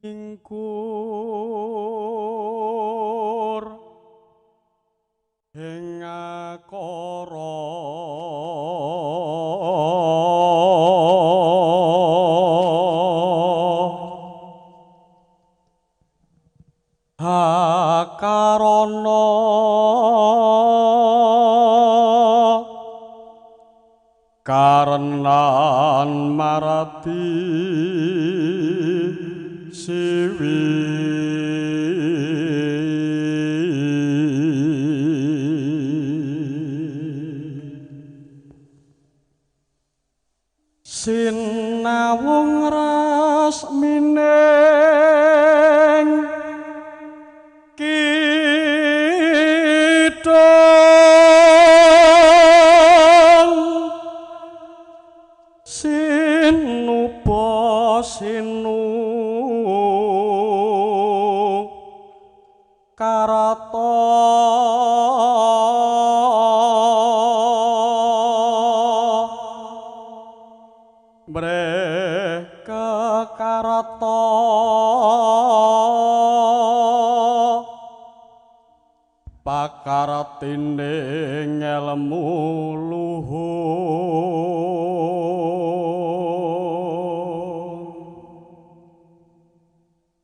Ing akara akarana karenan marati siwi sinawung rasmining kidung sinuba sinu karata mreh kekarata pakartine ngelmu luhur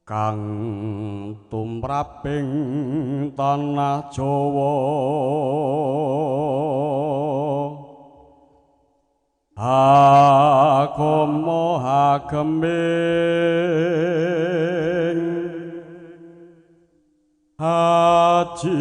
kang tumraping tanah Jawa agama hageming haji.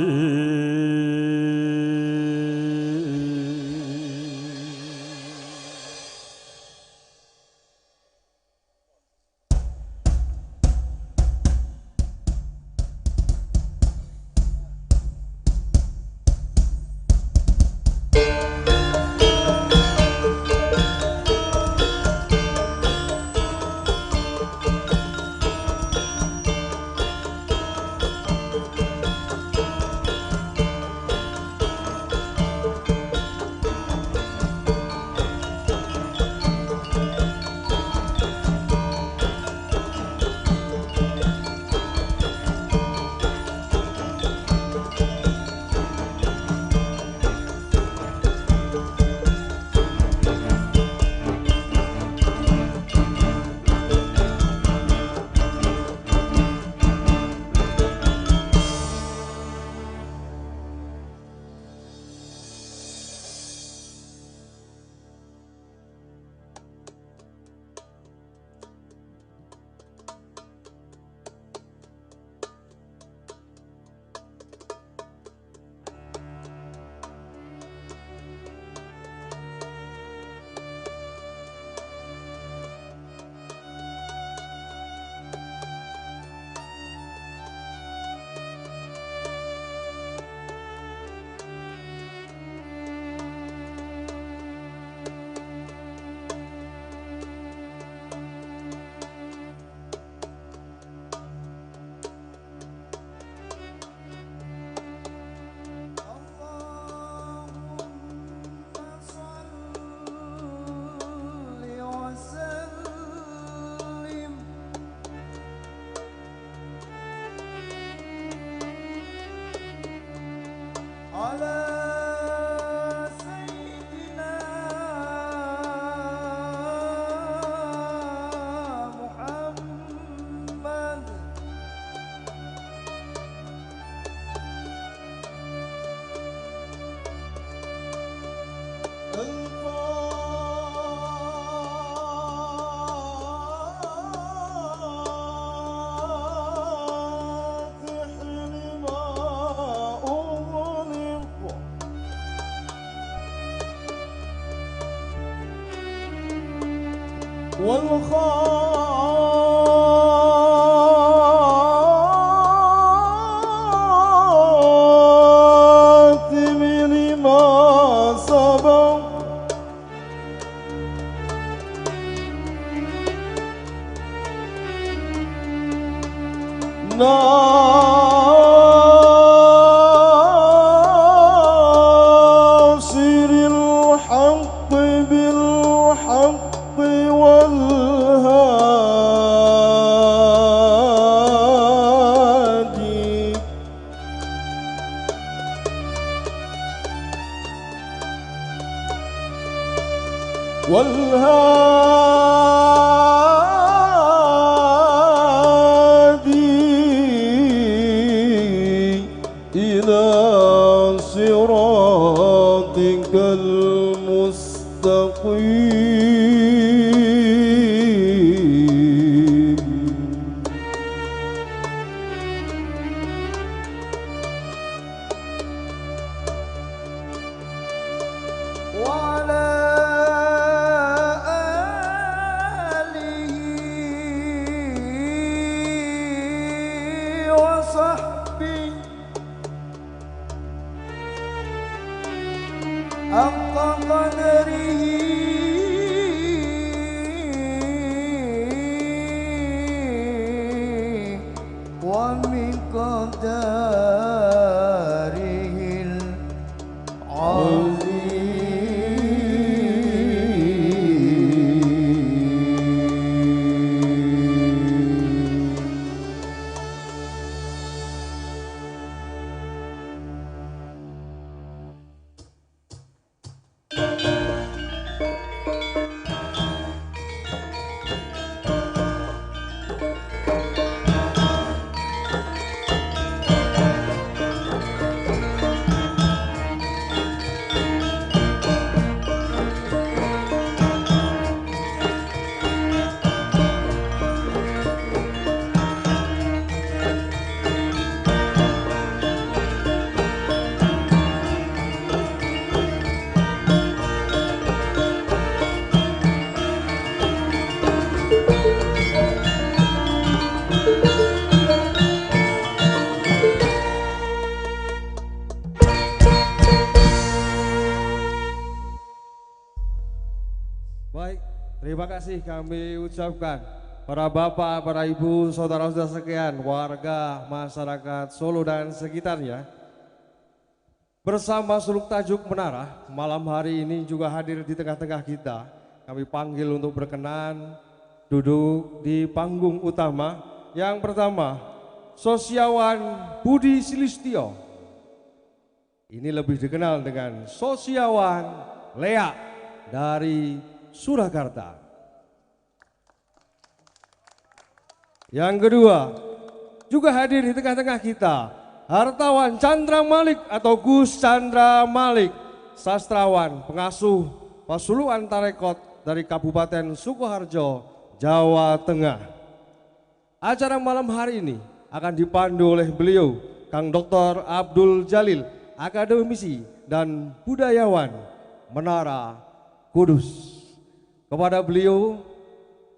والخاتم لما سبق ناصر الحق بالحق والهادي والهادي إلى صراطك المستقيم وعلى آله وصحبه حق قدره ومقداره العظيم. Baik, terima kasih kami ucapkan para bapak, para ibu, saudara-saudara sekalian, warga masyarakat Solo dan sekitarnya. Bersama Suluk Tajuk Menara, malam hari ini juga hadir di tengah-tengah kita. Kami panggil untuk berkenan duduk di panggung utama. Yang pertama, Sosiawan Budi Sulistyo. Ini lebih dikenal dengan Sosiawan Lea dari Surakarta. Yang kedua, juga hadir di tengah-tengah kita, Hartawan Chandra Malik atau Gus Chandra Malik, sastrawan, pengasuh Pasuluan Tarekot dari Kabupaten Sukoharjo, Jawa Tengah. Acara malam hari ini akan dipandu oleh beliau, Kang Dr. Abdul Jalil, akademisi dan budayawan Menara Kudus. Kepada beliau,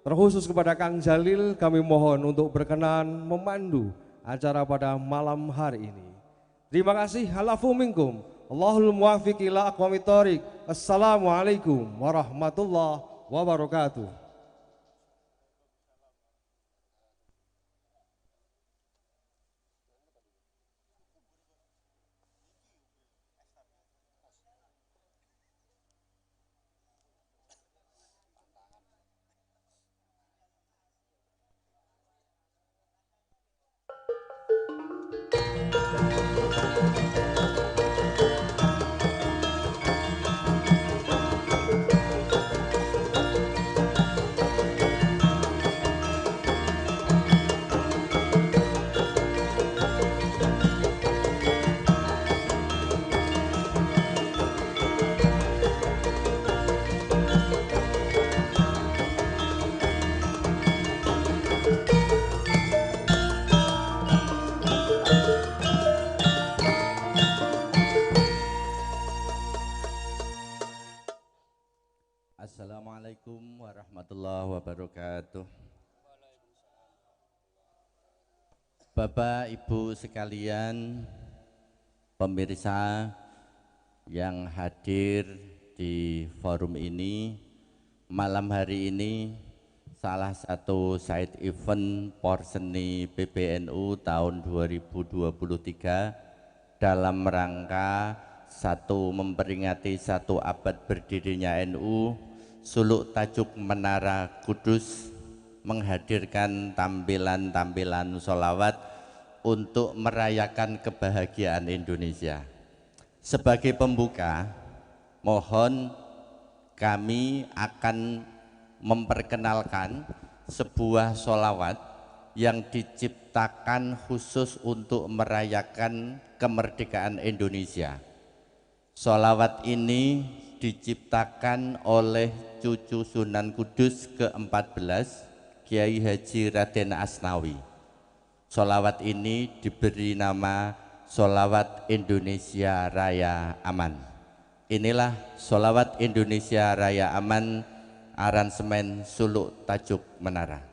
terkhusus kepada Kang Jalil, kami mohon untuk berkenan memandu acara pada malam hari ini. Terima kasih. Halafu minkum. Allahul muwaffiq ila aqwamit thoriq. Assalamualaikum warahmatullahi wabarakatuh. Assalamualaikum warahmatullahi wabarakatuh. Bapak, Ibu sekalian, pemirsa yang hadir di forum ini, malam hari ini salah satu side event Porseni PBNU tahun 2023 dalam rangka satu memperingati satu abad berdirinya NU, Suluk Tajuk Menara Kudus menghadirkan tampilan-tampilan sholawat untuk merayakan kebahagiaan Indonesia. Sebagai pembuka, mohon Kami akan memperkenalkan sebuah sholawat yang diciptakan khusus untuk merayakan kemerdekaan Indonesia. Sholawat ini diciptakan oleh cucu Sunan Kudus ke-14, Kiai Haji Raden Asnawi. Sholawat ini diberi nama Sholawat Indonesia Raya Aman. Inilah Sholawat Indonesia Raya Aman, aransemen Suluk Tajuk Menara.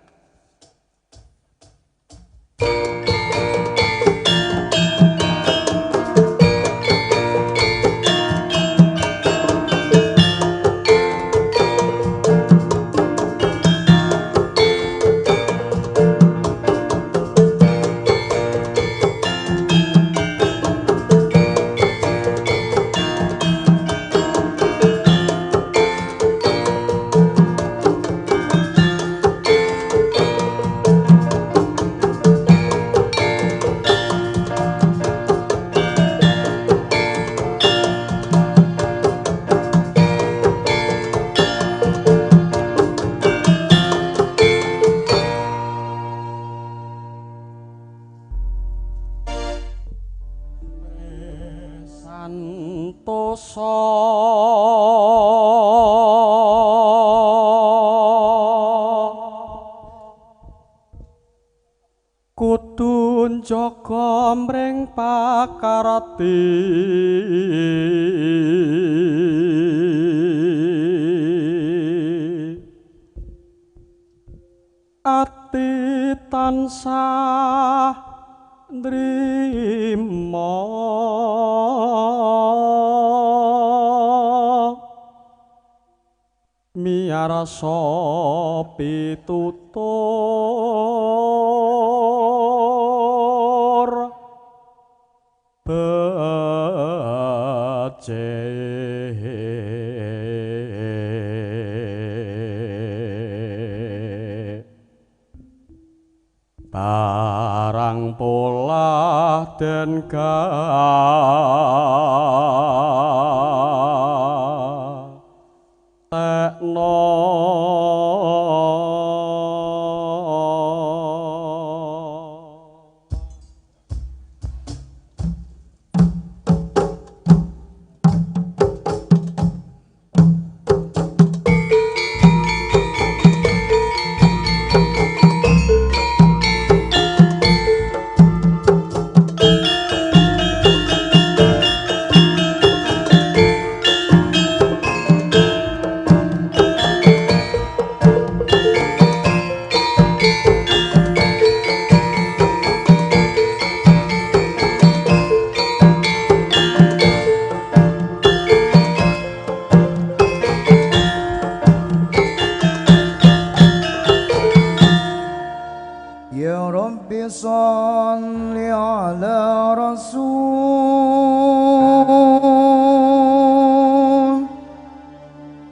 Santosa kudu njaga mring pakarti ati tansah nrimo miyarsa pitutur becik barang polah den gatekno. Ya Rabbi salli ala Rasul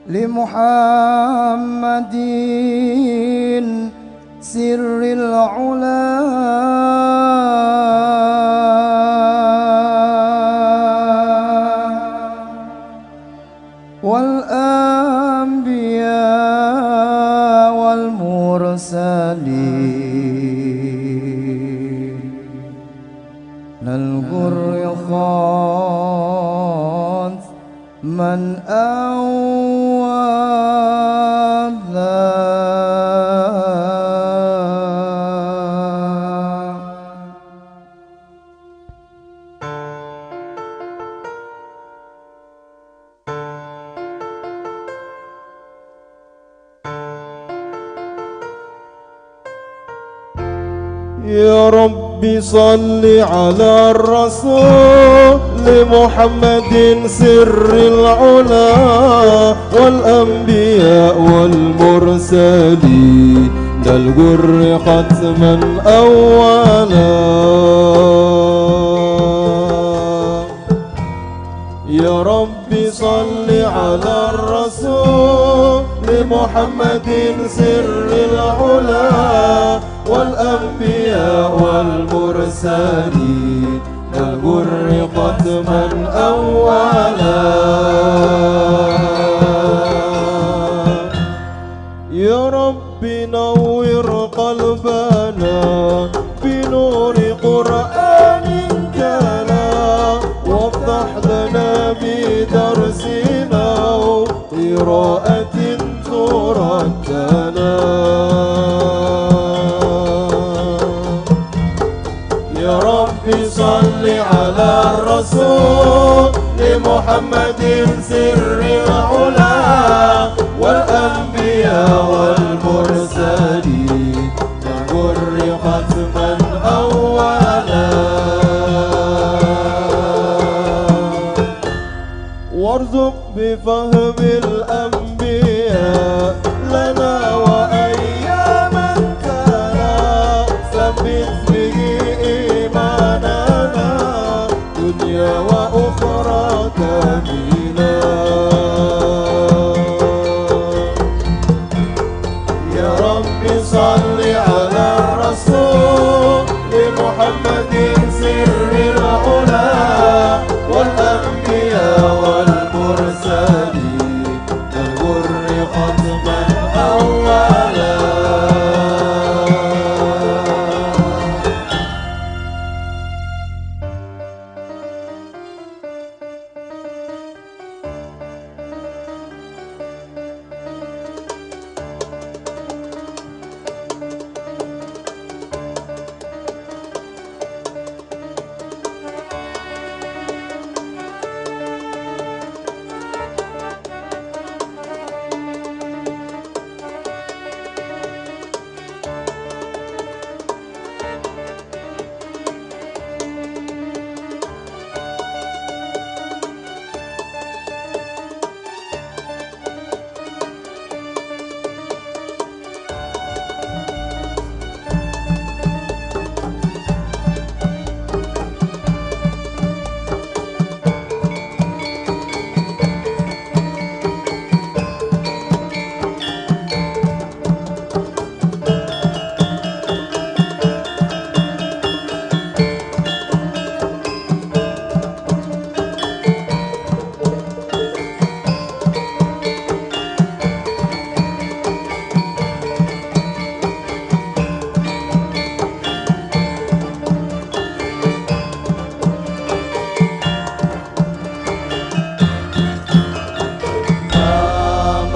li Muhammadin sirril ula wal anbiya wal mursalin الغر خاص من أولا. يا رب صل على الرسول محمد سر العلا والأنبياء والمرسلين الغر ختما أولا. يا رب صل على الرسول محمد سر العلا والأنبياء والمرسلين الغر ختما أولا. يا رب نور قلبنا بنور قرآن تلا، وافتح لنا بدرسنا قراءة ترتلا. يا رب صل على الرسول محمد سر العلا، والأنبياء والمرسلين الغر ختما أولا. وارزق بفهم الأنبياء لنا وأياما تلا، ثبت به إيماننا دنيا وأخرى كاملا. يا رب صل على الرسول محمد سر العلا، والأنبياء والمرسلين الغر ختما أولا.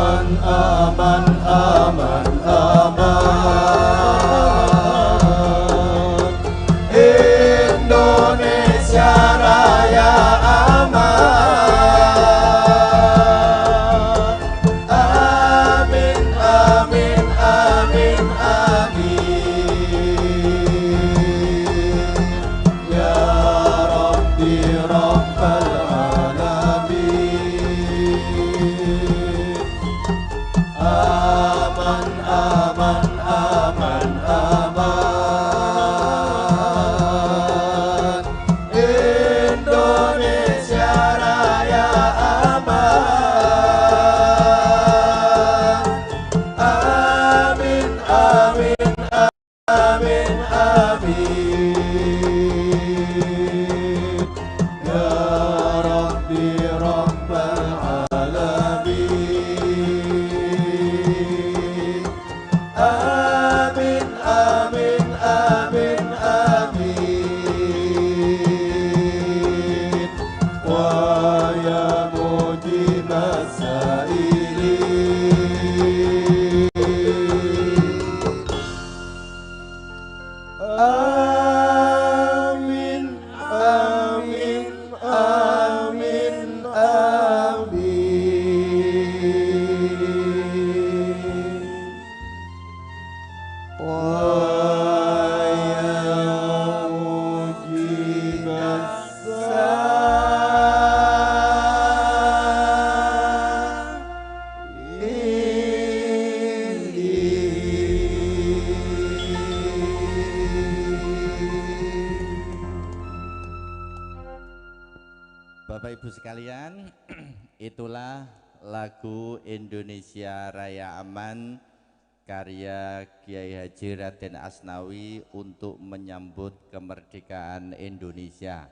Aman, aman, aman, Indonesia Raya aman. Amin, amin, amin, amin. Ya Rabbi Rabbal Alamin. Aman, aman, aman, aman, Indonesia Raya aman. Amin, amin, amin, amin. Ya Rabbi Rabbal Alamin. Amin, amin, amin, amin. Wa ya mujibas sailin. Amin, amin, amin, amin. Wa ya mujibas sailin. Bapak Ibu sekalian, itulah lagu Indonesia Raya Aman karya Kiai Haji Raden Asnawi untuk menyambut kemerdekaan Indonesia.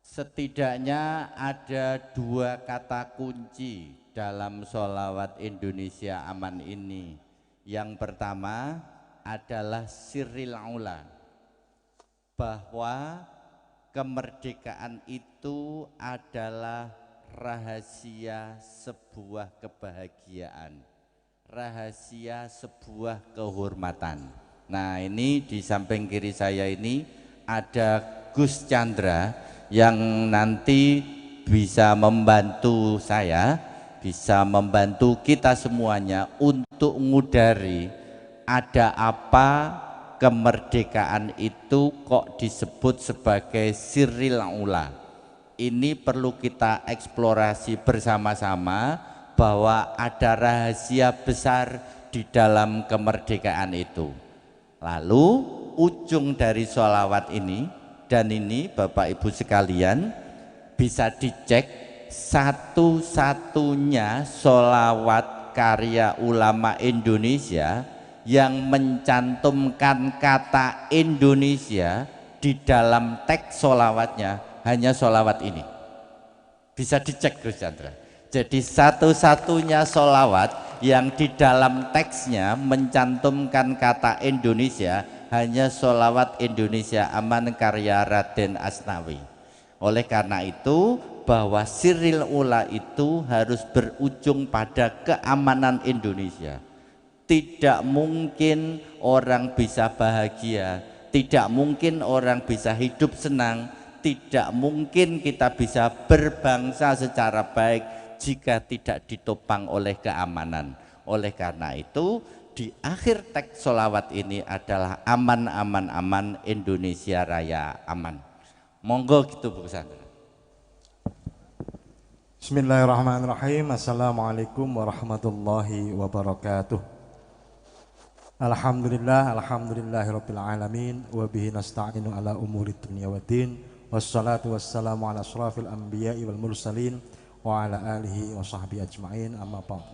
Setidaknya ada dua kata kunci dalam sholawat Indonesia Aman ini. Yang pertama adalah sirril ula, bahwa kemerdekaan itu adalah rahasia sebuah kebahagiaan, rahasia sebuah kehormatan. Nah, ini di samping kiri saya ini ada Gus Chandra yang nanti bisa membantu saya, bisa membantu kita semuanya untuk ngudari ada apa kemerdekaan itu kok disebut sebagai sirril ula. Ini perlu kita eksplorasi bersama-sama bahwa ada rahasia besar di dalam kemerdekaan itu. Lalu ujung dari sholawat ini, dan ini Bapak Ibu sekalian bisa dicek, satu-satunya sholawat karya ulama Indonesia yang mencantumkan kata Indonesia di dalam teks sholawatnya hanya sholawat ini. Bisa dicek Gus Chandra. Jadi satu-satunya sholawat yang di dalam teksnya mencantumkan kata Indonesia hanya sholawat Indonesia Aman karya Raden Asnawi. Oleh karena itu bahwa sirril ula itu harus berujung pada keamanan Indonesia. Tidak mungkin orang bisa bahagia, tidak mungkin orang bisa hidup senang, tidak mungkin kita bisa berbangsa secara baik jika tidak ditopang oleh keamanan. Oleh karena itu di akhir teks sholawat ini adalah aman, aman, aman, Indonesia Raya aman. Monggo gitu Bu Sandra. Bismillahirrahmanirrahim. Assalamualaikum warahmatullahi wabarakatuh. Alhamdulillah, alhamdulillahirabbil alamin, wa bihi nasta'inu ala umuri dunya waddin. Wassalatu wassalamu ala asyrafil anbiya'i wal mursalin wa ala alihi wa sahbihi ajma'in, amma ba'd.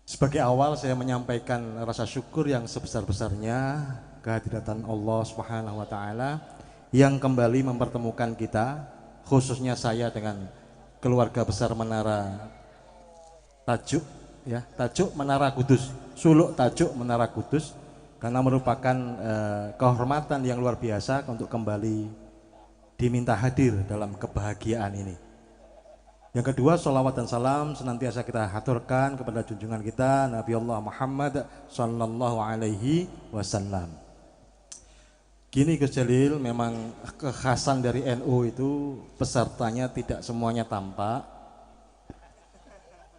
Sebagai awal saya menyampaikan rasa syukur yang sebesar-besarnya kehadiran Allah Subhanahu wa taala yang kembali mempertemukan kita, khususnya saya dengan keluarga besar Menara Tajuk, ya, Tajuk Menara Kudus, Suluk Tajuk Menara Kudus, karena merupakan kehormatan yang luar biasa untuk kembali diminta hadir dalam kebahagiaan ini. Yang kedua, sholawat dan salam senantiasa kita haturkan kepada junjungan kita Nabi Allah Muhammad sallallahu alaihi wasallam. Gini Gus Jalil, memang kekhasan dari NU itu pesertanya tidak semuanya tampak,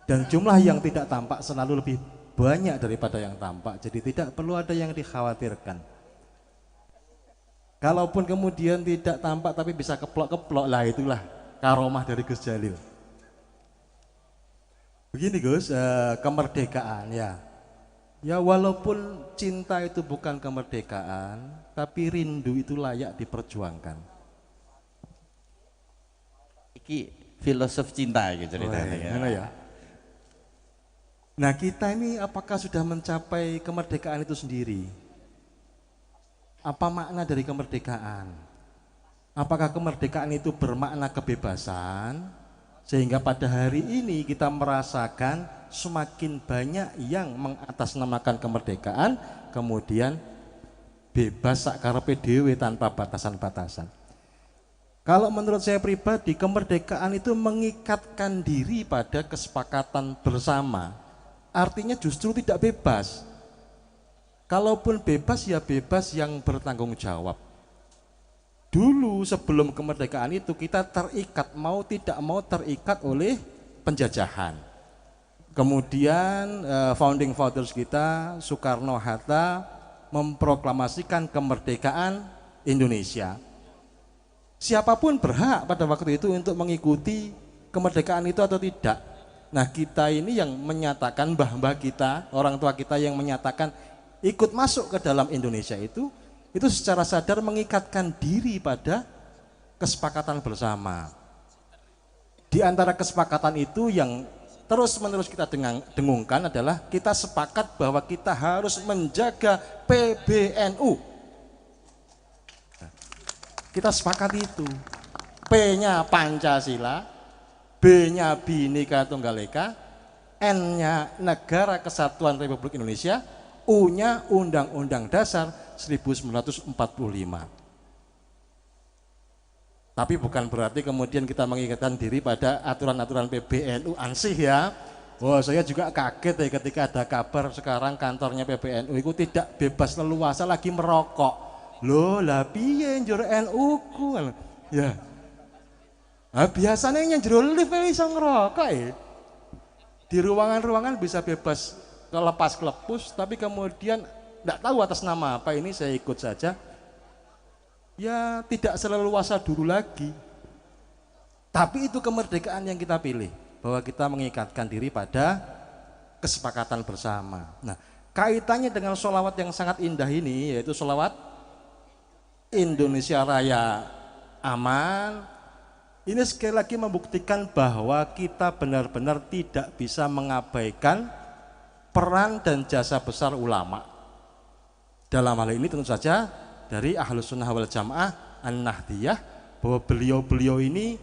dan jumlah yang tidak tampak selalu lebih banyak daripada yang tampak. Jadi tidak perlu ada yang dikhawatirkan. Kalaupun kemudian tidak tampak tapi bisa keplok-keplok, lah itulah karomah dari Gus Jalil. Begini Gus, kemerdekaan ya. Ya walaupun cinta itu bukan kemerdekaan, tapi rindu itu layak diperjuangkan. Iki filosof cinta gitu ceritanya. Mana ya? Nah kita ini apakah sudah mencapai kemerdekaan itu sendiri? Apa makna dari kemerdekaan? Apakah kemerdekaan itu bermakna kebebasan? Sehingga pada hari ini kita merasakan semakin banyak yang mengatasnamakan kemerdekaan, kemudian bebas sakarepe dhewe tanpa batasan-batasan. Kalau menurut saya pribadi, kemerdekaan itu mengikatkan diri pada kesepakatan bersama. Artinya justru tidak bebas. Kalaupun bebas, ya bebas yang bertanggung jawab. Dulu sebelum kemerdekaan itu kita terikat, mau tidak mau terikat oleh penjajahan. Kemudian founding fathers kita, Soekarno-Hatta, memproklamasikan kemerdekaan Indonesia. Siapapun berhak pada waktu itu untuk mengikuti kemerdekaan itu atau tidak. Nah kita ini yang menyatakan, mbah-mbah kita, orang tua kita yang menyatakan ikut masuk ke dalam Indonesia itu secara sadar mengikatkan diri pada kesepakatan bersama. Di antara kesepakatan itu yang terus-menerus kita dengungkan adalah kita sepakat bahwa kita harus menjaga PBNU. Kita sepakat itu. P-nya Pancasila, B-nya Bhinneka Tunggal Ika, N-nya Negara Kesatuan Republik Indonesia, U-nya Undang-Undang Dasar 1945. Tapi bukan berarti kemudian kita mengikatkan diri pada aturan-aturan PBNU ansih ya. Wah, saya juga kaget ya ketika ada kabar sekarang kantornya PBNU itu tidak bebas leluasa lagi merokok. Loh, lah piye njur NU ku? Ya. Nah, biasanya yang jero lift iso ngerokok ya. Di ruangan-ruangan bisa bebas kelepas-kelepus, tapi kemudian enggak tahu atas nama apa ini saya ikut saja. Ya tidak seleluasa dulu lagi. Tapi itu kemerdekaan yang kita pilih, bahwa kita mengikatkan diri pada kesepakatan bersama. Nah, kaitannya dengan sholawat yang sangat indah ini, yaitu sholawat Indonesia Raya Aman. Ini sekali lagi membuktikan bahwa kita benar-benar tidak bisa mengabaikan peran dan jasa besar ulama. Dalam hal ini tentu saja dari Ahlus Sunnah wal Jamaah An-Nahdiyah, bahwa beliau-beliau ini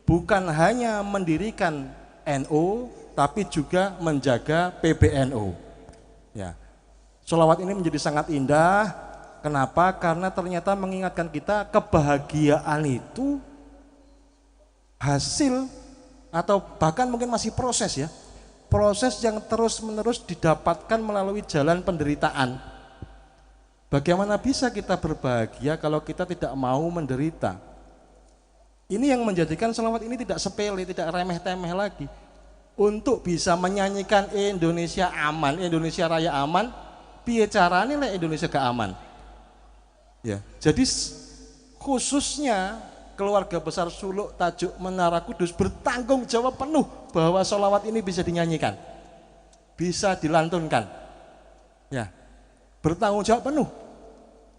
bukan hanya mendirikan NU, tapi juga menjaga PBNU. Ya. Sholawat ini menjadi sangat indah. Kenapa? Karena ternyata mengingatkan kita kebahagiaan itu hasil atau bahkan mungkin masih proses ya. Proses yang terus-menerus didapatkan melalui jalan penderitaan. Bagaimana bisa kita berbahagia kalau kita tidak mau menderita? Ini yang menjadikan sholawat ini tidak sepele, tidak remeh-temeh lagi. Untuk bisa menyanyikan Indonesia aman, Indonesia Raya aman, piye carane lek Indonesia gak aman? Ya, jadi khususnya keluarga besar Suluk Tajuk Menara Kudus bertanggung jawab penuh bahwa sholawat ini bisa dinyanyikan, bisa dilantunkan. Ya, bertanggung jawab penuh,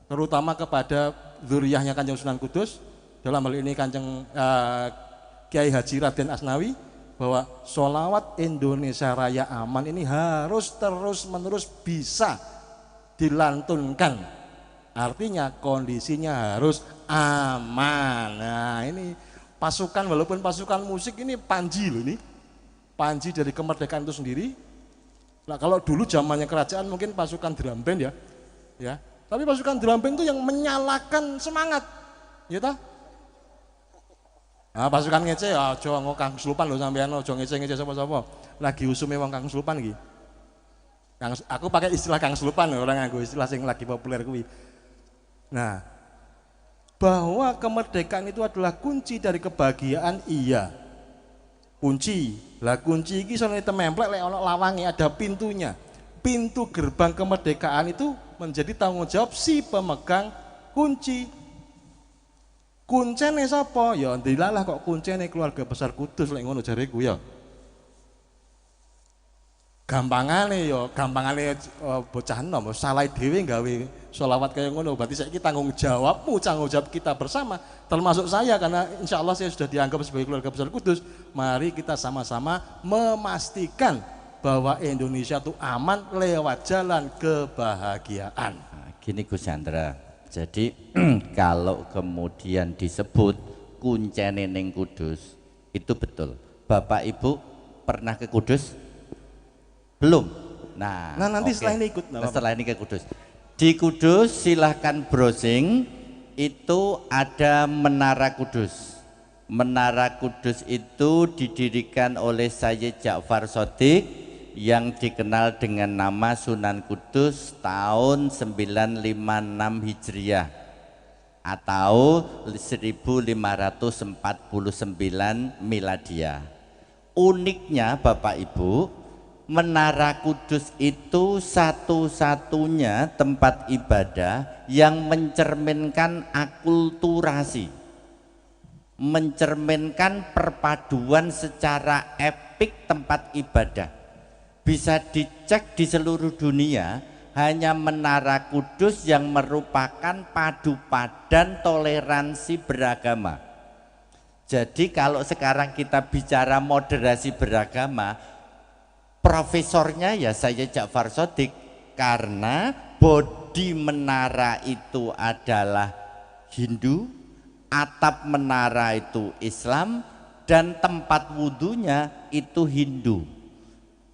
terutama kepada dzurriyyahnya Kanjeng Sunan Kudus, dalam hal ini Kanjeng Kiai Haji Raden Asnawi, bahwa sholawat Indonesia Raya Aman ini harus terus-menerus bisa dilantunkan. Artinya kondisinya harus aman. Nah ini pasukan, walaupun pasukan musik ini panji loh ini, panji dari kemerdekaan itu sendiri. Nah kalau dulu zamannya kerajaan mungkin pasukan drum band ya, ya. Tapi pasukan drum band itu yang menyalakan semangat, ya toh? Nah, pasukan ngece ya aja nggo Kang Slupan lho sampean, aja ngece-ngece sapa-sapa. Lagi usume wong Kang Slupan iki. Kang, aku pakai istilah Kang Slupan lho, ora nganggo istilah sing lagi populer kuwi. Nah, bahwa kemerdekaan itu adalah kunci dari kebahagiaan, iya. Kunci. Lah kunci iki iso tememplek lek ana lawange, ada pintunya. Pintu gerbang kemerdekaan itu menjadi tanggung jawab si pemegang kunci. Kuncene sapa? Ya ndilalah kok kuncene keluarga besar Kudus lek ngono jareku ya. Gampangane ya, gampangane bocah enom salah dhewe gawe sholawat kaya ngono. Berarti saiki tanggung jawabmu, tanggung jawab kita bersama, termasuk saya, karena insya Allah saya sudah dianggap sebagai keluarga besar Kudus. Mari kita sama-sama memastikan bahwa Indonesia itu aman lewat jalan kebahagiaan. Nah, gini Gus Chandra, jadi kalau kemudian disebut kuncene ning Kudus, itu betul. Bapak Ibu pernah ke Kudus? Belum. Nah, nah nanti oke. Setelah ini ikut. Nah, setelah ini ke Kudus. Di Kudus silahkan browsing, itu ada Menara Kudus. Menara Kudus itu didirikan oleh Sayyid Ja'far Shodiq yang dikenal dengan nama Sunan Kudus tahun 956 Hijriah atau 1549 Miladiah. Uniknya Bapak Ibu, Menara Kudus itu satu-satunya tempat ibadah yang mencerminkan akulturasi, mencerminkan perpaduan secara epik tempat ibadah. Bisa dicek di seluruh dunia, hanya Menara Kudus yang merupakan padu padan toleransi beragama. Jadi kalau sekarang kita bicara moderasi beragama, profesornya ya saya Ja'far Shodiq, karena bodi menara itu adalah Hindu, Atap menara itu Islam dan tempat wudhunya itu Hindu.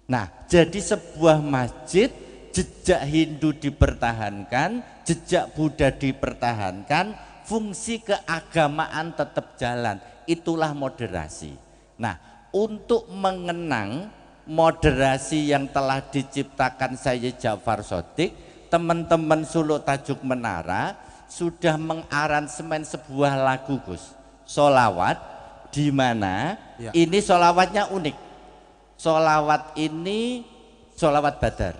Nah, jadi sebuah masjid jejak Hindu dipertahankan, jejak Buddha dipertahankan, fungsi keagamaan tetap jalan. Itulah moderasi. Nah, untuk mengenang moderasi yang telah diciptakan Sayyid Ja'far Shodiq, teman-teman Suluk Tajuk Menara sudah mengaransemen sebuah lagu, Gus, solawat, di mana Ya. ini solawatnya unik. Solawat ini solawat Badar.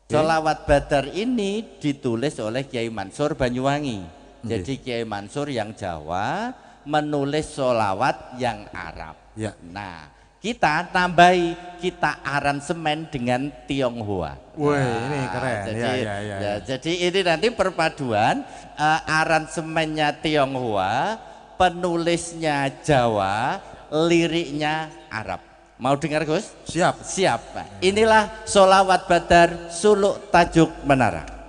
Solawat Badar ini ditulis oleh Kiai Mansur Banyuwangi. Jadi Kiai Mansur yang Jawa menulis solawat yang Arab. Ya. Nah, kita tambahi, kita aransemen dengan Tionghoa. Wih, ini keren. Jadi, Ya, ya, ya, ya, ya. jadi ini nanti perpaduan aransemennya Tionghoa, penulisnya Jawa, liriknya Arab. Mau dengar, Gus? Siap. Siap. Inilah solawat Badar Suluk Tajuk Menara.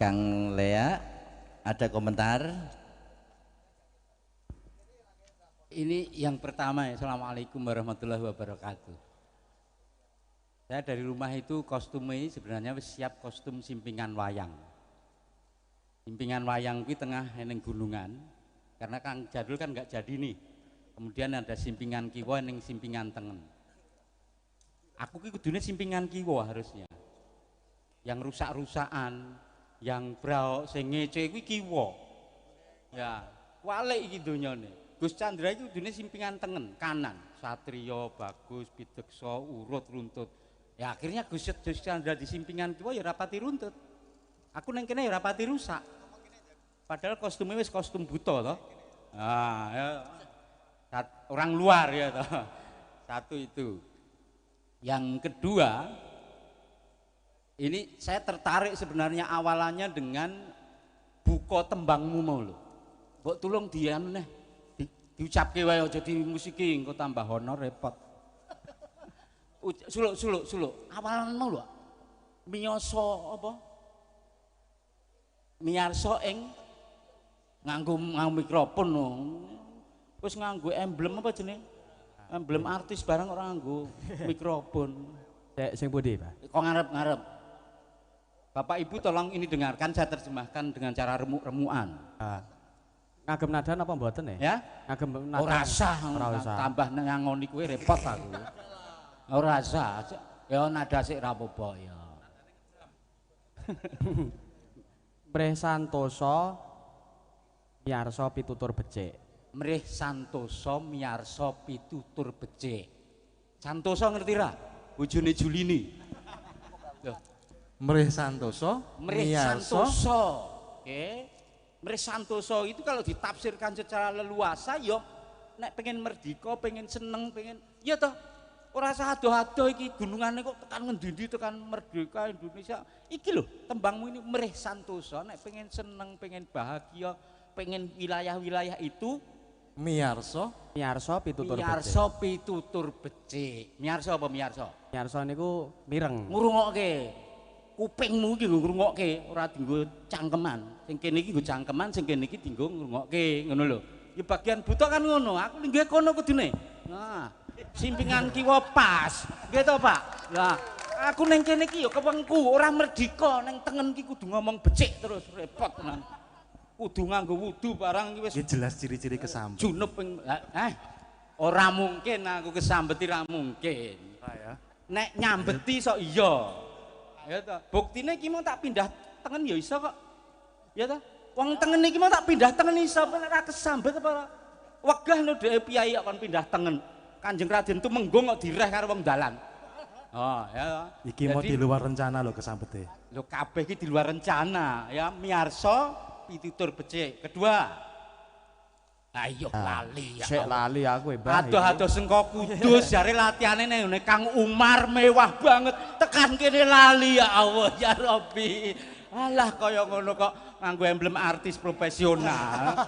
Kang Lea, ada komentar? Ini yang pertama ya, Assalamualaikum warahmatullahi wabarakatuh. Saya dari rumah itu kostumnya sebenarnya wis siap kostum simpingan wayang. Simpingan wayang kuwi tengah eneng gunungan, karena Kang Jadul kan nggak jadi nih. Kemudian ada simpingan kiwa eneng simpingan tengen. Aku ki kudune simpingan kiwa harusnya. Yang rusak-rusakan, yang braok sing ngece kuwi kiwa. Ya, walik iki donyane. Gus Chandra itu kudune simpingan tengen, kanan. Satrio, bagus, pideksa, urut, runtut. Ya akhirnya Gus Chandra di simpingan kiwa ya rapati runtut. Aku neng kene ya rapati rusak. Padahal kostumnya wis kostum buta toh. Ah, ya. Orang luar ya toh. Satu itu. Yang kedua, ini saya tertarik sebenarnya awalannya dengan buka tembangmu mau lho. Mbok tulung dianu neh. Diucapke wae aja dimusiki engko tambah honor repot. Suluk suluk suluk. Awalan mau lho. Miyasa apa? Miyarsa ing nganggo mikrofon no. Wis nganggo emblem apa jenenge? Emblem artis barang ora nganggo mikrofon. Sik sing pundi, Pak? Kok ngarep-ngarep. Bapak Ibu tolong ini dengarkan, saya terjemahkan dengan cara remuk-remukan. Ngagem nada napa mboten ya? Ya? Ngagem nada. Ora usah, tambah ngangoni kowe repot aku. Ora usah. Ya nada sik ra apa-apa ya. Mrih santosa miyarsa pitutur becik. Mrih santosa miyarsa pitutur becik. Santosa ngerti ra? Bojone Julini. Loh. Mrih santosa mrih santosa. Oke. Mrih santosa itu kalau ditafsirkan secara leluasa ya nek pengen merdeka, pengen seneng, pengen ya toh ora usah adoh-adoh iki gunungane kok tekan ngendi-endi tekan merdeka Indonesia. Iki lho tembangmu ini mrih santosa nek pengen seneng, pengen bahagia, pengen wilayah-wilayah itu miyarsa miyarsa pitutur becik. Miyarsa pitutur becik. Miyarsa apa miyarsa? Miyarsa niku mireng. Ngrungokke. Kupingmu iki nggo ngrungokke, ora dienggo cangkeman. Sing kene iki nggo cangkeman, sing kene iki dienggo ngrungokke, ngono lho. Ya bagian buta kan ngono, aku linggih kono kudune. Nah, simpingan kiwa pas. Nggih to, Pak? Lah, aku ning kene iki ya kewengku, ora merdika, ning tengen iki kudu ngomong becik terus repot tenan. Kudu nganggo wudu barang iki wis. Ya jelas ciri-ciri kesambet. Junub ping ora mungkin aku kesambet ora mungkin. Ya. Nek nyambeti sok iya. Ya toh, buktine iki mau tak pindah tengen ya iso kok. Ya toh, wong tengen iki mau tak pindah tengen iso, nek ora kesambet apa ora. Wegah lho dhek piyai kok kon pindah tengen. Kanjeng Raden Tumenggung kok direh karo wong dalan. Oh, ya. Iki mau di luar rencana lho kesambete. Lho kabeh iki di luar rencana ya, miyarsa pitutur becik. Kedua. Ayo lali ya. Sik lali aku Mbah. Adoh-adoh sengko Kudus jare latihane ning Kang Umar mewah banget. Tekan kene lali ya Allah ya Rabbi. Alah kaya ngono kok nganggo emblem artis profesional.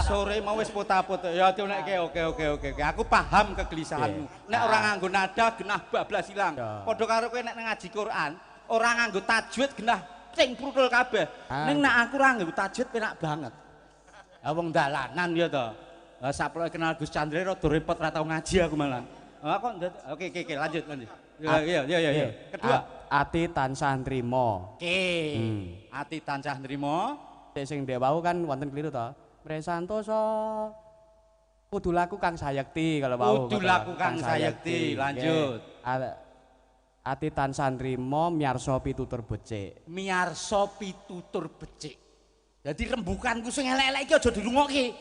Sore mau wis pota-foto. Ya diunekke oke oke oke. Aku paham kegelisahanmu. Nek ora nganggo nada genah bablas ilang. Padha karo kowe nek ngaji Quran, ora nganggo tajwid genah cing prutul kabeh. Ning nek aku ora nganggo tajwid penak banget. Ya wong dalanan ya to. Lah saploke kenal Gus Chandra rada repot ra tau ngaji aku malah. Ah kok oke oke oke lanjut lanjut. Iya iya iya iya. Kedua, ati tansah nrimo. Oke. Ati tansah nrimo. Sing ndek wau kan wonten kliru to. Mrih santosa kudu laku kang sayekti kalau wau. Kudu laku kang sayekti. Lanjut. Ati tansah nrimo miyarsa pitutur becik. Miyarsa pitutur becik. Jadi rembukanku sing elek-elek iki aja dirungokke.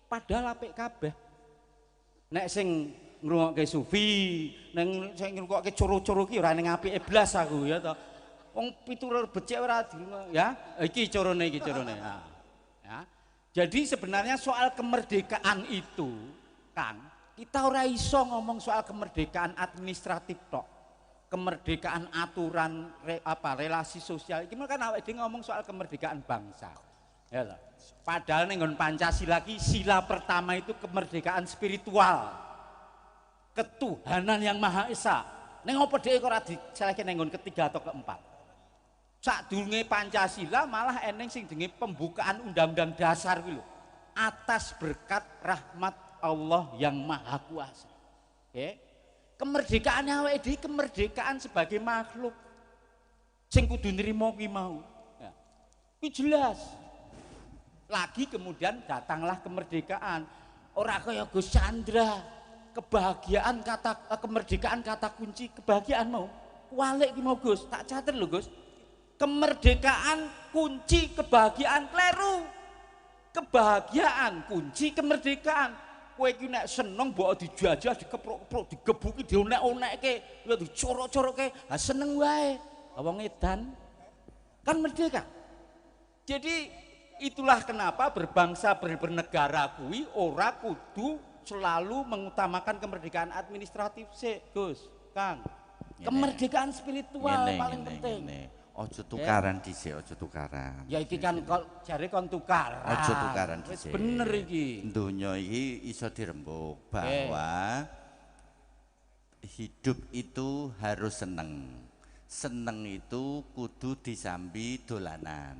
Padahal apik kabeh. Nek sing ngrungokke sufi, ning sing ngrungokke coro-coro iki ora ning apike blas aku ya to. Wong pitutur becik ora dirungok ya. Iki corone iki corone. Ya. Ya. Jadi sebenarnya soal kemerdekaan itu, Kang, kita ora iso ngomong soal kemerdekaan administratif tok. Kemerdekaan aturan relasi sosial. Iki kan awake dhewe ngomong soal kemerdekaan bangsa. Ya toh. Padahal ning nggon Pancasila ki sila pertama itu kemerdekaan spiritual. Ketuhanan yang Maha Esa. Ning opo dhek kok ora diselehke ning nggon ketiga atau keempat? Sadurunge Pancasila malah eneng sing jenenge pembukaan Undang-Undang Dasar kuwi lho. Atas berkat rahmat Allah yang Maha Kuasa. Oke. Kemerdekaan awake dhewe kemerdekaan sebagai makhluk. Sing kudu nrimo kuwi mau. Ya. Kuwi jelas. Lagi kemudian datanglah kemerdekaan. Ora kaya Gus Chandra. Kebahagiaan kata kemerdekaan kata kunci kebahagiaan mau. Kualik ki mau Gus, tak catet lho Gus. Kemerdekaan kunci kebahagiaan kleru. Kebahagiaan kunci kemerdekaan. Kowe iki nek seneng mbok dijajah, dikeprok-keprok, digebuki, dionek-onekke, ya dicorok-corokke, ha seneng wae. Wong edan kan merdeka. Jadi itulah kenapa berbangsa bernegara kuwi ora kudu selalu mengutamakan kemerdekaan administratif sik, Gus, Kang. Kemerdekaan spiritual paling penting. Ojo tukaran dhisik, ojo tukaran. Ya iki kan jare kon tukaran. Ojo tukaran dhisik. Wis bener iki. Donya iki iso dirembuk bahwa hidup itu harus seneng. Seneng itu kudu disambi dolanan.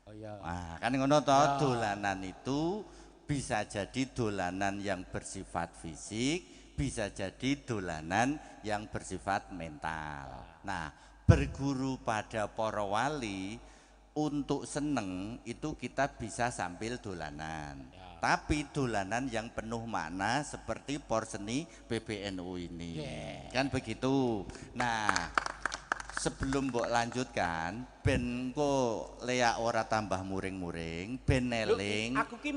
Oh iya. Wah, kan ngono to, dolanan itu bisa jadi dolanan yang bersifat fisik, bisa jadi dolanan yang bersifat mental. Nah, berguru pada para wali untuk seneng itu kita bisa sambil dolanan. Ya. Tapi dolanan yang penuh makna seperti Porseni PBNU ini. Yeah. Kan begitu. Nah, sebelum mbok lanjutkan, ben engko lea ora tambah muring-muring, ben eling. Aku ki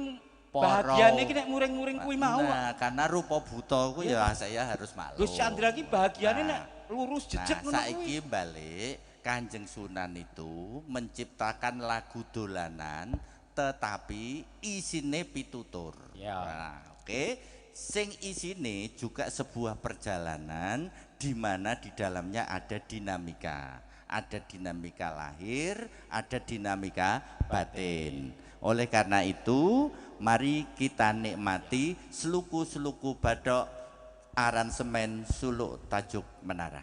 bahagiane iki nek muring-muring kuwi mau. Nah, karena rupa buta kuwi ya saya harus maklum. Gus Chandra ki bahagiane nek lurus jejeg ngono kuwi. Nah, saiki balik Kanjeng Sunan itu menciptakan lagu dolanan tetapi isine pitutur. Ya. Nah, oke. Sing isine juga sebuah perjalanan di mana di dalamnya ada dinamika. Ada dinamika lahir, ada dinamika batin. Oleh karena itu, mari kita nikmati seluku-seluku badok aransemen suluk tajuk menara.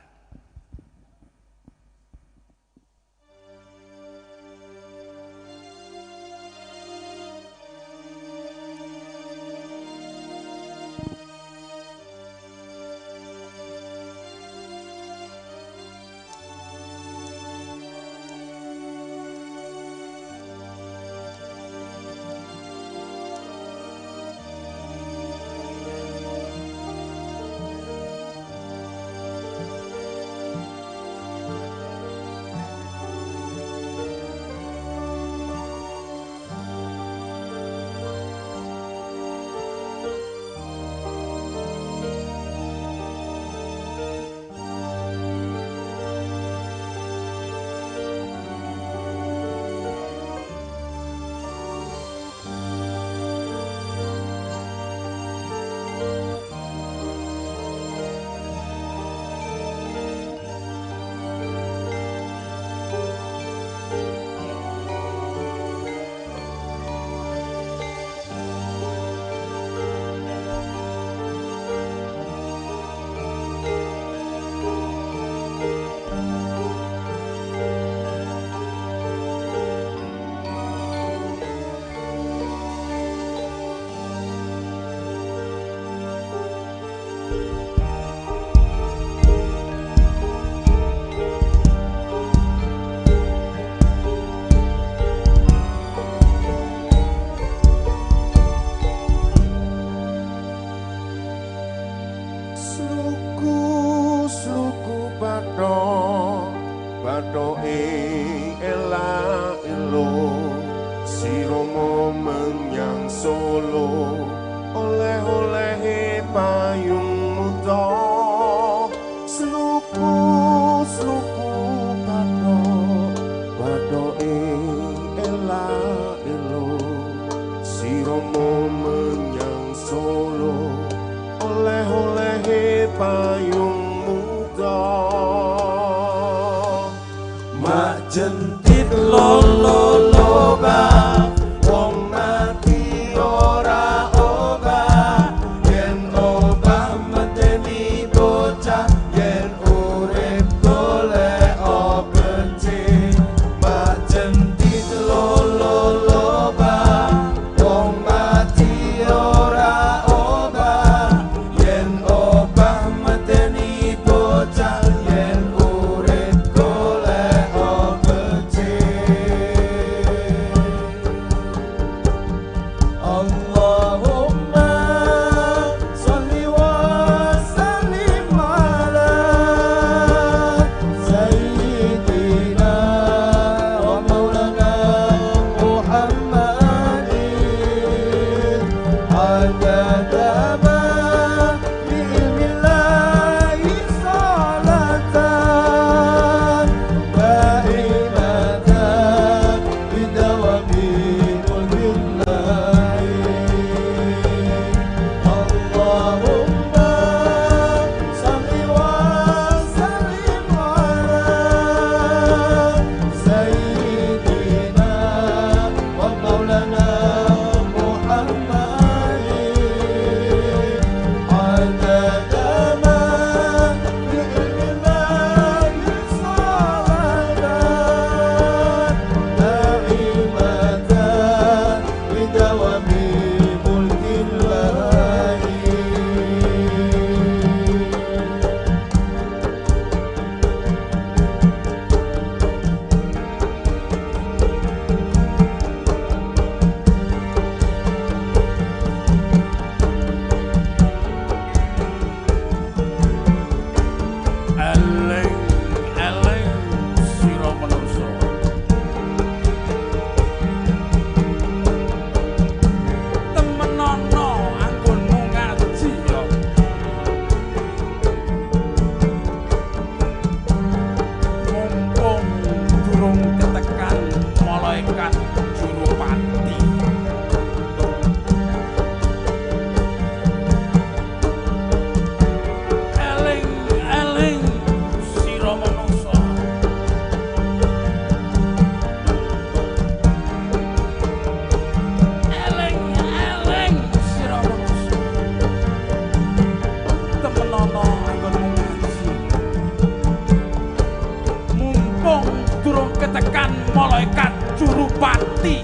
malaikat jurupati.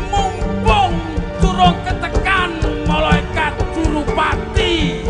Mumpung durung ketekan malaikat jurupati.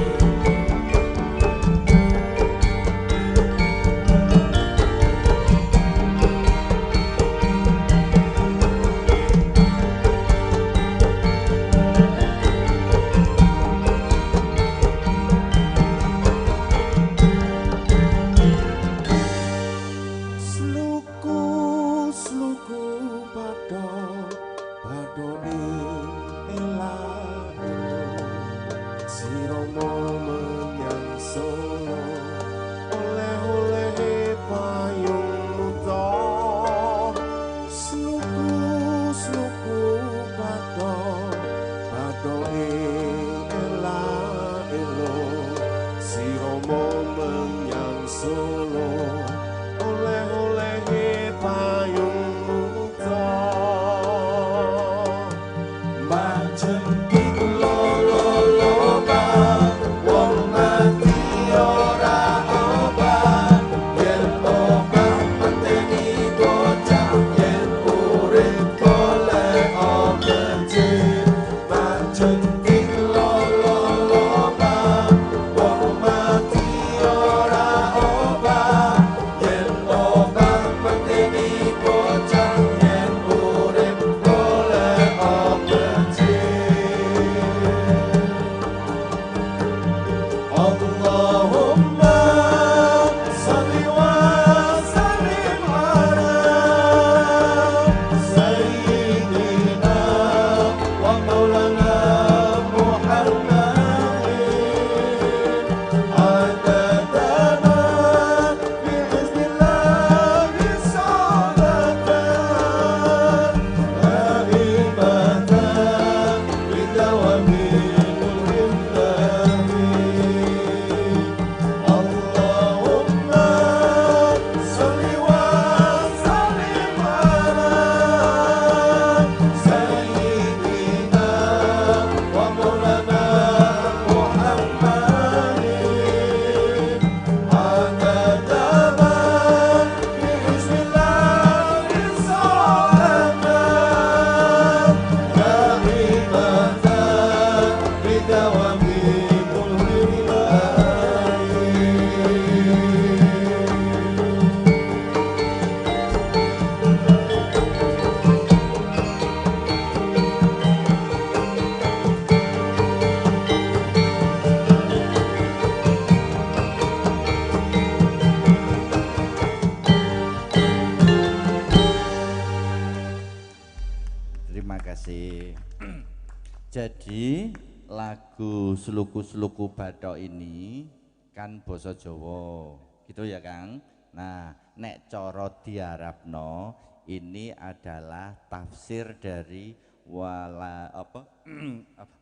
Jadi lagu Sluku-Sluku Bathok ini kan basa Jawa, gitu ya Kang. Nah, nek cara diarabno ini adalah tafsir dari wala apa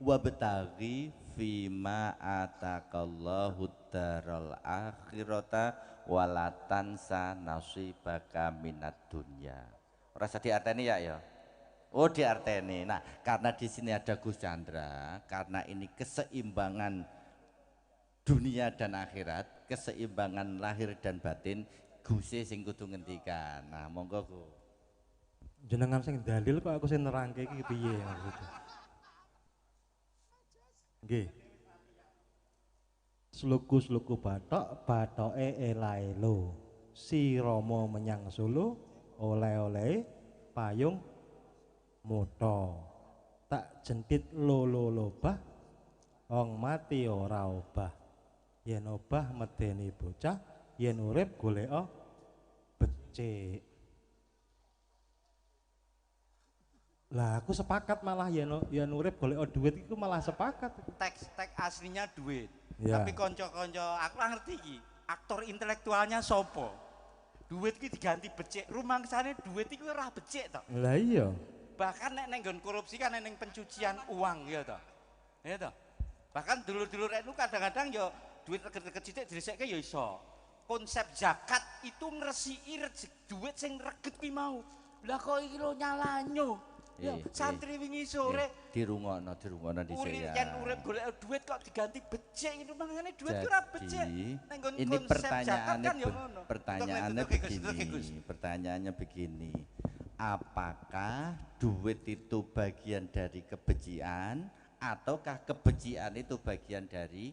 wabtaghi fima atakallahu daral akhirata wala tansa nasibaka minad dunya. Ora usah diarteni ya ya. Oh diarteni. Nah, karena di sini ada Gus Chandra, karena ini keseimbangan dunia dan akhirat, keseimbangan lahir dan batin, Guse sing kudu ngendikan. Nah, monggo Gus. Jenengan sing dalil kok aku sing nerangke iki piye maksudnya? Nggih. Sluku-sluku bathok, bathoke ela-elo. Si Rama menyang Solo, oleh-oleh payung mutha. Tak jentit lolo lobah, wong mati ora obah. Yen obah medeni bocah, yen urip goleka becik. Lah aku sepakat malah yen urip goleka duit iku malah sepakat. Teks-teks aslinya duit. Ya. Tapi konco-konco aku lah ngerti iki, aktor intelektualnya sopo. Duit iki diganti becik, rumangsane duit iki ora becik to. Lah iya. Bahkan nek neng nggon korupsi kan neng pencucian uang ya toh. Ya toh. Bahkan dulur-dulur NU kadang-kadang ya duit reget-reget sithik dirisekke ya iso. Konsep zakat itu ngresiki duit sing reget kuwi mau. Lah kok iki lho nyalanyo. Santri wingi sore dirungokno, dirungokno dhisik ya. Yen urip golek duit kok diganti becik itu mangane duit ki ora becik. Neng nggon ini pertanyaannya kan ya ngono. Pertanyaannya begini, pertanyaannya begini. Apakah duit itu bagian dari kebecikan ataukah kebecikan itu bagian dari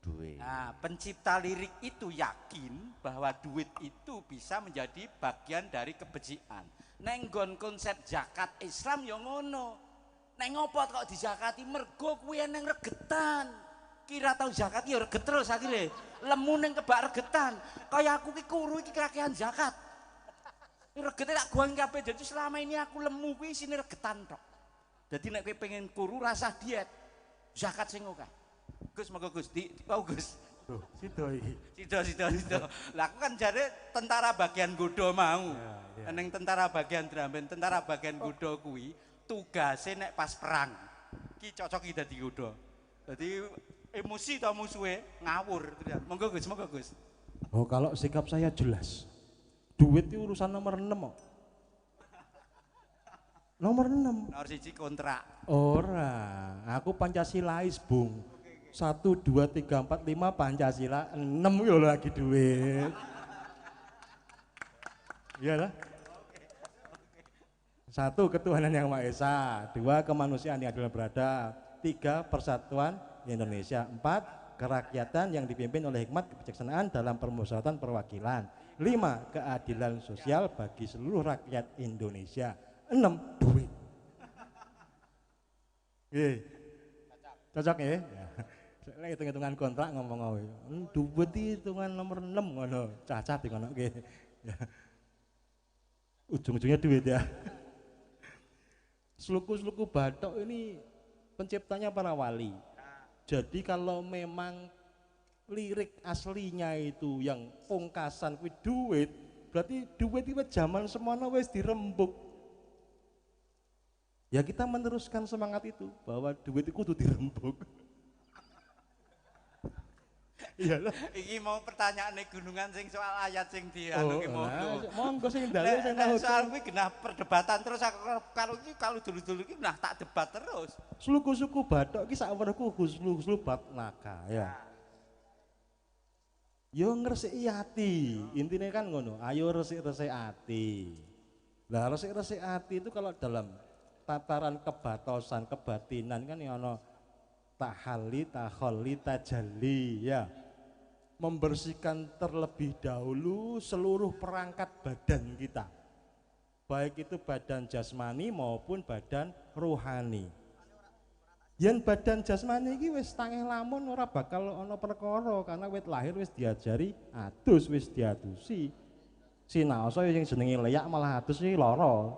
duit? Nah, pencipta lirik itu yakin bahwa duit itu bisa menjadi bagian dari kebecikan. Nenggon konsep zakat Islam ya ngono. Neng ngopo kok dizakati mergo kuwi neng regetan. Kira tau zakat ya reget terus akhirnya. Lemu neng kebak regetan. Kaya aku ki kuru iki kakehan zakat. Regete tak guang kabeh. Jadi selama ini aku lemu kuwi isine regetan tok. Dadi nek kowe pengen kuru rasah diet. Zakat sing akeh. Gus monggo Gus, di wau Gus. Loh, sido iki. Sido. Lah aku kan jare tentara bagian godho mau. Ya, ya. Neng tentara bagian dramben, tentara bagian godho kuwi tugase nek pas perang. Ki cocok iki dadi godho. Dadi emosi ta musuhe ngawur. Monggo Gus, monggo Gus. Oh, kalau sikap saya jelas. Duit itu urusan nomor 6 kok. Nomor 6. Nomor 1 kontrak. Ora, aku Pancasilais, Bung. 1, 2, 3, 4, 5 Pancasila, 6 yo lagi duit. Iyalah. 1, ketuhanan yang Maha Esa, 2, kemanusiaan yang adil dan beradab, 3, persatuan Indonesia, 4, kerakyatan yang dipimpin oleh hikmat kebijaksanaan dalam permusyawaratan perwakilan, 5, keadilan sosial bagi seluruh rakyat Indonesia, 6, duit. Nggih. Cocok ya? Soalnya hitung-hitungan kontrak ngomong duit hitungan nomor 6 ngono, cacat di ngono nggih. Ujung-ujungnya duit ya. Sluku-sluku bathok ini penciptanya para wali. Jadi kalau memang lirik aslinya itu yang pungkasan kuwi duit, berarti duit itu zaman semono wis dirembuk. Ya kita meneruskan semangat itu bahwa duit itu kudu dirembuk. Iyalah. Iki mau pertanyaane gunungan sing soal ayat sing di anu ki mau. Monggo sing dalu sing tahu. Soal kuwi genah perdebatan terus aku kalau iki kalau dulu-dulu iki nah tak debat terus. Sluku-suku bathok iki sak weruhku Gus bat naga ya. Yo ngresiki ati, intine kan ngono, ayo resik-resik ati. Lah resik-resik ati itu kalau dalam tataran kebatosan, kebatinan kan ya ono tahali, takholi, tajalli ya. Membersihkan terlebih dahulu seluruh perangkat badan kita. Baik itu badan jasmani maupun badan rohani. Yen badan jasmani iki wis tangeh lamun ora bakal ana perkara karena wit lahir wis diajari adus, wis diadusi. Sinaosa sing jenenge leyak malah adus iki lara.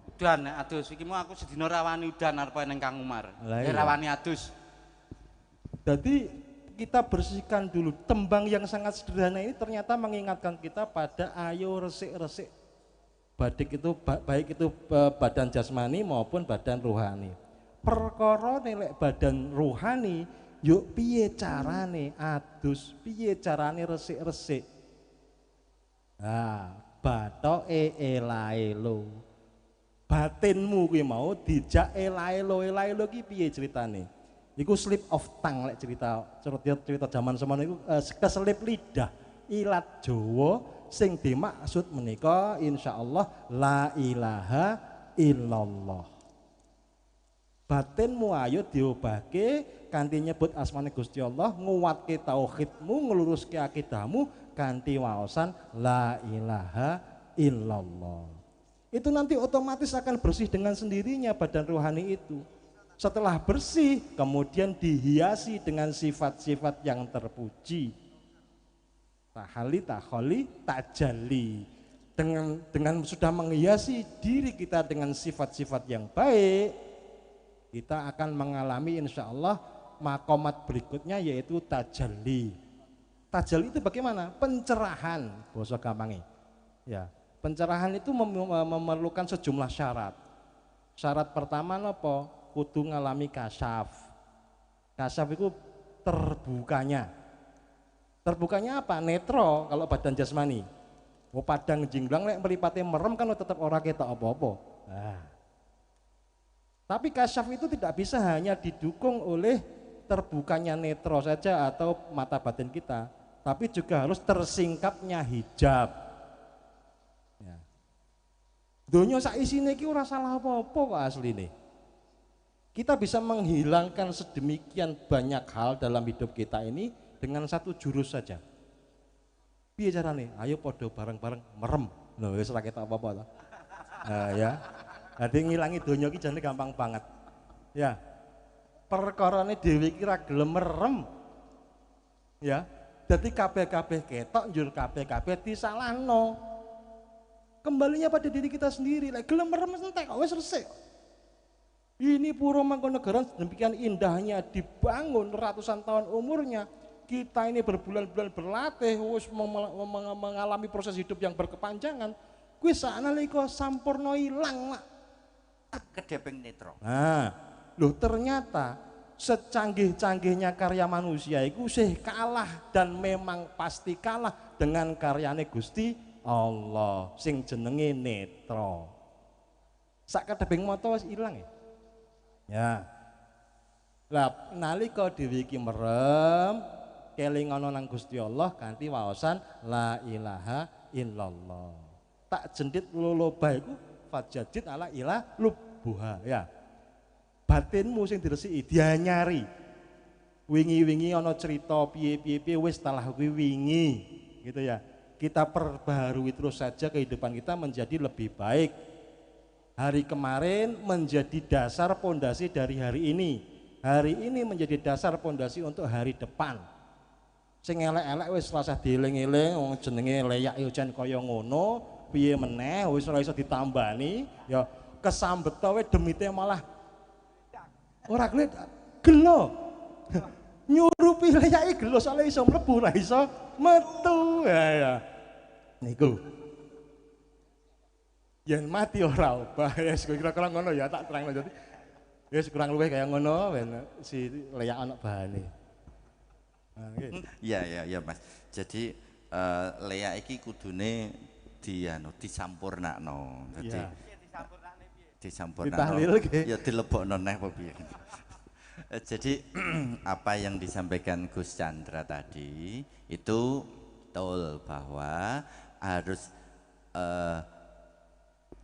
Udan nek adus iki mau aku sedina rawani udan arep nang Kang Umar. Rawani adus. Jadi kita bersihkan dulu. Tembang yang sangat sederhana ini ternyata mengingatkan kita pada ayo resik-resik. Badik itu baik itu badan jasmani maupun badan rohani. Perkara nelek badan rohani, yuk piye carane adus, piye carane resik-resik. Nah, bathoke elaelo. Batinmu kuwi mau dijak elaelo, elaelo ki piye ceritane? Iku slip of tongue lek cerita zaman semono iku keselip lidah ilat Jawa sing dimaksud menika insyaallah la ilaha illallah. Batinmu ayo diobahke kanthi nyebut asmane Gusti Allah, nguatke tauhidmu, ngluruske akidahmu kanthi waosan la ilaha illallah. Itu nanti otomatis akan bersih dengan sendirinya badan rohani itu. Setelah bersih, kemudian dihiasi dengan sifat-sifat yang terpuji. Tahali, takholi, tajalli. Dengan sudah menghiasi diri kita dengan sifat-sifat yang baik, kita akan mengalami insya Allah makomat berikutnya yaitu tajalli. Tajalli itu bagaimana? Pencerahan, bahasa gampangnya. Ya, pencerahan itu memerlukan sejumlah syarat. Syarat pertama nopo? Kudu ngalami kasyaf. Kasyaf itu terbukanya. Terbukanya apa? Netro kalau badan jasmani. Oh, padang jinglang lek mripate merem kan tetep ora ketok apa-apa. Nah. Tapi kasyaf itu tidak bisa hanya didukung oleh terbukanya netro saja atau mata batin kita, tapi juga harus tersingkapnya hijab. Ya. Donya sak isine iki ora salah apa-apa kok asline. Kita bisa menghilangkan sedemikian banyak hal dalam hidup kita ini dengan satu jurus saja. Piye carane? Ayo podo bareng-bareng merem. Lho wis ora ketok apa-apa to. Nah, ya. Dadi ngilangi donya iki jane gampang banget. Ya. Perkarane dhewe iki ra gelem merem. Ya. Dadi kabeh-kabeh ketok njur kabeh-kabeh disalahno. Kembalinya pada diri kita sendiri. Lek gelem merem entek kok wis resik. Ini Puro Mangkunegaran sedemikian indahnya dibangun ratusan tahun umurnya. Kita ini berbulan-bulan berlatih, wis mengalami proses hidup yang berkepanjangan. Kuwi saknalika sampurna ilang, Mak. Kedeping netra. Nah, loh ternyata secanggih-canggihnya karya manusia itu sih kalah dan memang pasti kalah dengan karyane Gusti Allah sing jenenge netra. Sak kedeping mata wis ilang ya. Ya. Lah nalika dhewe iki merem kelingono nang Gusti Allah kanthi waosan la ilaha illallah. Tak jendit loloba iku fajadid ala ilah lubuha ya. Batinmu sing diresiki dianyari. Wingi-wingi ana cerita piye-piye wis talah kuwi wingi gitu ya. Kita perbaharui terus saja kehidupan kita menjadi lebih baik. Hari kemarin menjadi dasar pondasi dari hari ini. Hari ini menjadi dasar pondasi untuk hari depan. Sing elek-elek wis rasah dieling-eling, wong jenenge leyak ya jan kaya ngono, piye meneh wis ora iso ditambani, ya kesambet wae demite malah ora gelo. Gelo. Nyurupi leyake gelo soalnya iso mlebu ora iso metu. Ya ya. Niku. Yen mati ora obah, wis kira-kira ngono ya tak terangno dadi. Wis kurang luwih kaya ngono ben si leyak ana bahane. Iya ya ya Mas. Jadi leyak iki kudune dianu disampurnakno. Dadi disampurnakno. Ya dilebokno neh apa piye. Jadi apa yang disampaikan Gus Chandra tadi itu betul bahwa harus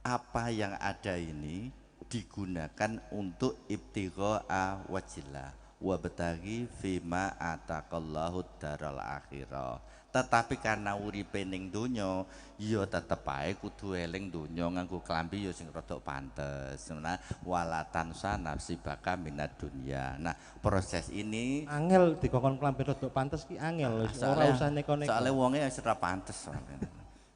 apa yang ada ini digunakan untuk ibtigha'a wajillah wabtaghi fima ataqallahu daral akhirah. Tetapi karena uripe ning donya ya tetep ae kudu eling donya nganggo klambi ya sing rada pantes. Nah, wala tansa nafsibaka minad dunya. Nah, proses ini angel dikongkon klambi rada pantes ki angel, ora usah neko-neko. Soale wonge wis ora pantes soalnya.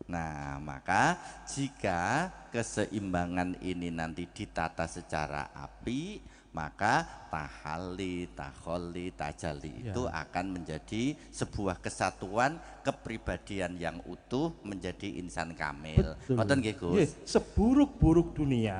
Nah, maka jika keseimbangan ini nanti ditata secara api, maka tahalli, takholi, tajalli itu akan menjadi sebuah kesatuan kepribadian yang utuh menjadi insan kamil. Ngoten nggih, Gus? Seburuk-buruk dunia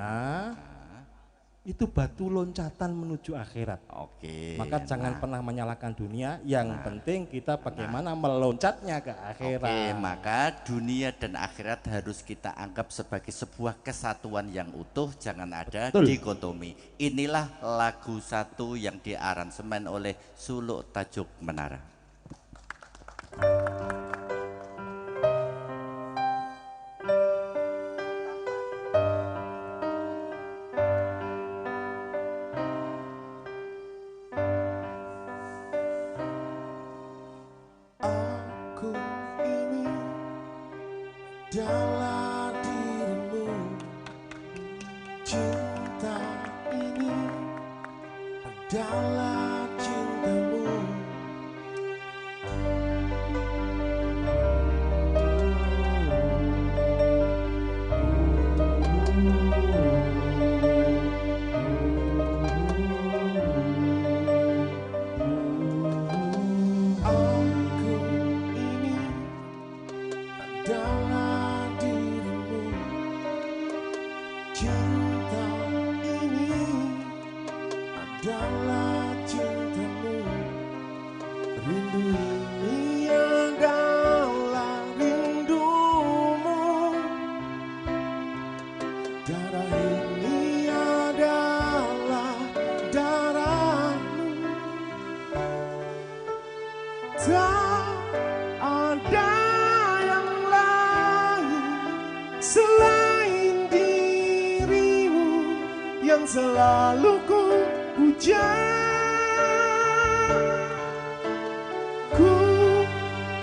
itu batu loncatan menuju akhirat. Oke. Maka jangan pernah menyalahkan dunia. Yang penting kita bagaimana meloncatnya ke akhirat. Oke, maka dunia dan akhirat harus kita anggap sebagai sebuah kesatuan yang utuh, jangan ada dikotomi. Inilah lagu satu yang diaransemen oleh Suluk Tajuk Menara. Adalah dirimu, cinta ini adalah cintamu. Aku ini adalah dirimu, cinta ini adalah cintamu. Rindu ini adalah rindumu, darah ini adalah yang selalu ku puja. Ku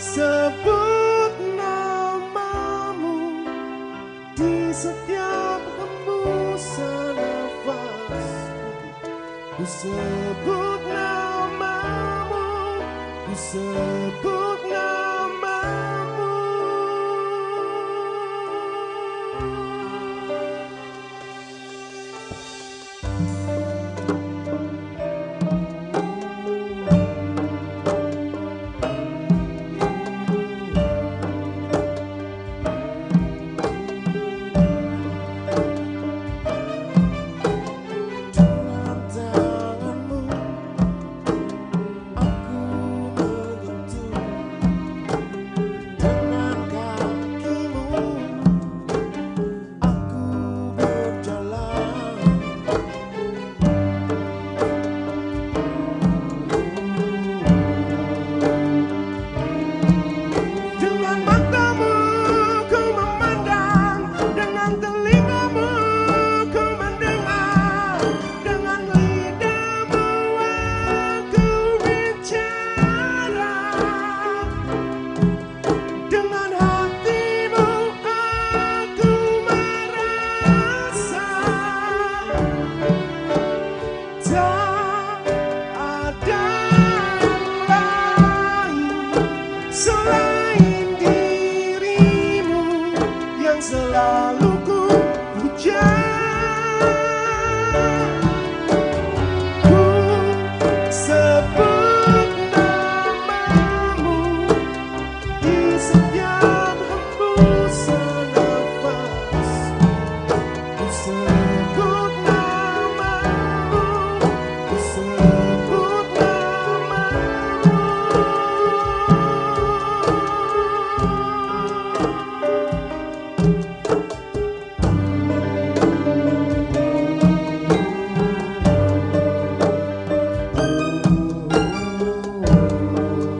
sebut namamu di setiap hembusan nafasku. Ku sebut namamu, ku sebut namamu. Dengan tanganmu aku menyentuh, dengan kakimu aku berjalan. Dengan matamu ku memandang, dengan telingamu ku mendengar, dengan lidahmu aku bicara, dengan hatimu aku merasa. Tak ada yang lain selain dirimu yang selalu ku puja. Ku sebut namamu di setiap hembusan nafas. Ku sebut namamu, ku sebut namamu.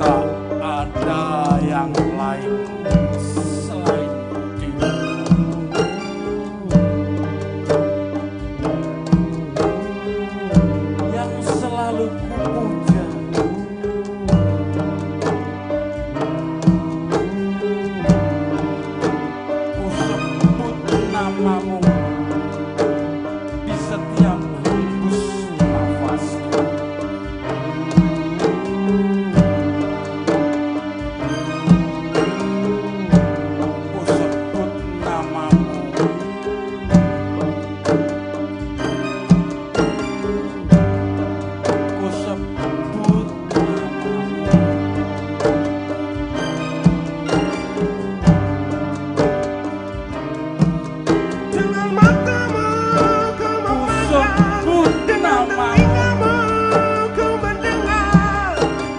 Tak ada yang lain selain dirimu. Yang selalu kupuja. Ku sebut namamu di setiap hembus nafasku. Ku sebut namamu. Ku sebut namamu. Dengan matamu ku memandang, Sebut dengan namamu. telingamu ku mendengar,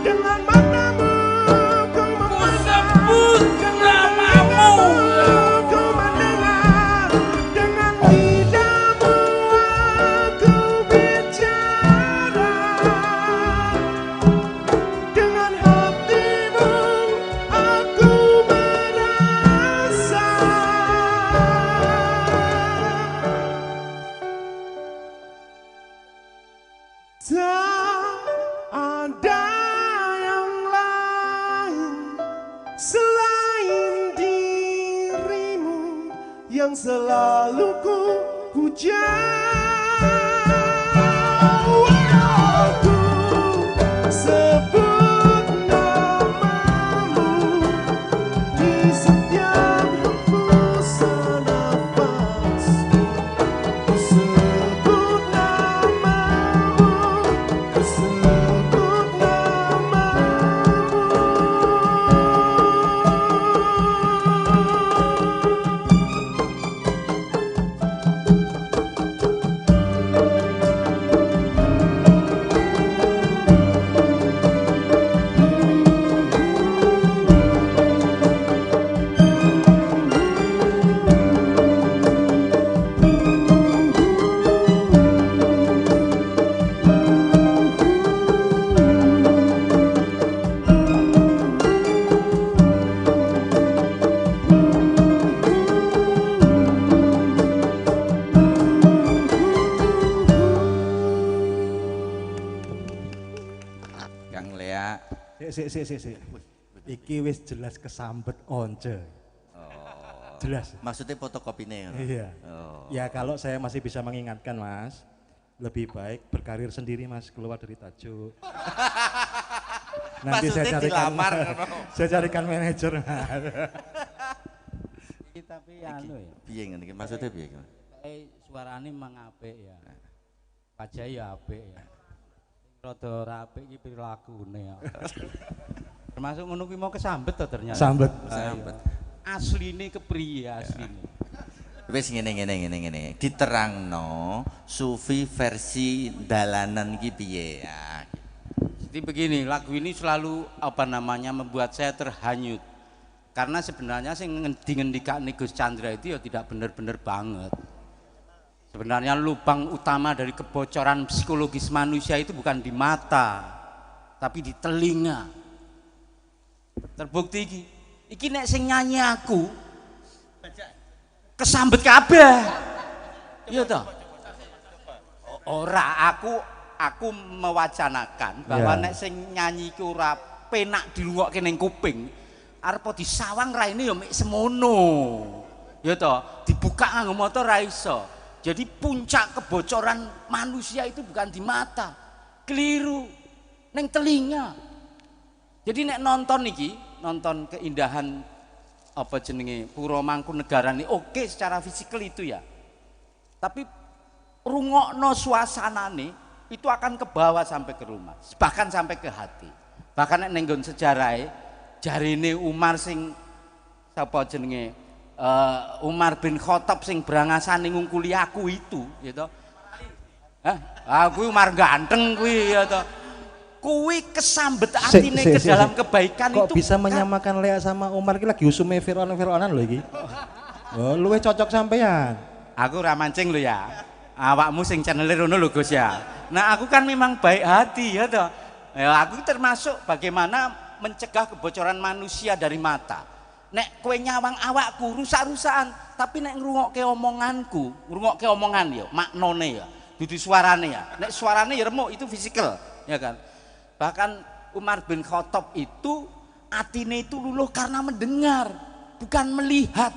dengan matamu ku Ku memandang, sebut dengan namamu. telingamu ku mendengar, dengan lidahmu aku bicara, dengan hatimu aku merasa. Tak ada yang lain selain dirimu yang selalu ku puja. Ku sebut namamu di setiap hembusan nafasku. Ku sebut namamu, ku sebut namamu. Sik, sik, sik, sik. Iki wis jelas kesambet once. Oh. Jelas. Maksudnya fotokopine. Iya. Oh. Ya kalau saya masih bisa mengingatkan, Mas, lebih baik berkarir sendiri, Mas, keluar dari tajuk. Nanti saya Maksudnya carikan dilamar, ngono. Saya carikan manajer, Mas. Iki tapi anu ya. Piye ngene iki? Maksudnya piye iki? Suarane memang apik ya. Wajah ya apik ya. Rada ora apik iki prilakune ya. Termasuk ngono kuwi mau kesambet to ternyata. Sambet. Sambet. Asline kepriye asline? Wis ngene ngene ngene ngene. Diterangno sufi versi dalanan iki piye ya. Jadi begini, lagu ini selalu apa namanya membuat saya terhanyut. Karena sebenarnya sing dingendikane Gus Chandra itu ya tidak benar-benar banget. Sebenarnya lubang utama dari kebocoran psikologis manusia itu bukan di mata, tapi di telinga. Terbukti iki. Iki nek sing nyanyi aku kesambet kabeh. Iya toh? Ora, aku mewacanakan bahwa nek sing nyanyi iku ora penak dirungokke ning kuping, arep disawang raine ya mek semono. Ya toh, dibuka nganggo mata ora iso. Jadi puncak kebocoran manusia itu bukan di mata, keliru, neng telinga. Jadi nek nonton iki, nonton keindahan apa jenenge Puro Mangkunegaran ini, oke secara fisikal itu ya. Tapi rungokno suasanane itu akan kebawa sampai ke rumah, bahkan sampai ke hati. Bahkan nek ning nggon sejarahe jarine Umar sing sapa jenenge Umar bin Khattab sing brangasane ngungkuli aku itu, gitu. Hah? Ah, kuwi Umar ganteng kuwi ya toh. Kuwi kesambet atine ke dalam kebaikan Kok itu bisa menyamakan Lea sama Umar ki lagi usume Fir'aun-Fir'aunan lho iki. Oh, luwih cocok sampean. Aku ora mancing lho ya. Awakmu sing channel rono lho Gus ya. Nah, aku kan memang baik hati ya toh. Ya, aku termasuk bagaimana mencegah kebocoran manusia dari mata. Nek kowe nyawang awakku rusak-rusakan, tapi nek ngrungokke omonganku, ngrungokke omongan ya, maknane ya, dudu suarane ya. Nek suarane ya remuk itu fisikal, ya kan. Bahkan Umar bin Khattab itu atine itu luluh karena mendengar, bukan melihat.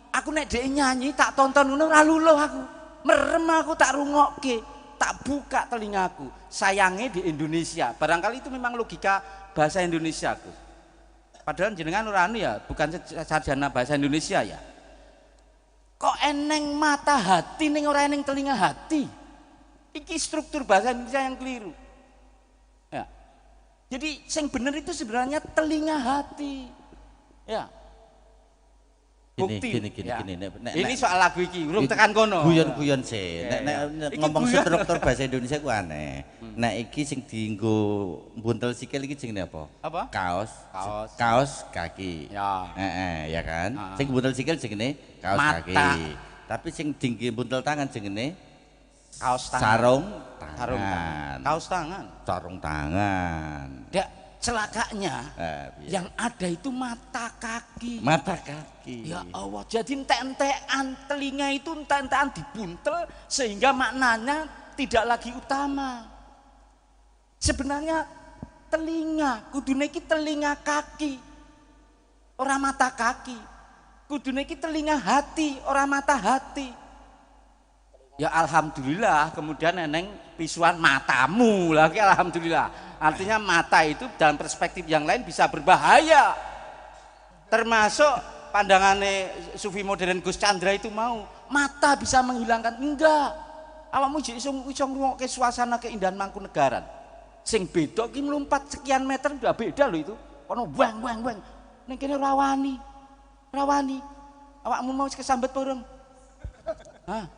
Aku nek dhek nyanyi tak tonton ngono ora luluh aku. Merem aku tak rungokke, tak buka telingaku. Sayangnya di Indonesia, barangkali itu memang logika bahasa Indonesia, Gus. Padahal jenengan ora anu ya, bukan sarjana bahasa Indonesia ya. Kok eneng mata hati ning ora eneng telinga hati? Iki struktur bahasa Indonesia yang keliru. Ya. Jadi yang benar itu sebenarnya telinga hati. Ya. Gini, Bukti. gini, gini, Ya. gini. Nek, Ini nek, soal lagu iki, urung tekan kono. Guyon-guyon sih. Oke, Nek, nek, ya. nek Iki ngomong guyon. struktur bahasa Indonesia ku aneh. Nek iki sing dienggo buntel sikil iki jenenge apa? Apa? Kaos. Kaos. Kaos kaki. Ya. Heeh, ya kan? Ah. Sing buntel sikil jenenge kaos Mata. kaki. Tapi sing dingge buntel tangan jenenge Kaos tangan. sarung tangan. Sarung tangan. Kaos tangan. Sarung tangan. Dak, celakanya Piye? yang ada itu mata kaki. Mata kaki. Ya Allah, jadi entek-entekan telinga itu entek-entekan dibuntel sehingga maknanya tidak lagi utama. Sebenarnya telinga, kudune iki telinga kaki, ora mata kaki. Kudune iki telinga hati, ora mata hati. Ya alhamdulillah, kemudian eneng pisuan matamu lagi alhamdulillah. Artinya mata itu dalam perspektif yang lain bisa berbahaya. Termasuk pandangannya sufi modern Gus Chandra itu mau mata bisa menghilangkan, enggak. Awakmu jek iso iso ngrungokke suasana keindahan Mangkunegaran. Sing beda ki mlumpat sekian meter udah beda lho itu. Kono weng weng weng. Ning kene rawani. Rawani. Awakmu mau kesambet apa urung? Hah?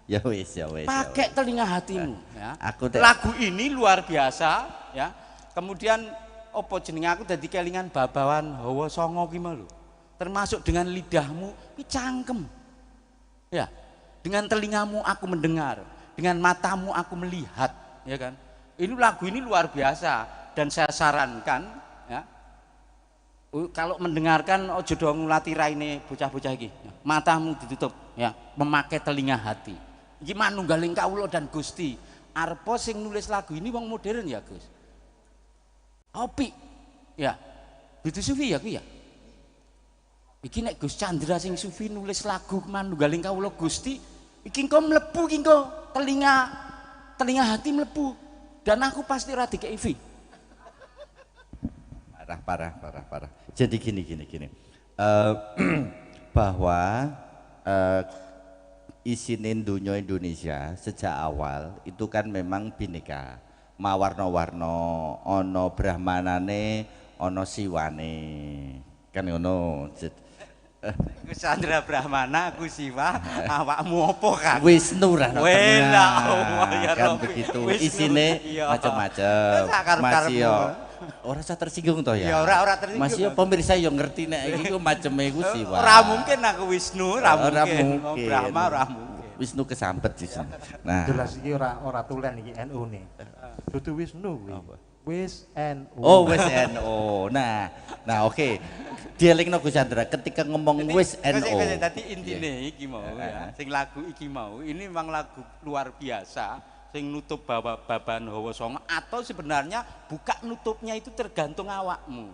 Ya wis, ya wis. Ya Pakai wis. telinga hatimu ya. Aku Lagu ini luar biasa ya. Kemudian opo jenenge aku dadi kelingan babawan hawa songo ki mau lho. Termasuk dengan lidahmu ki cangkem. Ya. Dengan telingamu aku mendengar, dengan matamu aku melihat, ya kan? Ini lagu ini luar biasa dan saya sarankan ya. Kalau mendengarkan ojo do ngulati raine bocah-bocah iki. Matamu ditutup ya, memakai telinga hati. Iki manunggaling kawula dan Gusti. Arpo sing nulis lagu ini wong modern ya, Gus. Apik. Ya. Dudu sufi ya kuwi ya. Iki nek Gus Chandra sing sufi nulis lagu manunggaling kawula Gusti, iki engko mlebu iki engko telinga telinga hati mlebu dan aku pasti ora dikeki fee. Parah, parah, parah, parah. Jadi gini, gini, gini. Bahwa isine dunia Indonesia sejak awal itu kan memang bineka, mawarna-warna, ana brahmanane, ana siwane. Kan ngono. Gus Chandra Brahmana, aku Siwa, awakmu opo kan? Wisnu ra Allah ya kan begitu. Isine macam-macam. Masih yo ora usah tersinggung toh ya. Ya ora ora tersinggung. Masih yo pemirsa yo ngerti nek iki ku maceme iku Siwa. Ora mungkin aku Wisnu, ora mungkin. Brahma ora mungkin. Wisnu kesambet sih. Nah, jelas iki ora ora tulen iki NU ne. Dudu Wisnu kuwi. Wis NU. Oh, wis NU. Nah, nah oke. Dielingno Gus Chandra ketika ngomong wis NU. Tadi intine iki mau ya, sing lagu iki mau, ini memang lagu luar biasa sing nutup bababan hawa songo atau sebenarnya buka nutupnya itu tergantung awakmu.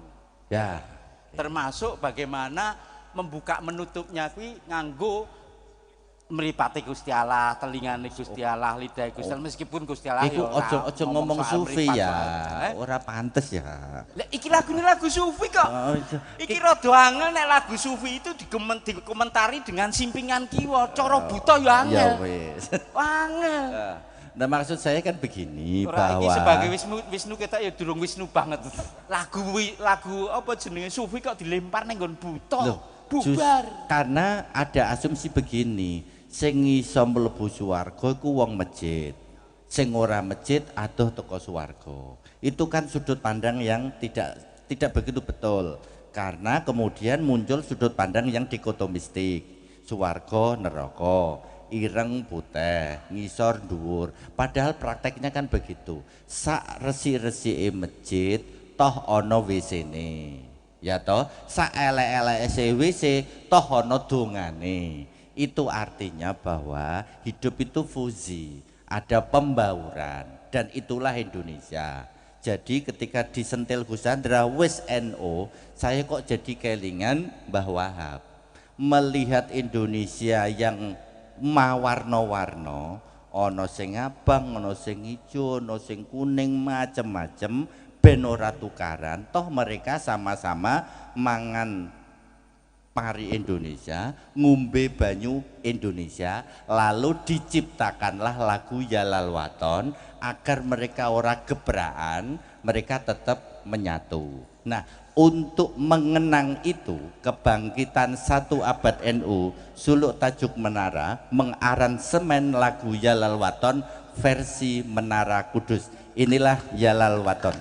Ya. Termasuk bagaimana membuka menutupnya kuwi nganggo mripate Gusti Allah, telingane Gusti Allah, lidah Gusti Allah, meskipun Gusti Allah iku aja aja ngomong sufi ya. Ora pantes ya. Lah iki lagune lagu sufi kok. Iki rada angel nek lagu sufi itu dikomentari dengan simpingan kiwa, cara buta ya angel. Ya wis. Angel. Nah maksud saya kan begini ora, bahwa iki sebagai Wisnu, Wisnu kita ya durung Wisnu banget. Lagu lagu apa jenenge sufi kok dilempar ning nggon buta. Bubar. Karena ada asumsi begini, sing iso mlebu swarga iku wong masjid. Sing ora masjid adoh teko swarga. Itu kan sudut pandang yang tidak begitu betul. Karena kemudian muncul sudut pandang yang dikotomistik. Swarga neraka, ireng putih, ngisor dhuwur. Padahal prakteknya kan begitu. Sak resi-resike masjid toh ana WC-ne. Ya toh, sak elek-eleke WC toh ana dongane. Itu artinya bahwa hidup itu fusi, ada pembauran dan itulah Indonesia. Jadi ketika disentil Gus Chandra wis NU, saya kok jadi kelingan Mbah Wahab. Melihat Indonesia yang mawarna-warna, ana sing abang, ana sing ijo, ana sing kuning, macem-macem, ben ora tukaran, toh mereka sama-sama mangan pari Indonesia, ngombe banyu Indonesia, lalu diciptakanlah lagu Yalal Waton agar mereka ora gebrakan, mereka tetap menyatu. Nah, untuk mengenang itu, kebangkitan satu abad NU, Suluk Tajuk Menara mengaransemen lagu Yalal Waton versi Menara Kudus. Inilah Yalal Waton.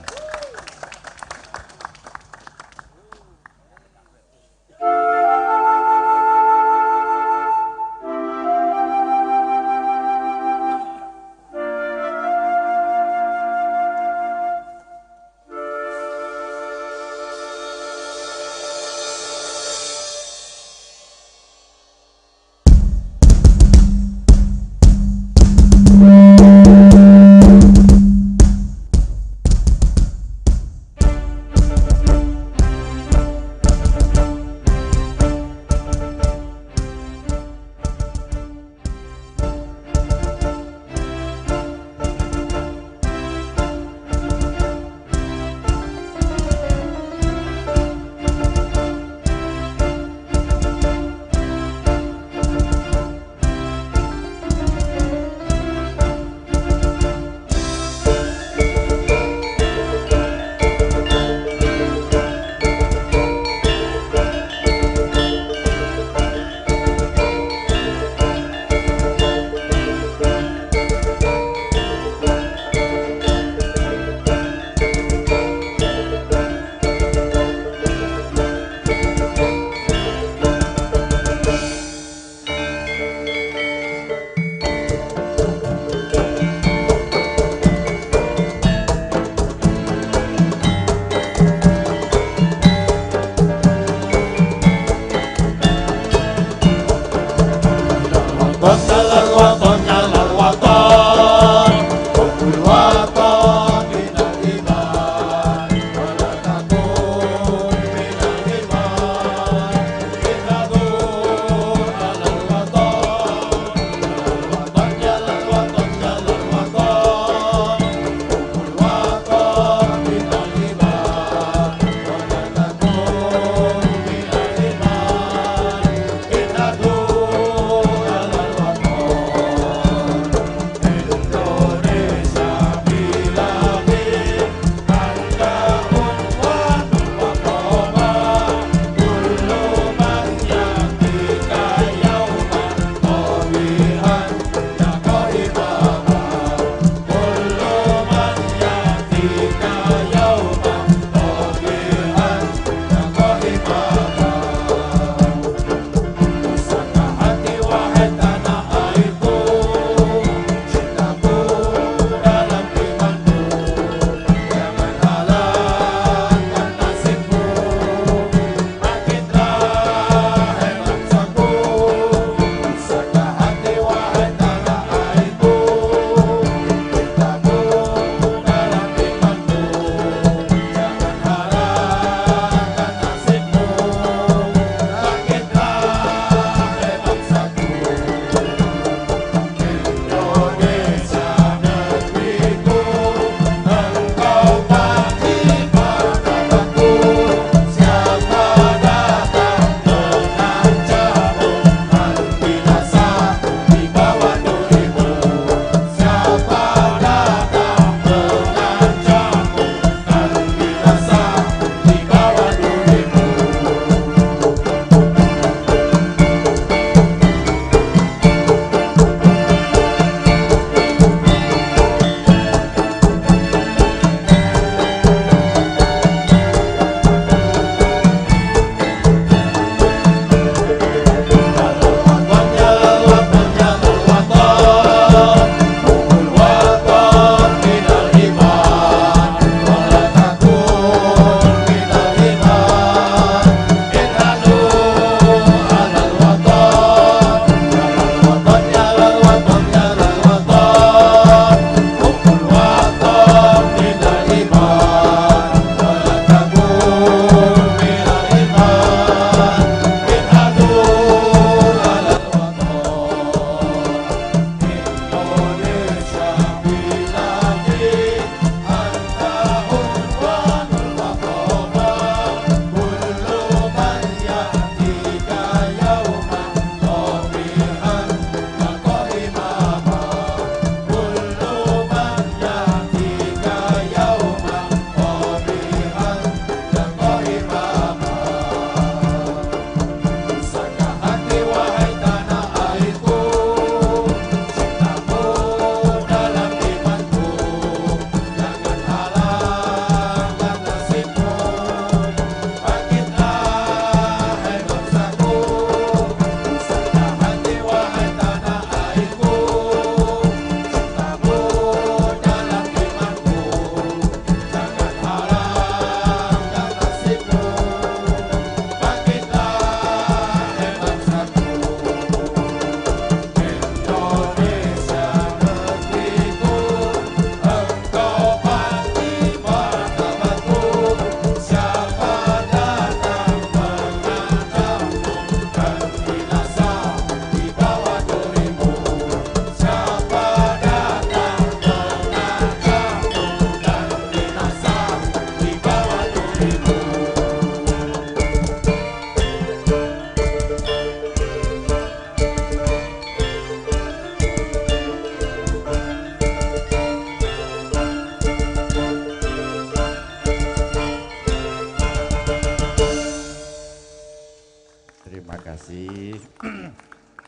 kasih.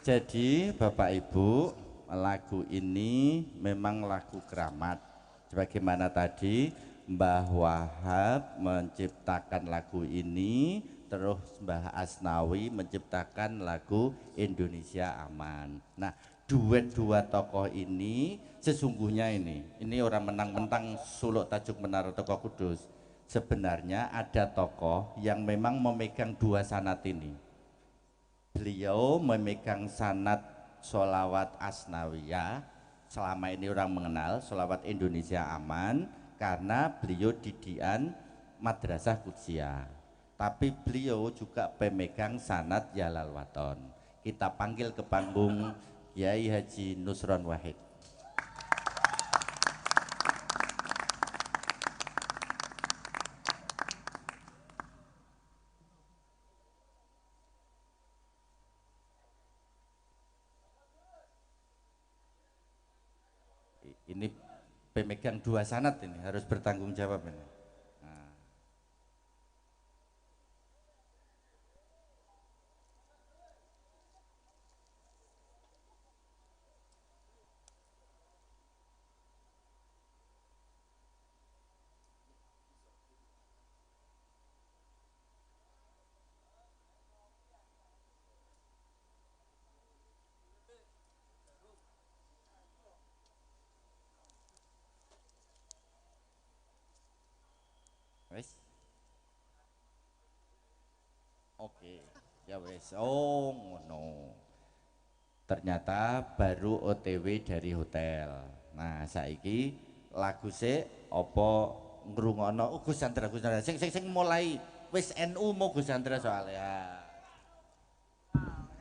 Jadi Bapak Ibu, lagu ini memang lagu keramat. Sebagaimana tadi Mbah Wahab menciptakan lagu ini, terus Mbah Asnawi menciptakan lagu Indonesia Aman. Nah, duet dua tokoh ini sesungguhnya ini orang mentang-mentang suluk tajuk Menara Tokoh Kudus. Sebenarnya ada tokoh yang memang memegang dua sanad ini. Beliau memegang sanad sholawat Asnawiyah, selama ini orang mengenal sholawat Indonesia Aman karena beliau didikan Madrasah Qudsiyah. Tapi beliau juga pemegang sanad Yalal Waton. Kita panggil ke panggung Kiai Haji Nusron Wahid. Ini pemegang dua sanad ini harus bertanggung jawab ini. Nah. Wes. Oke, ya wes. Oh, ngono. Ternyata baru OTW dari hotel. Nah, saiki lagu sik apa ngrungokno? Oh, Gus Chandra, Gus Chandra. Sing sing sing mulai wis NU mau Gus Chandra soalnya.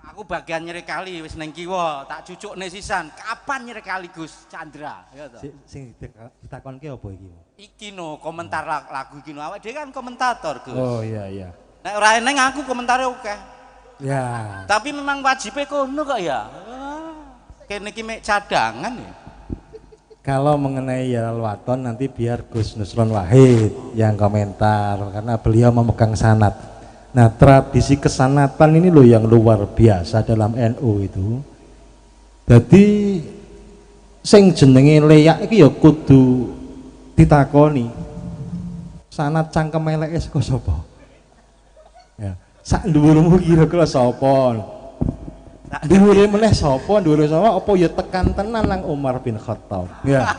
Aku bagian nyrekali wis neng kiwa, tak cucukne sisan. Kapan nyrekali Gus Chandra? Ya toh. Sing ditakonke apa iki? Iki no komentar lagu iki no. Awake dhewe kan komentator, Gus. Oh iya iya. Nek ora eneng aku komentare akeh. Ya. Tapi memang wajibe kono kok ya. Kene iki mek cadangan ya. Kalau mengenai Yalal Waton nanti biar Gus Nusron Wahid yang komentar karena beliau memegang sanad. Nah, tradisi kesanatan ini loh yang luar biasa dalam NU itu. Jadi sing jenenge leyak iki ya kudu ditakoni. Sanad cangkem eleke saka sapa? Ya, sak dhuwurmu kira-kira sapa? Dhuwure meneh sapa, dhuwure sapa apa ya tekan tenan nang Umar bin Khattab. Ya.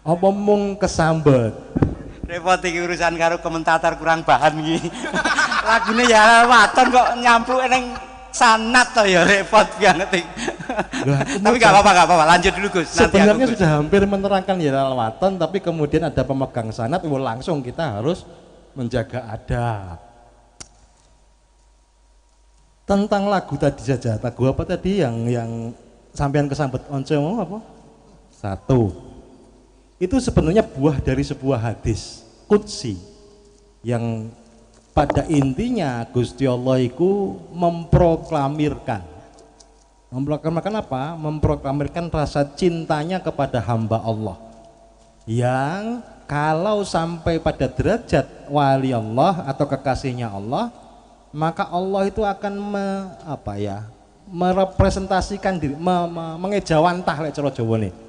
Apa mung kesambet? Repot iki urusan karo komentator kurang bahan iki. Lagune ya Waton kok nyampluke ning sanad to ya repot banget iki. Tapi enggak apa-apa, lanjut dulu Gus. Sebenarnya sudah hampir menerangkan Yalal Waton, tapi kemudian ada pemegang sanad, langsung kita harus menjaga adab. Tentang lagu tadi saja, lagu apa tadi yang sampean kesambet once mau apa? Satu. Itu sebenarnya buah dari sebuah hadis qudsi yang pada intinya Gusti Allah itu memproklamirkan. Memproklamirkan apa? Memproklamirkan rasa cintanya kepada hamba Allah. Yang kalau sampai pada derajat wali Allah atau kekasihnya Allah, maka Allah itu akan merepresentasikan diri, mengejawantah lek cara Jawane.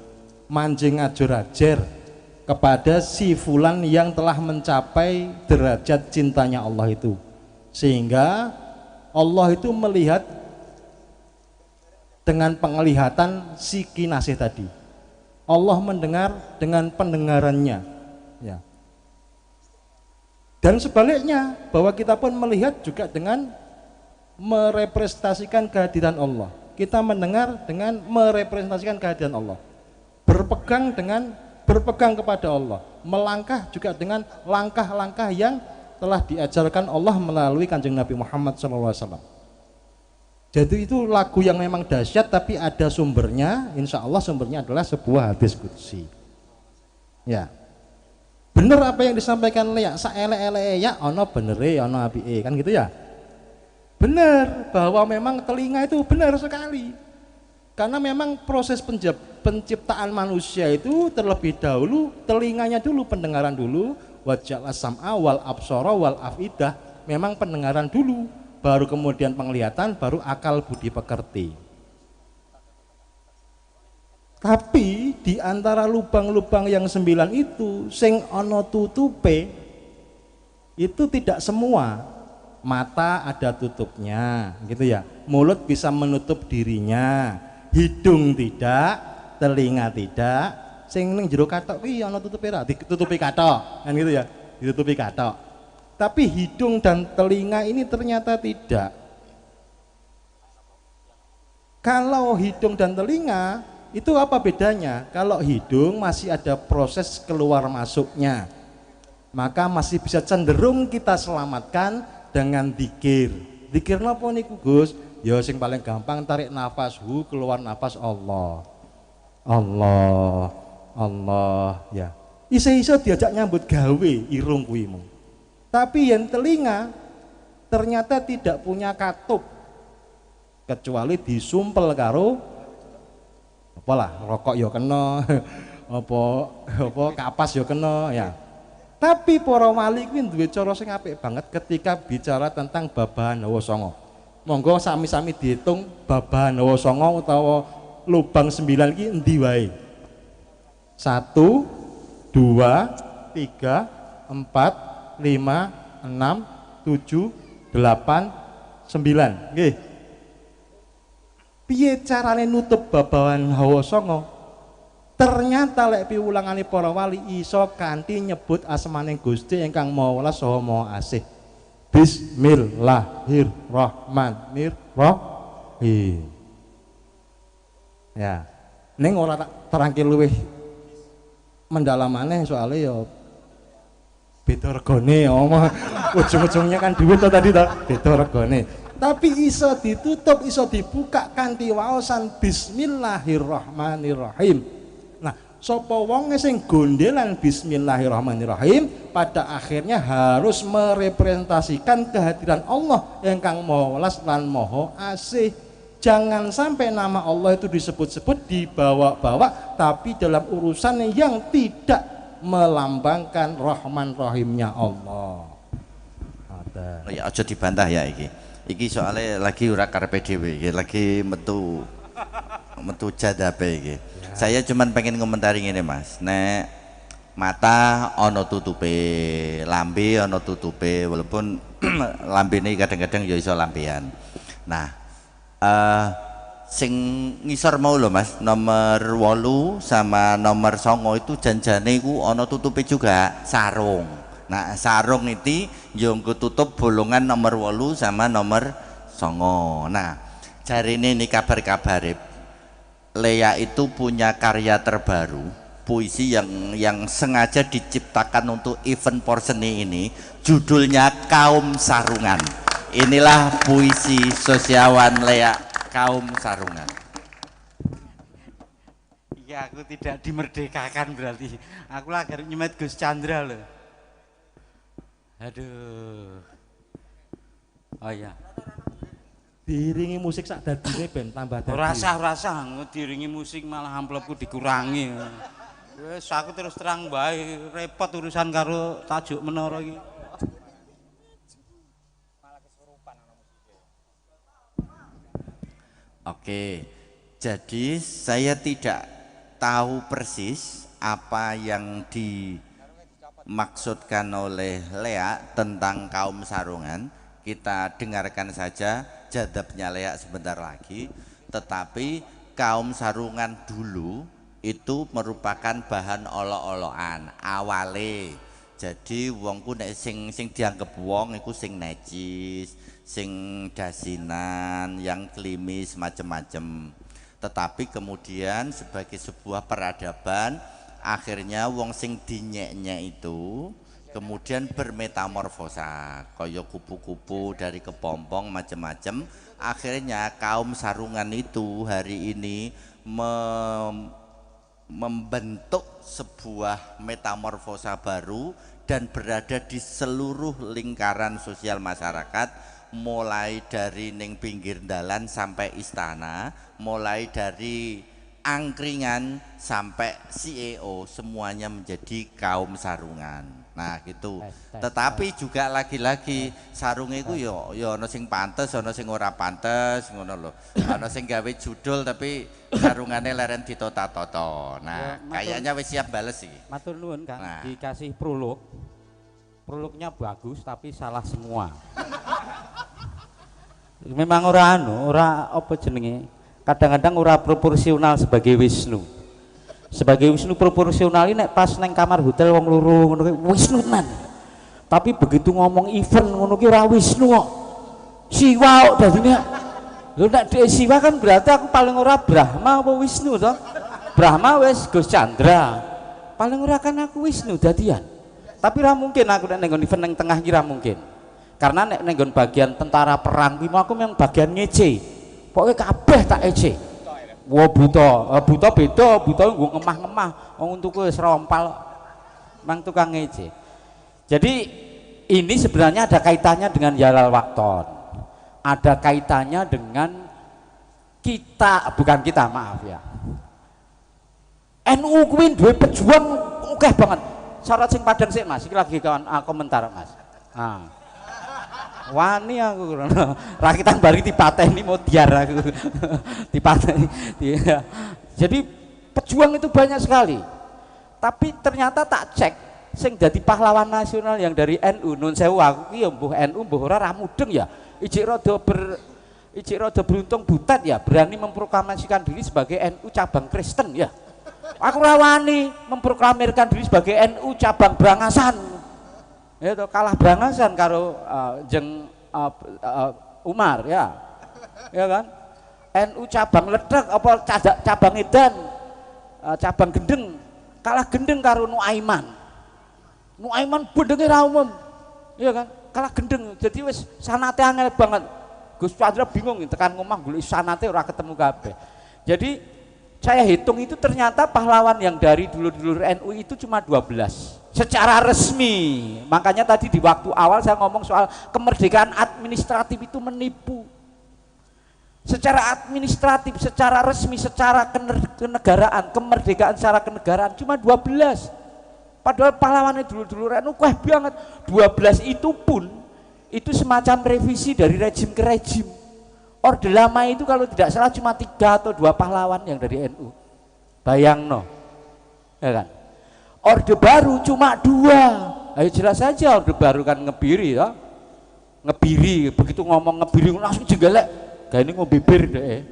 Manjing ajur-ajer kepada si fulan yang telah mencapai derajat cintanya Allah itu, sehingga Allah itu melihat dengan penglihatan si kinasih tadi, Allah mendengar dengan pendengarannya, ya. Dan sebaliknya bahwa kita pun melihat juga dengan merepresentasikan kehadiran Allah, kita mendengar dengan merepresentasikan kehadiran Allah, berpegang dengan berpegang kepada Allah, melangkah juga dengan langkah-langkah yang telah diajarkan Allah melalui Kanjeng Nabi Muhammad SAW. Jadi itu lagu yang memang dahsyat tapi ada sumbernya, insya Allah sumbernya adalah sebuah hadis qudsi. Ya, bener apa yang disampaikan Lea, saele-ele ya, ono benere, ono apike, kan gitu ya. Bener bahwa memang telinga itu benar sekali. Karena memang proses penciptaan manusia itu terlebih dahulu telinganya dulu, pendengaran dulu, wajah sam'a wal absara wal afidah. Memang pendengaran dulu, baru kemudian penglihatan, baru akal budi pekerti. Tapi di antara lubang-lubang yang 9 itu, sing ono tutupe itu tidak semua. Mata ada tutupnya, gitu ya. Mulut bisa menutup dirinya, hidung tidak, telinga tidak. Sing ning jero katok kuwi ana tutupe ra? Ditutupi katok, kan gitu ya. Ditutupi katok. Tapi hidung dan telinga ini ternyata tidak. Kalau hidung dan telinga itu apa bedanya? Kalau hidung masih ada proses keluar masuknya, maka masih bisa cenderung kita selamatkan dengan dzikir. Dzikir napa niku, Gus? Ya sing paling gampang tarik nafas hu, keluar nafas Allah. Allah, Allah, ya. Iso-iso diajak nyambut gawe irung kuwi mu. Tapi yang telinga ternyata tidak punya katup, kecuali disumpel karo apalah, rokok ya kena, apa apa kapas ya kena, ya. Tapi para wali kuwi duwe cara sing apik banget ketika bicara tentang babahan hawa sanga. Monggo sami-sami dihitung babahan hawa sanga utawa lubang 9 iki endi wae. 1 2 3 4 5 6 7 8 9. Nggih. Piye carane nutup babahan hawa sanga? Ternyata lek piwulangane para wali iso kanthi nyebut asmane Gusti ingkang Maha Welas saha Maha Asih. Bismillahirrahmanirrahim. Ya. Ning ora tak terangke luwih mendalam maneh soalnya ya beda regane omah. Ujung-ujungnya kan duit to tadi to, beda regane. Tapi iso ditutup, iso dibuka kanthi waosan bismillahirrahmanirrahim. Nah, sapa wonge sing gondelan bismillahirrahmanirrahim pada akhirnya harus merepresentasikan kehadiran Allah ingkang Maha Welas lan Maha Asih. Jangan sampai nama Allah itu disebut-sebut, dibawa-bawa, tapi dalam urusan yang tidak melambangkan Rahman Rahimnya Allah. Ada. Ya aja dibantah ya iki. Iki soalnya lagi ora karepe dhewe iki, lagi metu metu jadabe iki. Ya. Saya cuman pengen ngomentari ngene Mas. Nek mata ana tutupe, lambe ana tutupe, walaupun lambene kadang-kadang ya iso lambean. Nah, sing ngisor mau lho Mas, nomor 8 sama nomor 9 itu janjane iku ana tutupe juga, sarung. Nah, sarung itu yo nggo tutup bolongan nomor 8 sama nomor 9. Nah, jarine ini kabar-kabare Lea itu punya karya terbaru, puisi yang sengaja diciptakan untuk event Porseni ini, judulnya Kaum Sarungan. Inilah puisi sosiawan Lea, Kaum Sarungan. Iya, aku tidak dimerdekakan berarti. Aku lah garip nyemet Gus Chandra loh. Aduh. Oh iya. Diiringi musik sak dadine ben tambah dadi. Ora sah, diiringi musik malah amplopku dikurangi. Wes aku terus terang bae repot urusan karo tajuk menara iki. Oke, jadi saya tidak tahu persis apa yang dimaksudkan oleh Lea tentang kaum sarungan. Kita dengarkan saja jadabnya Lea sebentar lagi. Tetapi kaum sarungan dulu itu merupakan bahan olok-olokan awale. Jadi wongku nek sing dianggep wong iku sing necis, sing dasinan, yang klimis macem-macem. Tetapi kemudian sebagai sebuah peradaban, akhirnya wong sing dinyek-nyek itu kemudian bermetamorfosa, kaya kupu-kupu dari kepompong macem-macem. Akhirnya kaum sarungan itu hari ini membentuk sebuah metamorfosa baru dan berada di seluruh lingkaran sosial masyarakat, mulai dari ning pinggir dalan sampai istana, mulai dari angkringan sampai CEO, semuanya menjadi kaum sarungan. Nah, gitu. Tetapi juga lagi-lagi sarunge iku ya ya ana sing pantes, ana sing ora pantes, ngono lho. Ana sing gawe judul tapi sarungane leren ditota-toto. Nah, Ya, matur- kayaknya wis siap bales iki. Matur nuwun Kang, Nah. dikasih prolog. Prolognya bagus tapi salah semua. Memang ora anu, ora apa jenenge? Kadang-kadang ora proporsional sebagai Wisnu. Sebagai Wisnu proporsional ini nek pas neng kamar hotel wong loro ngono kuwi Wisnu tenan. Tapi begitu ngomong event ngono ki ora Wisnu kok. Siwa kok dadine. Lho nek dhek Siwa kan berarti aku paling ora Brahma apa Wisnu to? Brahma wis Gus Chandra. Paling ora kan aku Wisnu dadian. Tapi ora mungkin aku nek neng event neng tengah ki ora mungkin. Karena nek neng bagian tentara perang kuwi mau aku memang bagian ngece. Pokoke kabeh tak ece. Wah buta, buta beda, buta nggo ngemah-ngemah, wong untuku wis rompal. Mang tukang ngece. Jadi ini sebenarnya ada kaitannya dengan Jalal Wakton. Ada kaitannya dengan kita, bukan kita, maaf ya. NU kuwi duwe pejuang akeh banget. Syarat sing padang sik Mas, iki lagi kawan komentar Mas. Ah. Wani aku rono. Rakitan bari dipateni modiar aku. Dipateni. Iya. Jadi pejuang itu banyak sekali. Tapi ternyata tak cek sing dadi pahlawan nasional yang dari NU, nun sewu aku ki ya mbuh NU mbuh ora ra mudeng ya. Ijik rada beruntung butet ya, berani memproklamasikan diri sebagai NU cabang Kristen ya. Aku ora wani memproklamirkan diri sebagai NU cabang Brangasan. Ya toh, kalah Brangasan karo jeng Umar ya. Ya kan? NU cabang Ledek apa cabang Edan, cabang Gendeng, kalah Gendeng karo Nuaiman. Nuaiman bendenge ra umum. Ya kan? Kalah Gendeng. Jadi wis sanate angel banget. Gus Chandra bingung tekan ngomah golek sanate ora ketemu kabeh. Jadi saya hitung itu ternyata pahlawan yang dari dulur-dulur NU itu cuma 12 secara resmi. Makanya tadi di waktu awal saya ngomong soal kemerdekaan administratif itu menipu. Secara administratif, secara resmi, secara kenegaraan, kemerdekaan secara kenegaraan cuma 12. Padahal pahlawannya dulur-dulur NU kueh banget. 12 itu pun itu semacam revisi dari rejim ke rejim. Orde lama itu kalau tidak salah cuma 3 atau 2 pahlawan yang dari NU. Bayangno. Ya kan? Orde baru cuma 2. Ayo jelas saja Orde baru kan ngebiri ya. Ngebiri, begitu ngomong ngebiri langsung jenggelek. Kayak ini ngombe bir deh.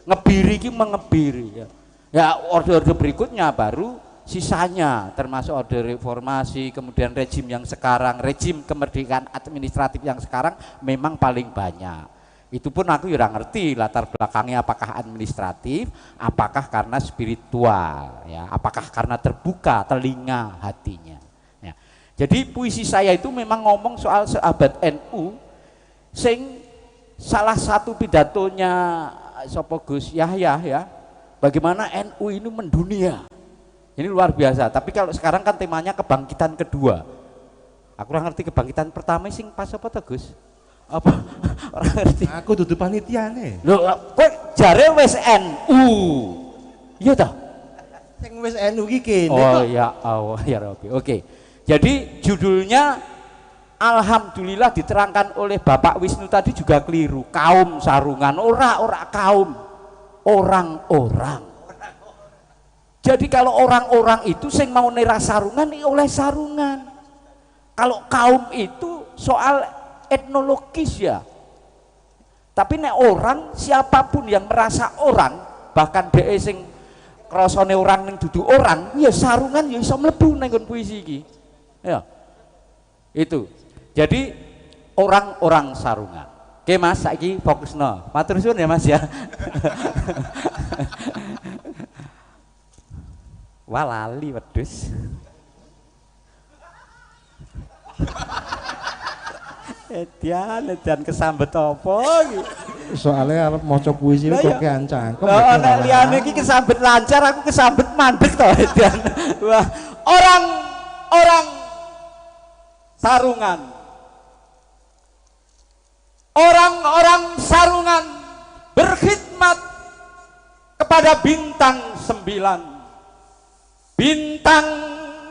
Ngebiri ki mengebiri ya. Ya orde-orde berikutnya baru sisanya termasuk orde reformasi, kemudian rejim yang sekarang, rejim kemerdekaan administratif yang sekarang memang paling banyak. Itu pun aku ya ngerti latar belakangnya apakah administratif, apakah karena spiritual, ya, apakah karena terbuka telinga hatinya. Ya. Jadi puisi saya itu memang ngomong soal seabad NU, sing salah satu pidatonya Sopo Gus Yahya ya, bagaimana NU ini mendunia. Ini luar biasa. Tapi kalau sekarang kan temanya kebangkitan kedua. Aku kurang ngerti kebangkitan pertama sing pas apa to Gus? Apa? Ora ngerti. Aku dudu panitiane. Lho, kowe jare wis NU. Iya toh? Sing wis NU ki kene Oh ya Allah ya Rabbi. Oke. Jadi judulnya alhamdulillah diterangkan oleh Bapak Wisnu tadi juga keliru. Kaum sarungan, ora kaum. Orang-orang. Jadi kalau orang-orang itu sing mau nera sarungan oleh sarungan. Kalau kaum itu soal etnologis ya. Tapi nek orang siapapun yang merasa orang, bahkan dhek sing krasane orang ning dudu orang, ya sarungan ya iso mlebu nang nggon puisi iki. Ya. Itu. Jadi orang-orang sarungan. Oke Mas, saiki fokusno. Matur suwun ya Mas ya. Wah lali wedhus. Edian, edian kesambet apa iki? Soalnya arep maca puisi Lah kok iya. kean cangkem. Lah nek liyane iki kesambet lancar, aku kesambet mandek to edian. Wah, orang-orang sarungan. Orang-orang sarungan berkhidmat kepada bintang 9. Bintang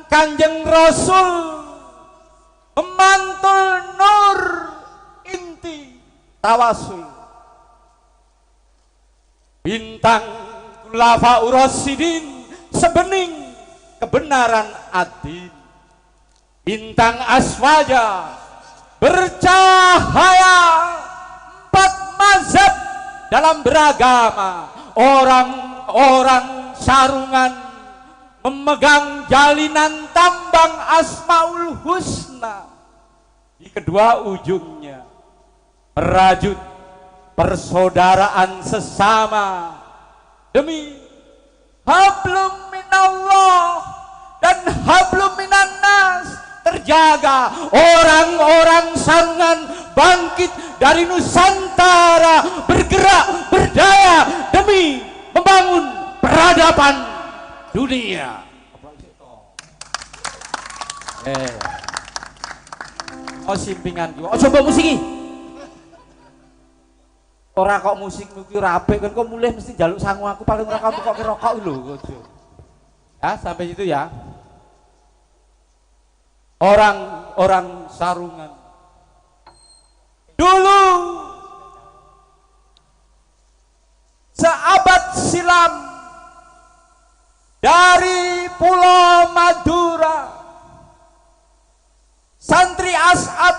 Kanjeng Rasul memantul nur inti tawasul. Bintang Khulafaur Rasyidin sebening kebenaran adin. Bintang aswaja bercahaya, empat mazhab dalam beragama. Orang-orang sarungan memegang jalinan tambang Asmaul Husna di kedua ujungnya, merajut persaudaraan sesama demi hablum minallah dan hablum minannas terjaga. Orang-orang sarungan bangkit dari Nusantara, bergerak berdaya demi membangun peradaban dunia. Oh simpingan ki. Ojo mbok musiki. Ora kok musik iki ora apik kan kok mulih mesti njaluk sangu aku paling ora kamu kok rokok lho. Ya, sampai situ ya. Orang-orang sarungan dulu seabad silam dari Pulau Madura, santri As'ad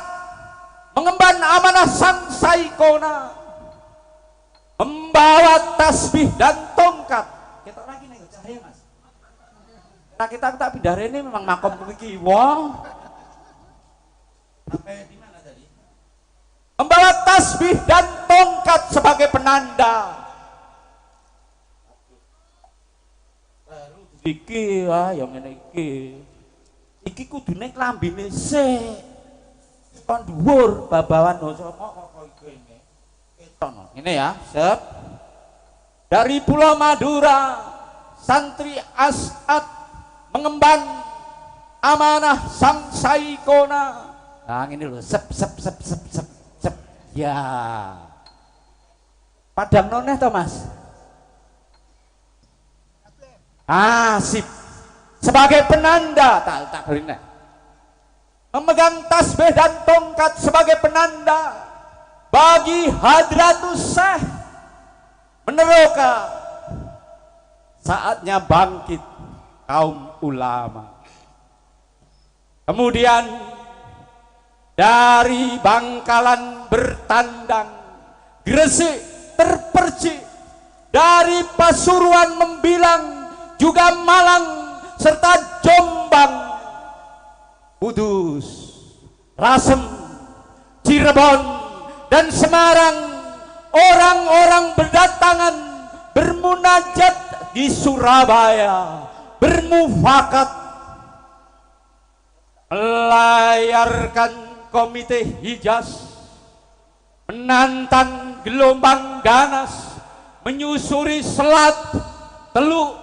mengemban amanah sang Saikona, membawa tasbih dan tongkat. Kita lagi nih cahaya mas. Nah kita tak pindah rene memang makom iki wong. Sampai di mana tadi? Membawa tasbih dan tongkat sebagai penanda. Iki ah yang ngene iki. Iki kudune klambine sik. Kon dhuwur babawan kok kok iki ngene. Keton. Ngene ya, sep. Dari Pulau Madura, santri As'ad mengemban amanah sang Saikona. Nah ngene lho, sep sep sep sep sep sep. Ya. Padang noneh to, Mas? Ah, sip. Sebagai penanda, tak beli. Memegang tasbih dan tongkat sebagai penanda bagi Hadratus Syekh meneroka saatnya bangkit kaum ulama. Kemudian dari Bangkalan bertandang, Gresik terpercik, dari Pasuruan membilang, juga Malang serta Jombang, Kudus, Rasem, Cirebon dan Semarang, orang-orang berdatangan bermunajat di Surabaya, bermufakat melayarkan Komite Hijaz, menantang gelombang ganas, menyusuri selat, teluk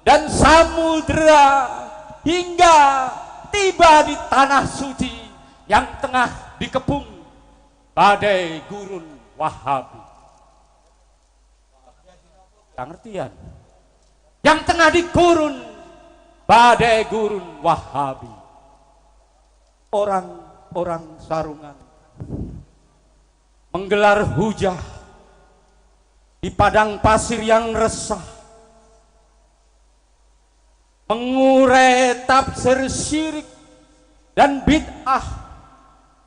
dan samudera hingga tiba di tanah suci yang tengah dikepung badai gurun Wahabi. Ngertian? Yang tengah dikurun badai gurun Wahabi. Orang-orang sarungan menggelar hujah di padang pasir yang resah, mengurai tafsir syirik dan bid'ah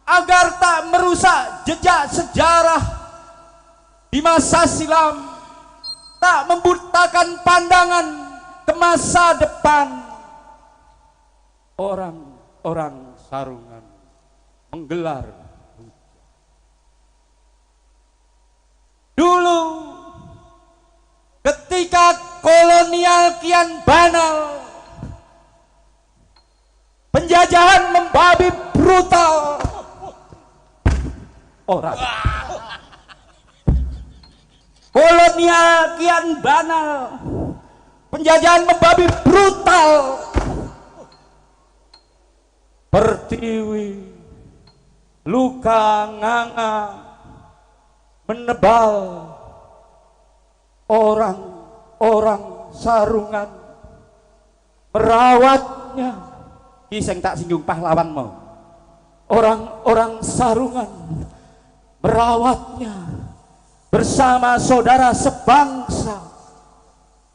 agar tak merusak jejak sejarah di masa silam, tak membutakan pandangan ke masa depan. Orang-orang sarungan menggelar hujah. Dulu ketika kolonial kian banal, penjajahan membabi brutal, orang kolonial kian banal, penjajahan membabi brutal, Pertiwi luka nganga menebal, orang-orang sarungan merawatnya. Ki sing tak singgung pahlawan mau. Orang-orang sarungan merawatnya bersama saudara sebangsa,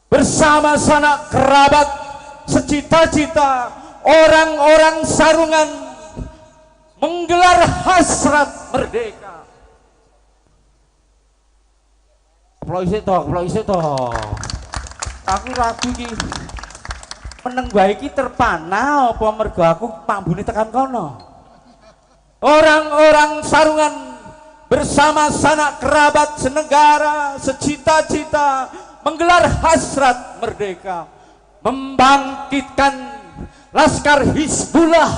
bersama sanak kerabat secita-cita. Orang-orang sarungan menggelar hasrat merdeka. Keplok isik toh, keplok isik toh. Aku ragu iki. Meneng wae iki terpana apa mergo aku mambune tekan kono. Orang-orang sarungan bersama sanak kerabat senegara secita-cita menggelar hasrat merdeka, membangkitkan Laskar Hizbullah,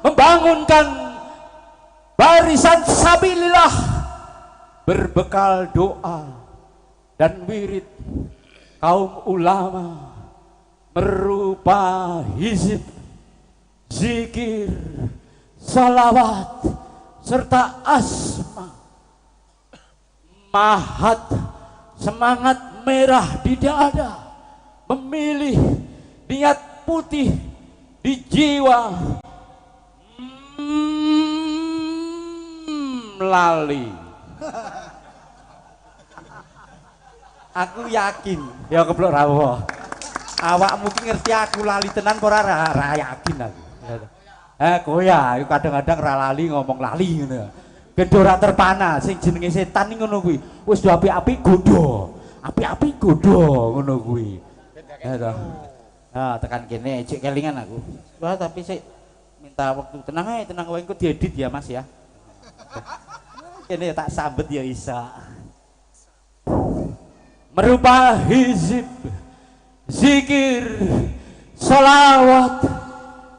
membangunkan barisan sabilillah, berbekal doa dan wirid kaum ulama merupa hizib, zikir, salawat serta asma. Mahat semangat merah di dada, memilih niat putih di jiwa. Lali. Aku yakin ya keblok rawo. Awakmu ki ngerti aku lali tenan apa ora? Ora yakin aku. Kowe ya kadang-kadang ra lali ngomong lali ngono. Ben ora terpana sing jenenge setan iki ngono kuwi. Wis do apik-apik godho. Apik-apik godho ngono kuwi. Ya toh. Nah, tekan kene cek kelingan aku. Wah, tapi sik minta waktu tenang ae, tenang wae engko diedit ya Mas ya. Kene tak sambet ya isa. Merupa hizib, zikir, sholawat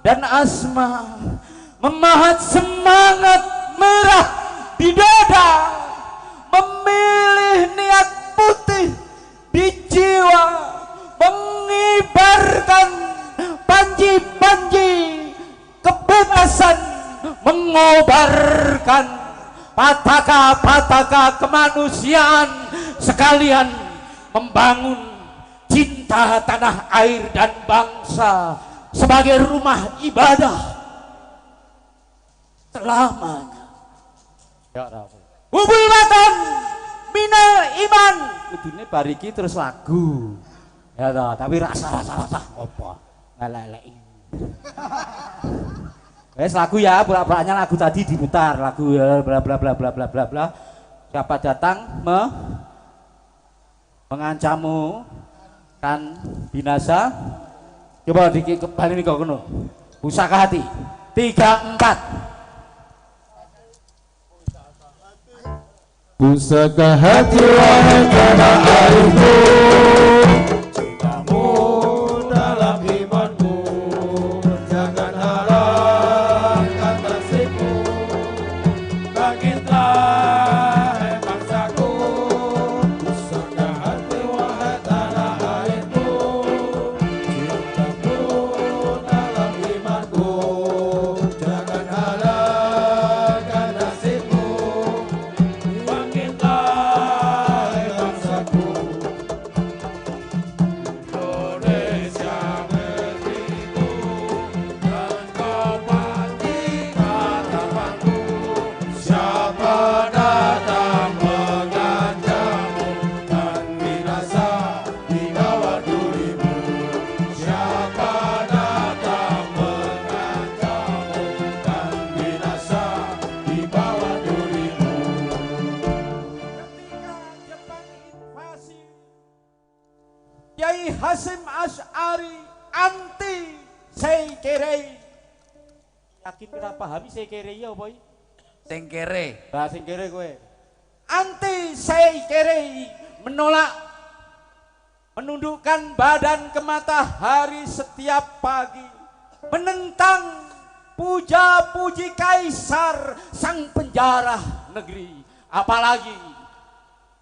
dan asma, memahat semangat merah di dada, memilih niat putih di jiwa, mengibarkan panji-panji kebebasan, mengobarkan pataka-pataka kemanusiaan, sekalian membangun cinta tanah air dan bangsa sebagai rumah ibadah selamanya. Hubul watan minal iman. Kudune bar iki terus lagu. Ya toh, tapi rasa-rasa apa? Ngeleleki. Wes lagu ya, bolak-baliknya lagu tadi diputar, lagu bla bla bla bla bla bla bla. Siapa datang mengancammu kan binasa. Coba dikembali kok kono. Pusaka hati. 3 4. Pusaka hati wahai tanah airku, cintamu dalam imanmu, jangan harapkan nasibmu, bangkitlah hai bangsaku. Pusaka hati wahai tanah airku, cintamu dalam imanku, jangan harapkan nasibmu, bangkitlah hai bangsaku. Indonesia negeriku, dan kau pasti harapanku. Siapa datang mengancammu dan binasa di bawah durimu. Siapa datang mengancammu dan binasa di bawah durimu. Ketika Jepang invasi, Kiai Hasyim Asy'ari anti seikerei. Yakin ora pahami seikerei ya apa iki? Sing kere. Lah sing kere kowe. Anti seikerei, menolak menundukkan badan ke matahari setiap pagi, menentang puja-puji kaisar sang penjarah negeri, apalagi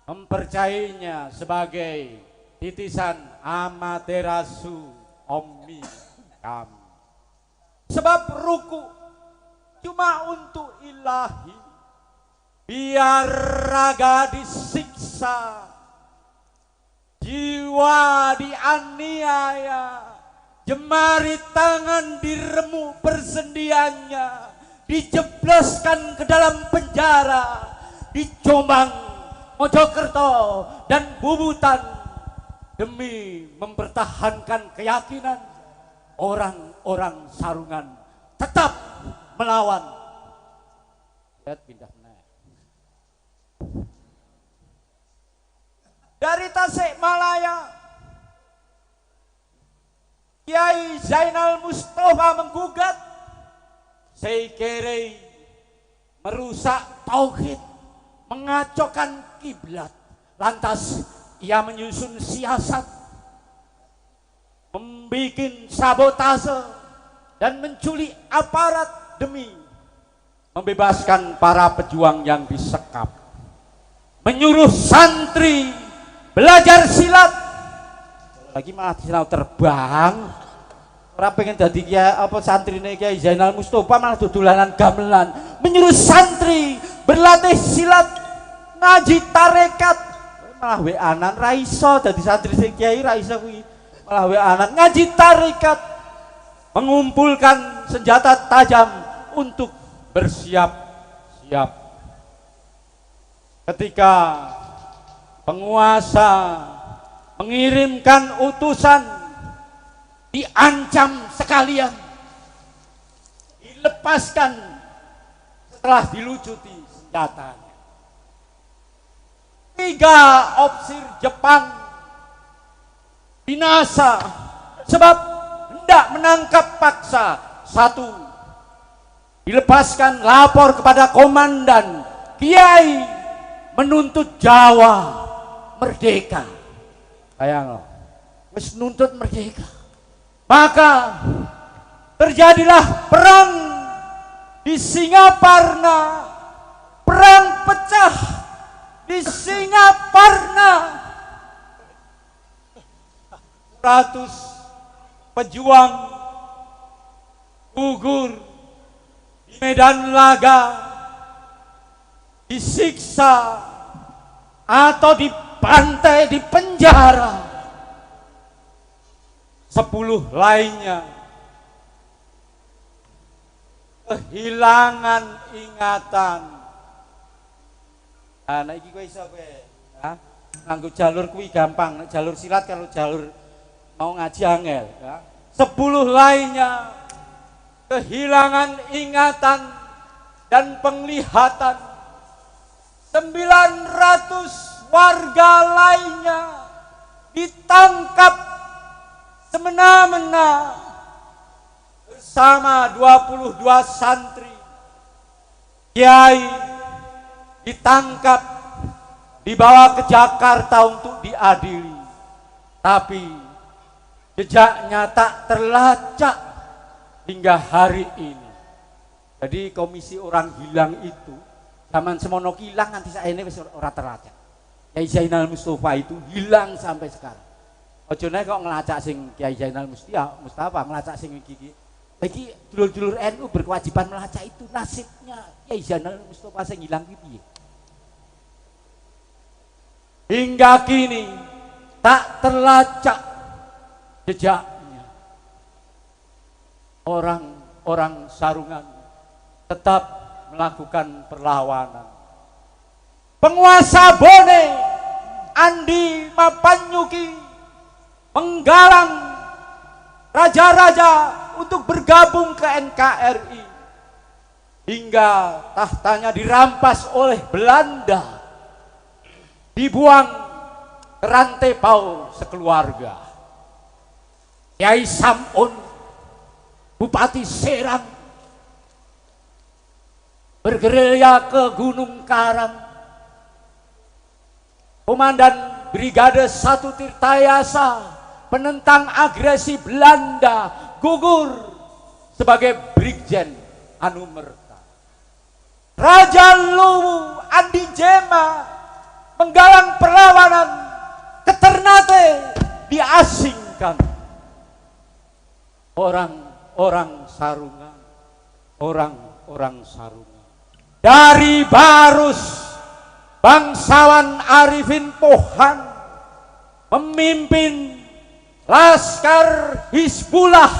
mempercayainya sebagai titisan Amaterasu Omi Kami. Sebab ruku cuma untuk ilahi, biar raga disiksa, jiwa dianiaya, jemari tangan diremuk persendiannya, dijebloskan ke dalam penjara di Jombang, Mojokerto, dan Bubutan demi mempertahankan keyakinan orang-orang sarungan tetap melawan. Lihat pindah naik. Dari Tasikmalaya, Kiai Zainal Mustafa menggugat Seikerei merusak tauhid, mengacaukan kiblat. Lantas ia menyusun siasat, membikin sabotase dan menculik aparat demi membebaskan para pejuang yang disekap. Menyuruh santri belajar silat, lagi malah sinau terbang. Ora pengen dadi kiai apa santrine Kiai Zainal Mustafa malah dodolanan gamelan. Menyuruh santri berlatih silat, ngaji tarekat, malah weanan ra iso dadi santri sing kiai ra iso kuwi. Malah weanan ngaji tarekat, mengumpulkan senjata tajam untuk bersiap-siap. Ketika penguasa mengirimkan utusan, diancam sekalian, dilepaskan setelah dilucuti senjatanya. 3 opsir Jepang binasa sebab hendak menangkap paksa. 1 dilepaskan, lapor kepada komandan kiai menuntut Jawa merdeka. Bayang, wis nuntut merdeka. Maka terjadilah perang di Singaparna, perang pecah di Singaparna. 100 pejuang gugur di medan laga, disiksa atau dibantai di penjara. 10 lainnya kehilangan ingatan. Nah, iki kowe iso kowe, ya. Nganggo jalur kuwi gampang, jalur silat kalau jalur mau ngaji angel, ya. 10 lainnya kehilangan ingatan dan penglihatan. 900 warga lainnya ditangkap semena-mena bersama 22 santri kiai ditangkap, dibawa ke Jakarta untuk diadili, tapi jejaknya tak terlacak hingga hari ini. Jadi komisi orang hilang itu zaman semono hilang nganti saene wis ora terlacak. Kiai Zainal Mustafa itu hilang sampai sekarang. Aja nek kok ngelacak sing Kiai Zainal Mustafa, ngelacak sing iki. Iki dulur-dulur NU berkewajiban melacak itu nasibnya Kiai Zainal Mustafa sing hilang iki piye. Hingga kini tak terlacak jejaknya. Orang-orang sarungan tetap melakukan perlawanan. Penguasa Bone Andi Mapanyuki menggalang raja-raja untuk bergabung ke NKRI hingga tahtanya dirampas oleh Belanda, dibuang ke rantai pau sekeluarga. Kiai Samun, Bupati Serang, bergerilya ke Gunung Karang. Komandan Brigade 1 Tirtayasa, penentang agresi Belanda, gugur sebagai Brigjen Anumerta. Raja Luwu Andi Jema menggalang perlawanan ke Ternate, diasingkan. Orang-orang sarungan, orang-orang sarungan. Dari Barus, bangsawan Arifin Pohan memimpin Laskar Hizbullah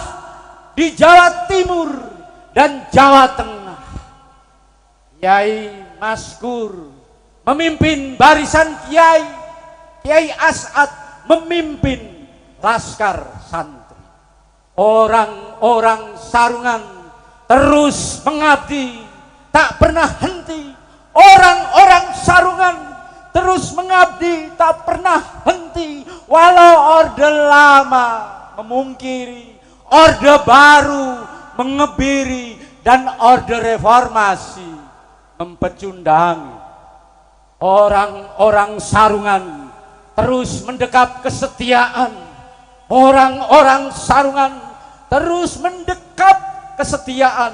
di Jawa Timur dan Jawa Tengah. Kiai Maskur memimpin barisan kiai, Kiai As'ad memimpin laskar santri. Orang-orang sarungan terus mengabdi, tak pernah henti. Orang-orang sarungan terus mengabdi, tak pernah henti. Walau orde lama memungkiri, orde baru mengebiri, dan orde reformasi mempecundangi. Orang-orang sarungan terus mendekap kesetiaan. Orang-orang sarungan terus mendekap kesetiaan.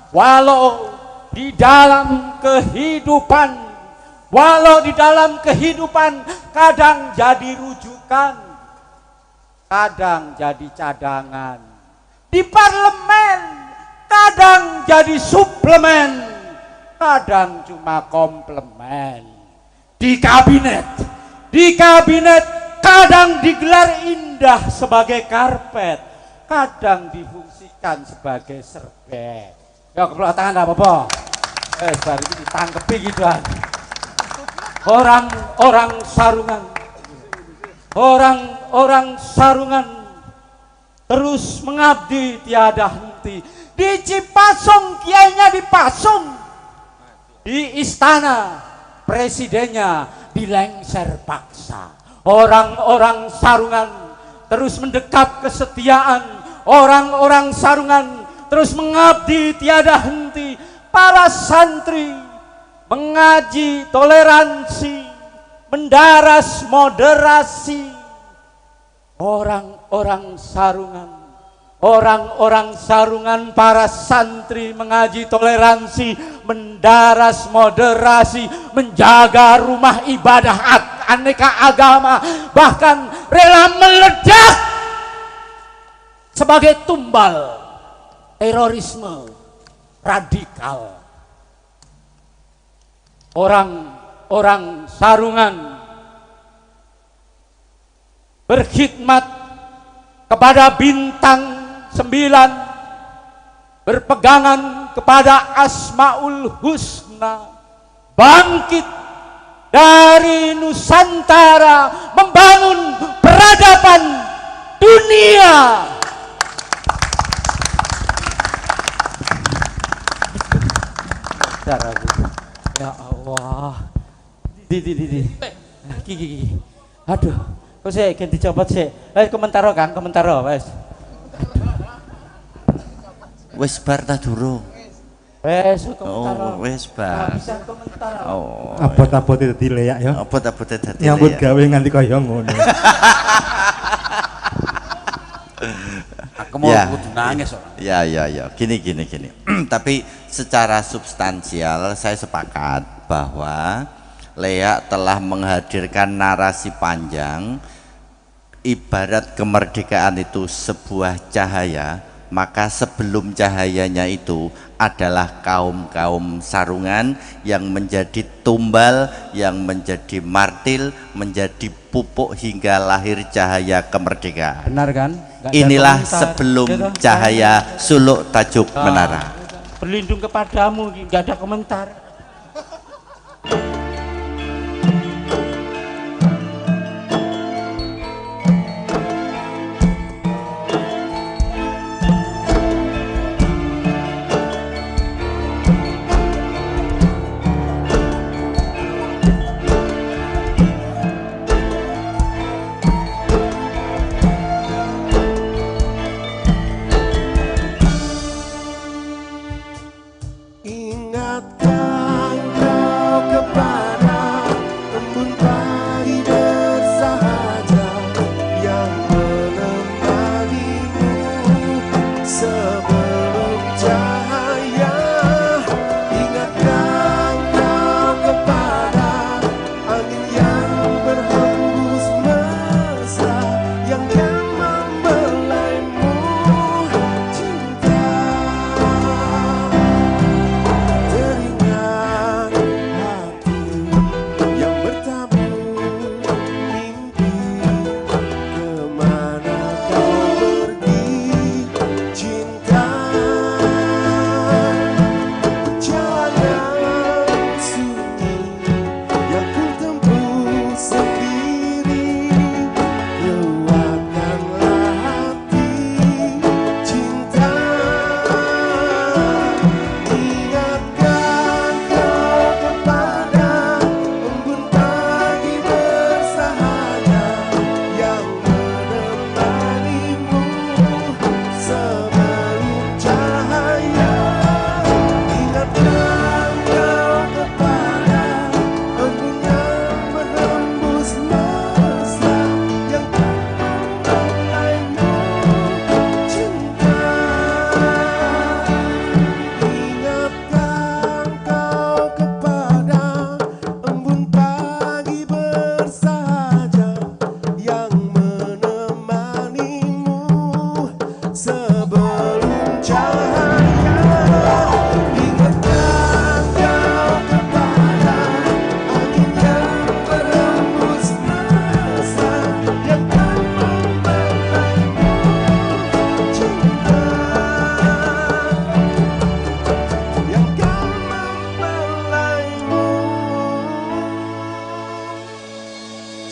Walau di dalam kehidupan, walau di dalam kehidupan kadang jadi rujukan, kadang jadi cadangan. Di parlemen kadang jadi suplemen, kadang cuma komplemen. Di kabinet kadang digelar indah sebagai karpet, kadang difungsikan sebagai serbet. Ya keplok tangan enggak apa-apa. Baru iki ditangkepi gitu. Orang-orang sarungan, orang-orang sarungan terus mengabdi tiada henti. Di Cipasung kiainya dipasung, di istana presidennya dilengser paksa. Orang-orang sarungan terus mendekap kesetiaan. Orang-orang sarungan terus mengabdi tiada henti. Para santri mengaji toleransi, mendaras moderasi. Orang-orang sarungan, orang-orang sarungan, para santri mengaji toleransi, mendaras moderasi, menjaga rumah ibadah aneka agama, bahkan rela meledak sebagai tumbal terorisme radikal. Orang-orang sarungan berkhidmat kepada bintang 9, berpegangan kepada Asmaul Husna, bangkit dari Nusantara, membangun peradaban dunia. Ya Allah, di ki. Aduh, kok sih ganti dicopot sih. Komentar Kang, komentar wes. Wes bar ta durung? Wes komentar. Oh, wes bar. Bisa komentar. Oh. Abot-abote dadi leyak ya. Abot-abote dadi leyak. Nyambut gawe nganti kaya ngono. Aku mau kudu nangis ora. Ya. Gini. Tapi secara substansial saya sepakat bahwa Leak telah menghadirkan narasi panjang. Ibarat kemerdekaan itu sebuah cahaya, maka sebelum cahayanya itu adalah kaum-kaum sarungan yang menjadi tumbal, yang menjadi martil, menjadi pupuk hingga lahir cahaya kemerdekaan. Benar kan? Gak Inilah sebelum cahaya suluk tajuk menara. Berlindung kepadamu, nggak ada komentar. Ingatkan kau kepada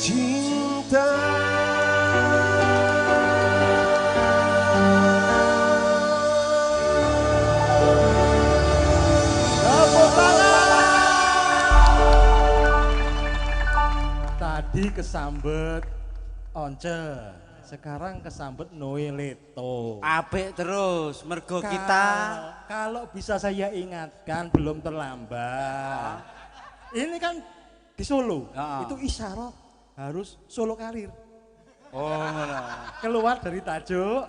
Cinta. Tepuk tangan. Tadi kesambet Once, sekarang kesambet Noe Letto. Apik terus, mergo kita kalau bisa saya ingatkan belum terlambat. Ini kan di Solo, itu isyarat harus solo karir. Oh, ngono. Keluar dari tajuk.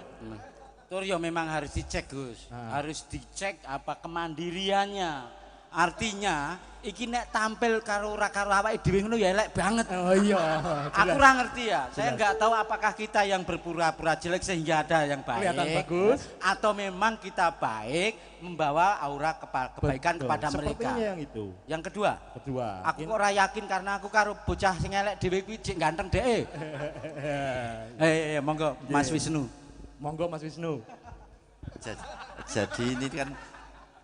Tur ya memang harus dicek, Gus. Harus dicek apa kemandiriannya. Artinya iki nek tampil karo ora karo awake dhewe ngono ya elek banget. Oh iya. Aku ora ngerti ya. Saya nggak tahu apakah kita yang berpura-pura jelek sehingga ada yang baik. Kelihatan bagus. Atau memang kita baik membawa aura kebaikan betul. Kepada mereka. Sepertinya yang itu. Yang kedua. Kedua. Aku kok ora yakin karena aku karo bocah sing elek dhewe kuwi jek ganteng dhek. Monggo Mas Wisnu. Monggo Mas Wisnu. Jadi ini kan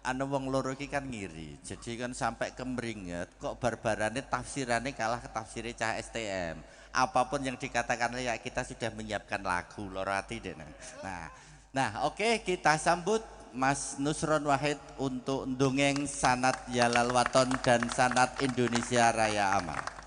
anu wong loro iki kan ngiri. Jadi kan sampai kemringet kok barbarane tafsirane kalah tafsire cah STM. Apapun yang dikatakan ya kita sudah menyiapkan lagu loro ati deh. Nah, oke kita sambut Mas Nusron Wahid untuk dongeng Sanad Yalal Waton dan Sanad Indonesia Raya Aman.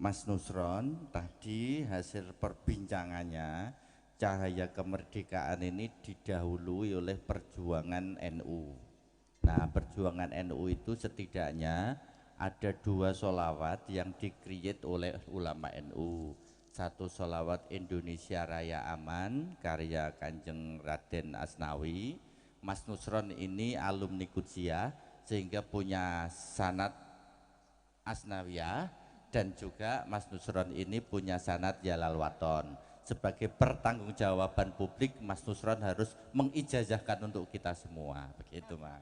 Mas Nusron, tadi hasil perbincangannya cahaya kemerdekaan ini didahului oleh perjuangan NU. Nah, perjuangan NU itu setidaknya ada dua sholawat yang di-create oleh ulama NU. Satu sholawat Indonesia Raya Aman karya Kanjeng Raden Asnawi. Mas Nusron ini alumni Qudsiyah sehingga punya sanad Asnawiyah, dan juga Mas Nusron ini punya sanad Yalal Waton. Sebagai pertanggungjawaban publik, Mas Nusron harus mengijazahkan untuk kita semua. Begitu, Mas.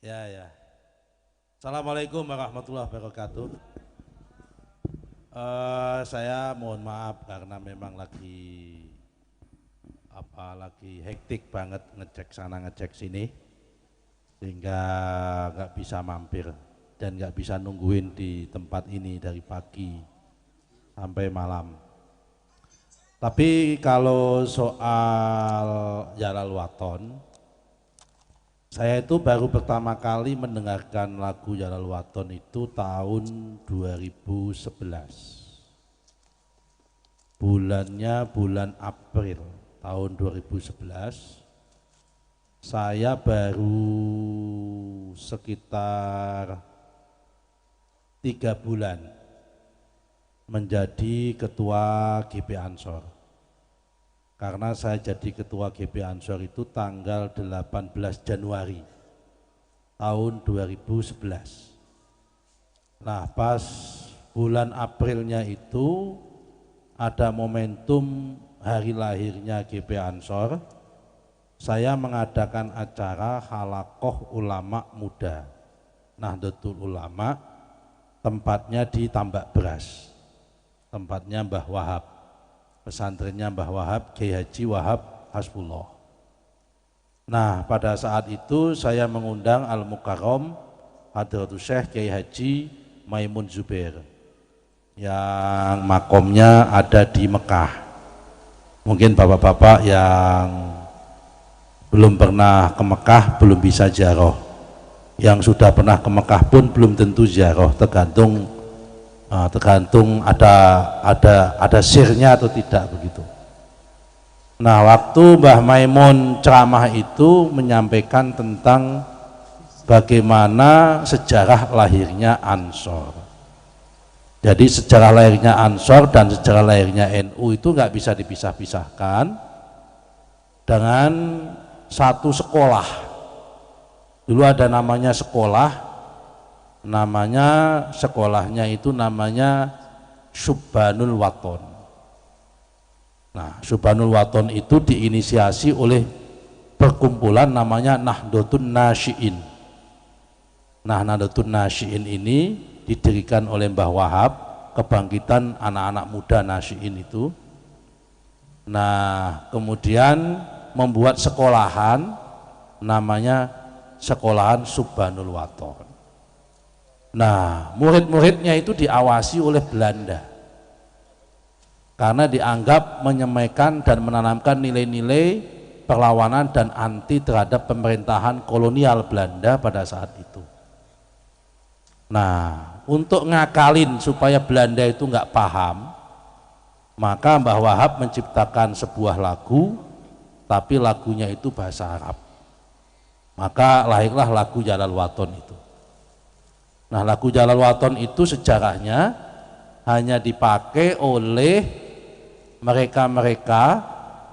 Ya, ya. Assalamualaikum warahmatullahi wabarakatuh. Saya mohon maaf karena memang lagi hektik banget ngecek sana ngecek sini sehingga nggak bisa mampir dan nggak bisa nungguin di tempat ini dari pagi sampai malam. Tapi kalau soal Jalal Waton, saya itu baru pertama kali mendengarkan lagu Jalal Waton itu tahun 2011. Bulannya bulan April tahun 2011. Saya baru sekitar 3 bulan menjadi ketua GP Ansor. Karena saya jadi ketua GP Ansor itu tanggal 18 Januari tahun 2011. Nah, pas bulan Aprilnya itu ada momentum hari lahirnya GP Ansor, saya mengadakan acara Halakoh Ulama Muda Nahdlatul Ulama, tempatnya di Tambak Beras, tempatnya Mbah Wahab, pesantrennya Mbah Wahab, Kiai Haji Wahab Hasbullah. Nah, pada saat itu saya mengundang Al-Mukarram Hadratus Syekh Kiai Haji Maimun Zubair yang makomnya ada di Mekah. Mungkin bapak-bapak yang belum pernah ke Mekah belum bisa ziarah. Yang sudah pernah ke Mekah pun belum tentu ziarah, tergantung ada sirnya atau tidak begitu. Nah, waktu Mbah Maimun ceramah itu menyampaikan tentang bagaimana sejarah lahirnya Ansor. Jadi sejarah lahirnya Ansor dan sejarah lahirnya NU itu nggak bisa dipisah-pisahkan dengan satu sekolah. Dulu ada namanya sekolah, namanya sekolahnya itu namanya Syubbanul Waton. Nah, Syubbanul Waton itu diinisiasi oleh perkumpulan namanya Nahdlatun Nasyiin. Nah, Nahdlatun Nasyiin ini didirikan oleh Mbah Wahab, kebangkitan anak-anak muda Nasyiin itu. Nah, kemudian membuat sekolahan namanya Sekolahan Syubbanul Waton. Nah, murid-muridnya itu diawasi oleh Belanda karena dianggap menyemaikan dan menanamkan nilai-nilai perlawanan dan anti terhadap pemerintahan kolonial Belanda pada saat itu. Nah, untuk ngakalin supaya Belanda itu nggak paham, maka Mbah Wahab menciptakan sebuah lagu, tapi lagunya itu bahasa Arab. Maka lahirlah lagu Jalal Waton itu. Nah, lagu Jalal Waton itu sejarahnya hanya dipakai oleh mereka-mereka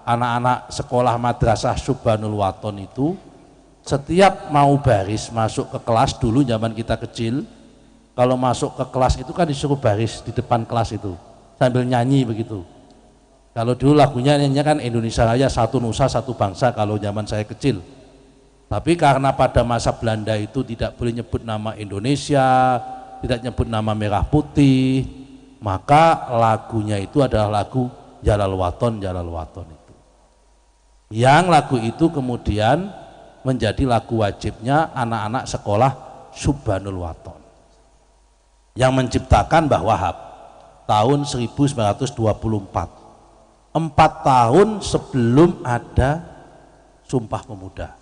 anak-anak sekolah madrasah Syubbanul Waton itu. Setiap mau baris masuk ke kelas, dulu zaman kita kecil, kalau masuk ke kelas itu kan disuruh baris di depan kelas itu sambil nyanyi begitu. Kalau dulu lagunya nyanyinya kan Indonesia Raya, satu nusa satu bangsa kalau zaman saya kecil. Tapi karena pada masa Belanda itu tidak boleh nyebut nama Indonesia, tidak nyebut nama merah putih, maka lagunya itu adalah lagu Jalal Waton, Jalal Waton itu. Yang lagu itu kemudian menjadi lagu wajibnya anak-anak sekolah Syubbanul Waton. Yang menciptakan Mbah Wahab tahun 1924. 4 tahun sebelum ada Sumpah Pemuda.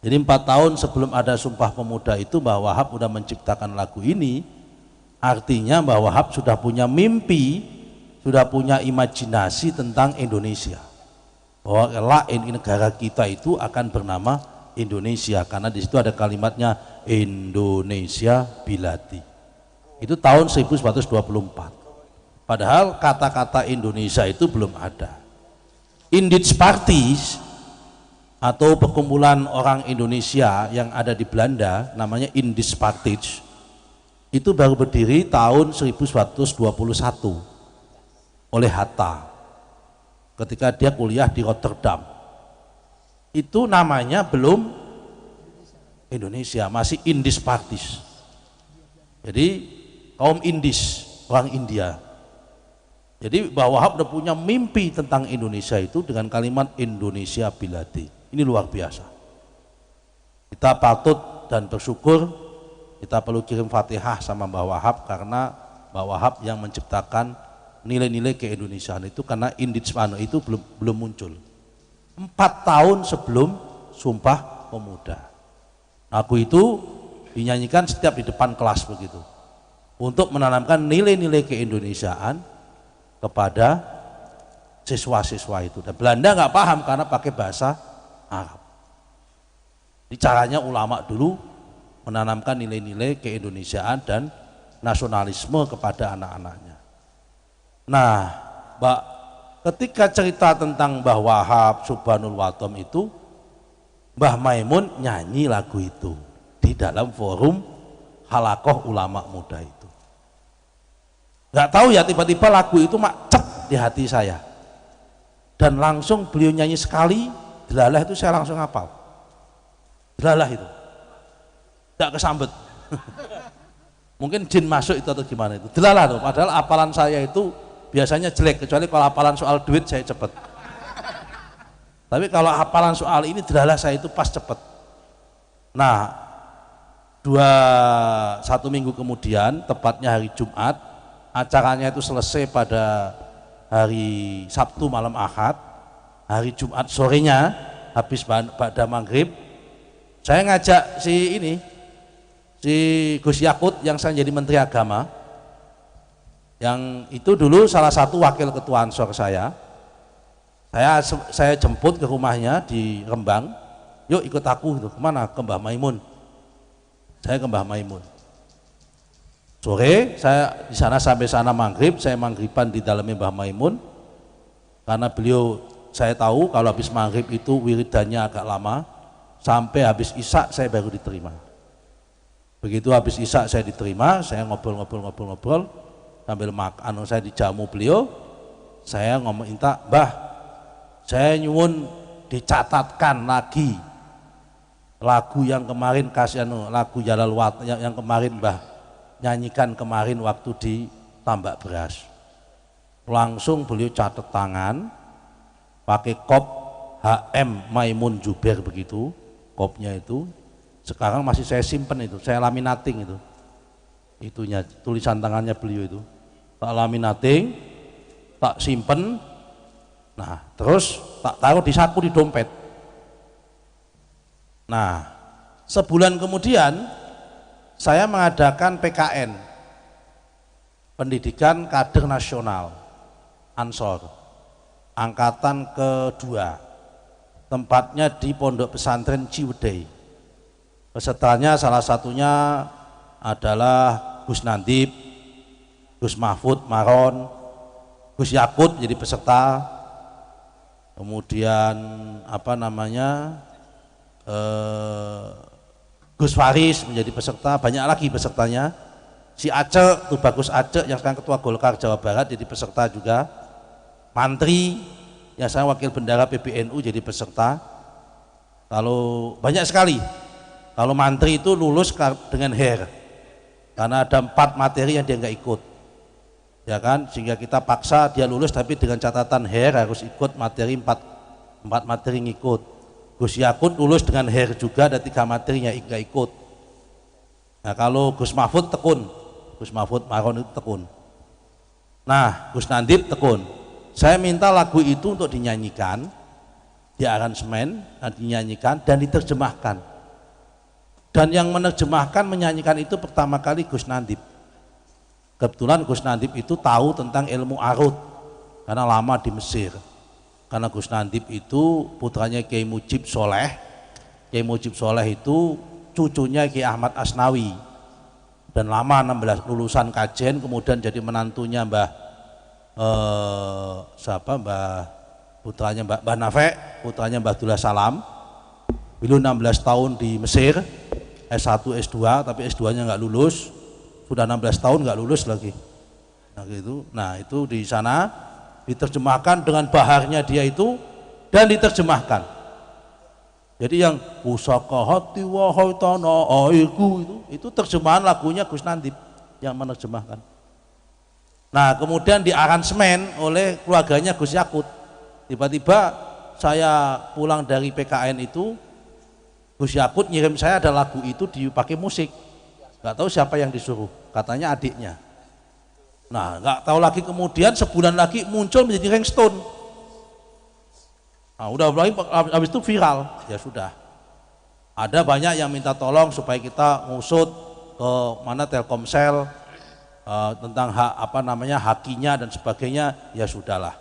Jadi 4 tahun sebelum ada Sumpah Pemuda itu Mbah Wahab sudah menciptakan lagu ini. Artinya Mbah Wahab sudah punya mimpi, sudah punya imajinasi tentang Indonesia. Bahwa kelak negara kita itu akan bernama Indonesia, karena di situ ada kalimatnya Indonesia Biladi. Itu tahun 1924. Padahal kata-kata Indonesia itu belum ada. Indies Parties atau perkumpulan orang Indonesia yang ada di Belanda namanya Indies Parties itu baru berdiri tahun 1921 oleh Hatta ketika dia kuliah di Rotterdam. Itu namanya belum Indonesia, masih Indies Parties. Jadi kaum Indis, orang India. Jadi Mbah Wahab udah punya mimpi tentang Indonesia itu dengan kalimat Indonesia Biladi. Ini luar biasa. Kita patut dan bersyukur, kita perlu kirim Fatihah sama Mbah Wahab karena Mbah Wahab yang menciptakan nilai-nilai keindonesiaan itu, karena Indismano itu belum muncul. 4 tahun sebelum Sumpah Pemuda. Aku itu dinyanyikan setiap di depan kelas begitu, untuk menanamkan nilai-nilai keindonesiaan kepada siswa-siswa itu. Dan Belanda nggak paham karena pakai bahasa Arab. Jadi caranya ulama dulu menanamkan nilai-nilai keindonesiaan dan nasionalisme kepada anak-anaknya. Nah, Mbak, ketika cerita tentang Mbah Wahab Subhanul Watom itu, Mbah Maimun nyanyi lagu itu di dalam forum halakoh ulama muda itu. Nggak tahu ya, tiba-tiba lagu itu makcep di hati saya. Dan langsung beliau nyanyi sekali, delalah itu saya langsung hafal. Delalah itu. Nggak kesambet. Mungkin jin masuk itu atau gimana itu. Delalah tuh, padahal hafalan saya itu biasanya jelek, kecuali kalau hafalan soal duit saya cepet. Tapi kalau hafalan soal ini delalah saya itu pas cepet. Nah, 1 minggu kemudian, tepatnya hari Jumat, acaranya itu selesai pada hari Sabtu malam Ahad, hari Jumat sorenya habis pada maghrib, saya ngajak si Gus Yakut yang saya jadi Menteri Agama, yang itu dulu salah satu wakil ketua Ansor saya. Saya jemput ke rumahnya di Rembang, yuk ikut aku gitu. Kemana? Ke Mbah Maimun. Saya ke Mbah Maimun. Sore saya di sana sampai sana maghrib, saya maghriban di dalamnya Mbah Maimun. Karena beliau saya tahu kalau habis maghrib itu wiridannya agak lama, sampai habis isya saya baru diterima. Begitu habis isya saya diterima, saya ngobrol-ngobrol-ngobrol-ngobrol sambil makan, saya dijamu beliau, saya ngomong minta, "Mbah, saya nyuwun dicatatkan lagi lagu yang kemarin kasih lagu Jalal Wat yang kemarin Mbah nyanyikan kemarin waktu di Tambak Beras." Langsung beliau catat tangan pakai kop HM Maimun Jubair begitu, kopnya itu sekarang masih saya simpen itu, saya laminating itu, itunya tulisan tangannya beliau itu tak laminating, tak simpen. Nah terus tak taruh di saku di dompet. Nah sebulan kemudian saya mengadakan PKN, Pendidikan Kader Nasional Ansor, angkatan kedua, tempatnya di Pondok Pesantren Ciwidey. Pesertanya salah satunya adalah Gus Nandib, Gus Mahfud Maron, Gus Yakut jadi peserta, kemudian apa namanya Gus Faris menjadi peserta, banyak lagi pesertanya. Si Aceh, tuh Bagus Aceh yang sekarang Ketua Golkar Jawa Barat jadi peserta juga. Mantri yang sekarang Wakil Bendara PBNU jadi peserta. Kalau banyak sekali. Kalau mantri itu lulus dengan hair, karena ada 4 materi yang dia nggak ikut, ya kan, sehingga kita paksa dia lulus tapi dengan catatan hair harus ikut materi 4 materi ngikut. Gus Yakut lulus dengan hair juga, ada 3 materinya nggak ikut. Nah kalau Gus Mahfud tekun, Gus Mahfud Maron itu tekun. Nah Gus Nandib tekun. Saya minta lagu itu untuk dinyanyikan, di aransemen, dinyanyikan dan diterjemahkan. Dan yang menerjemahkan menyanyikan itu pertama kali Gus Nandib. Kebetulan Gus Nandib itu tahu tentang ilmu arud karena lama di Mesir. Karena Gus Nandib itu putranya Kiai Mujib Soleh. Kiai Mujib Soleh itu cucunya Kiai Ahmad Asnawi. Dan lama 16 lulusan kajen, kemudian jadi menantunya Mbah siapa Mbah putranya Mbah Nafek, putranya Mbah Dullah Salam. Beliau 16 tahun di Mesir, S1, S2, tapi S2-nya nggak lulus. Sudah 16 tahun nggak lulus lagi. Nah gitu. Nah itu di sana diterjemahkan dengan baharnya dia itu dan diterjemahkan. Jadi yang pusaka hati wahai tanah airku itu terjemahan lagunya Gus Nandib. yang menerjemahkan. Nah, kemudian diaransemen oleh keluarganya Gus Yakut. Tiba-tiba saya pulang dari PKN itu, Gus Yakut ngirim saya ada lagu itu dipakai musik. Nggak tahu siapa yang disuruh, katanya adiknya. Nah, nggak tahu lagi kemudian sebulan lagi muncul menjadi ringtone. Nah, udah lagi habis itu viral, ya sudah. Ada banyak yang minta tolong supaya kita ngusut ke mana Telkomsel tentang hak apa namanya hakinya dan sebagainya, ya sudahlah.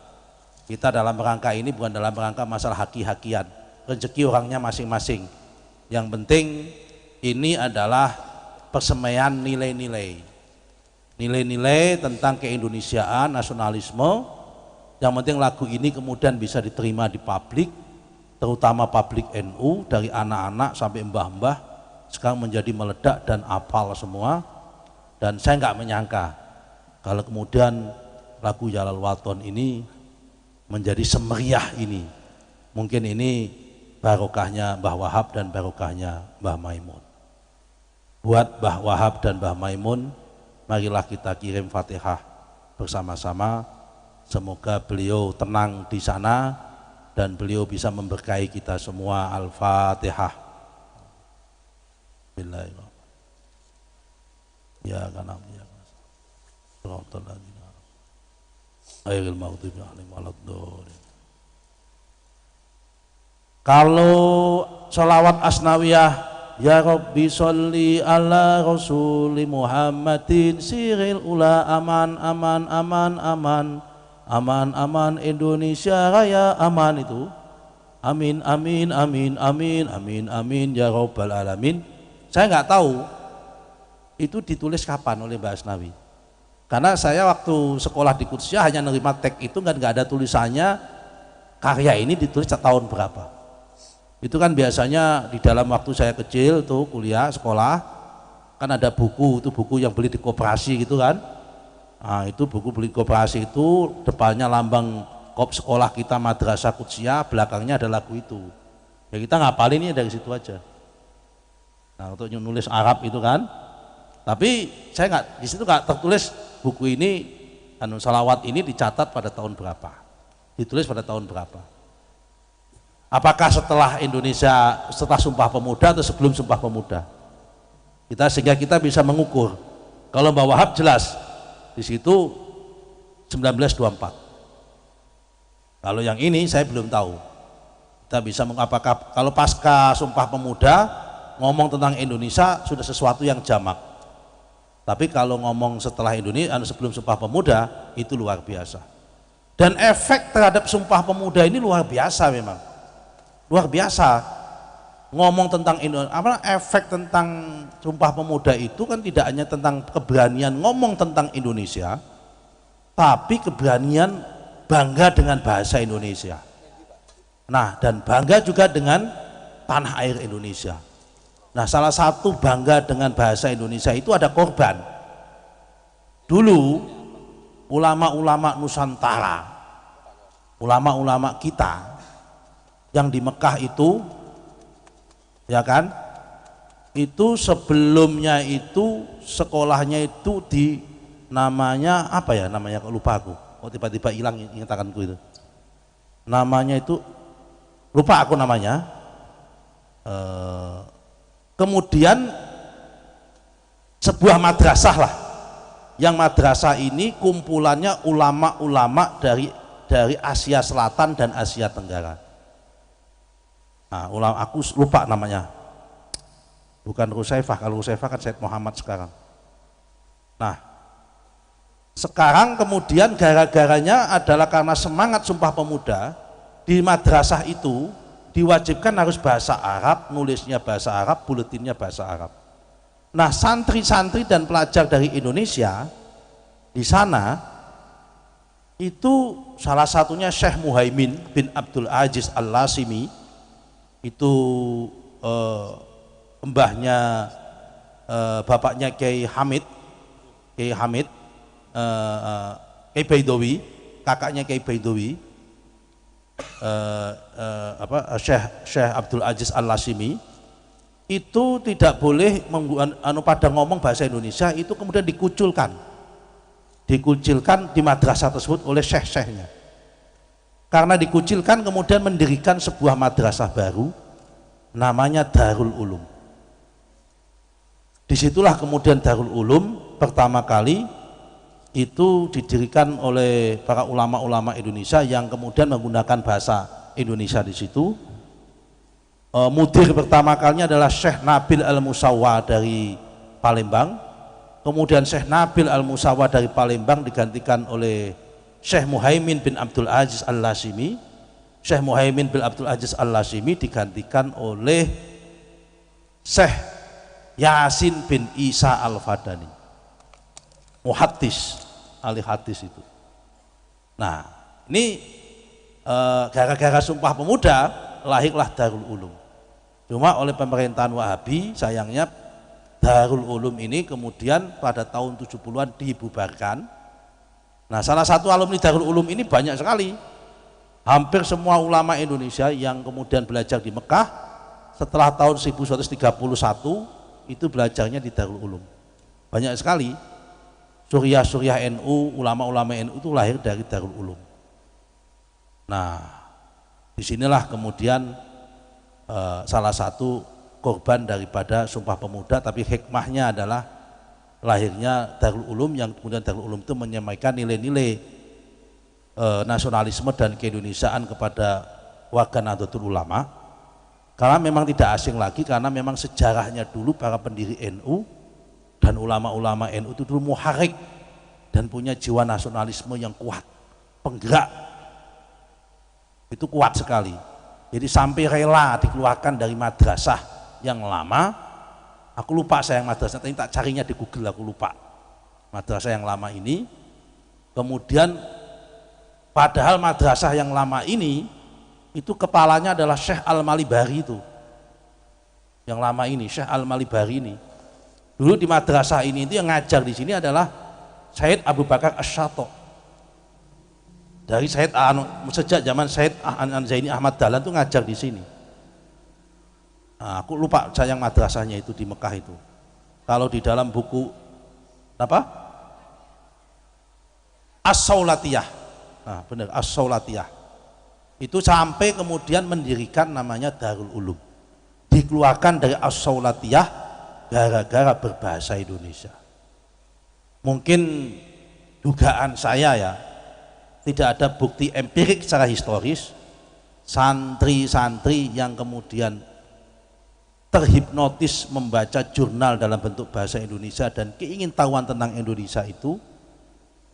Kita dalam rangka ini bukan dalam rangka masalah haki-hakian, rezeki orangnya masing-masing. Yang penting ini adalah persemaian nilai-nilai. Nilai-nilai tentang keindonesiaan, nasionalisme. Yang penting lagu ini kemudian bisa diterima di publik, terutama publik NU, dari anak-anak sampai mbah-mbah, sekarang menjadi meledak dan apal semua. Dan saya nggak menyangka kalau kemudian lagu Yalal Wathon ini menjadi semeriah ini. Mungkin ini barokahnya Mbah Wahab dan barokahnya Mbah Maimun. Buat Mbah Wahab dan Mbah Maimun, marilah kita kirim Fatihah bersama-sama. Semoga beliau tenang di sana dan beliau bisa memberkahi kita semua. Al-Fatihah. Bismillahirrahmanirrahim. Ya kana ya. Kalau sholawat asnawiyah, ya Rabbi sholli ala rasuli Muhammadin siril ula aman aman aman aman aman aman Indonesia raya aman, itu amin amin amin amin amin amin ya Rabbal alamin. Saya nggak tahu itu ditulis kapan oleh Mbak Asnawi, karena saya waktu sekolah di Qudsiyah hanya nerima teks itu, nggak ada tulisannya karya ini ditulis tahun berapa. Itu kan biasanya di dalam waktu saya kecil tuh kuliah sekolah kan ada buku, itu buku yang beli di koperasi gitu kan. Nah, itu buku beli koperasi itu depannya lambang kop sekolah kita Madrasah Qudsiyah, belakangnya ada lagu itu. Ya kita ngapalinnya dari situ aja. Nah, untuk nulis Arab itu kan. Tapi saya nggak, di situ nggak tertulis buku ini, anu salawat ini dicatat pada tahun berapa, ditulis pada tahun berapa. Apakah setelah Indonesia, setelah Sumpah Pemuda atau sebelum Sumpah Pemuda? Kita sehingga kita bisa mengukur. Kalau Mbak Wahab jelas di situ 1924. Kalau yang ini saya belum tahu. Kita bisa apakah kalau pasca Sumpah Pemuda ngomong tentang Indonesia sudah sesuatu yang jamak. Tapi kalau ngomong setelah Indonesia, sebelum Sumpah Pemuda itu luar biasa. Dan efek terhadap Sumpah Pemuda ini luar biasa memang. Luar biasa. Ngomong tentang apa efek tentang Sumpah Pemuda itu kan tidak hanya tentang keberanian ngomong tentang Indonesia, tapi keberanian bangga dengan bahasa Indonesia. Nah, dan bangga juga dengan tanah air Indonesia. Nah, salah satu bangga dengan bahasa Indonesia itu ada korban. Dulu ulama-ulama Nusantara, ulama-ulama kita yang di Mekah itu, ya kan, itu sebelumnya itu sekolahnya itu di namanya apa ya namanya, lupa aku, kok tiba-tiba hilang ingatanku itu. Namanya itu lupa aku namanya. Kemudian sebuah madrasah lah, yang madrasah ini kumpulannya ulama-ulama dari Asia Selatan dan Asia Tenggara. Nah, ulama aku lupa namanya, bukan Rusaifah, kalau Rusaifah kan Said Muhammad sekarang. Nah, sekarang kemudian gara-garanya adalah karena semangat Sumpah Pemuda di madrasah itu diwajibkan harus bahasa Arab, nulisnya bahasa Arab, buletinnya bahasa Arab. Nah, santri-santri dan pelajar dari Indonesia di sana itu salah satunya Syekh Muhaimin bin Abdul Aziz Al-Lasimi, itu mbahnya bapaknya Kiai Hamid, Kiai Baidowi, kakaknya Kiai Baidowi, Syekh Abdul Aziz Al-Lasimi Itu tidak boleh pada ngomong bahasa Indonesia, itu kemudian dikucilkan. Dikucilkan di madrasah tersebut oleh syekh-syekhnya. Karena dikucilkan kemudian mendirikan sebuah madrasah baru namanya Darul Ulum. Disitulah kemudian Darul Ulum pertama kali itu didirikan oleh para ulama-ulama Indonesia yang kemudian menggunakan bahasa Indonesia di situ. Mudir pertama kalinya adalah Syekh Nabil Al-Musawa dari Palembang. Kemudian Syekh Nabil Al-Musawa dari Palembang digantikan oleh Syekh Muhaimin bin Abdul Aziz Al-Lasimi. Syekh Muhaimin bin Abdul Aziz Al-Lasimi digantikan oleh Syekh Yasin bin Isa Al-Fadani, muhaddis, ahli hadis itu. Nah, ini gara-gara Sumpah Pemuda lahirlah Darul Ulum. Cuma oleh pemerintahan Wahabi sayangnya Darul Ulum ini kemudian pada tahun 70-an dibubarkan. Nah, salah satu alumni Darul Ulum ini banyak sekali. Hampir semua ulama Indonesia yang kemudian belajar di Mekah setelah tahun 1931 itu belajarnya di Darul Ulum. Banyak sekali Suriah-Suriah NU, ulama-ulama NU itu lahir dari Darul Ulum. Nah, disinilah kemudian salah satu korban daripada Sumpah Pemuda, tapi hikmahnya adalah lahirnya Darul Ulum yang kemudian Darul Ulum itu menyampaikan nilai-nilai nasionalisme dan keindonesiaan kepada warga Nahdlatul Ulama. Karena memang tidak asing lagi, karena memang sejarahnya dulu para pendiri NU dan ulama-ulama NU itu dulu muharik dan punya jiwa nasionalisme yang kuat, penggerak itu kuat sekali. Jadi sampai rela dikeluarkan dari madrasah yang lama. Aku lupa saya yang madrasah, tapi tak carinya di Google, aku lupa madrasah yang lama ini. Kemudian padahal madrasah yang lama ini itu kepalanya adalah Syekh Al-Malibari itu. Yang lama ini, Syekh Al-Malibari ini. Dulu di madrasah ini itu yang ngajar di sini adalah Said Abu Bakar Asy-Syato. Dari Said sejak zaman Said Zaini Ahmad Dahlan itu ngajar di sini. Nah, aku lupa sayang madrasahnya itu di Mekah itu. Kalau di dalam buku apa? As-Saulatiyah. Nah, benar, As-Saulatiyah. Itu sampai kemudian mendirikan namanya Darul Ulum. Dikeluarkan dari As-Saulatiyah gara-gara berbahasa Indonesia. Mungkin dugaan saya ya, tidak ada bukti empirik secara historis, santri-santri yang kemudian terhipnotis membaca jurnal dalam bentuk bahasa Indonesia dan keingintahuan tentang Indonesia itu,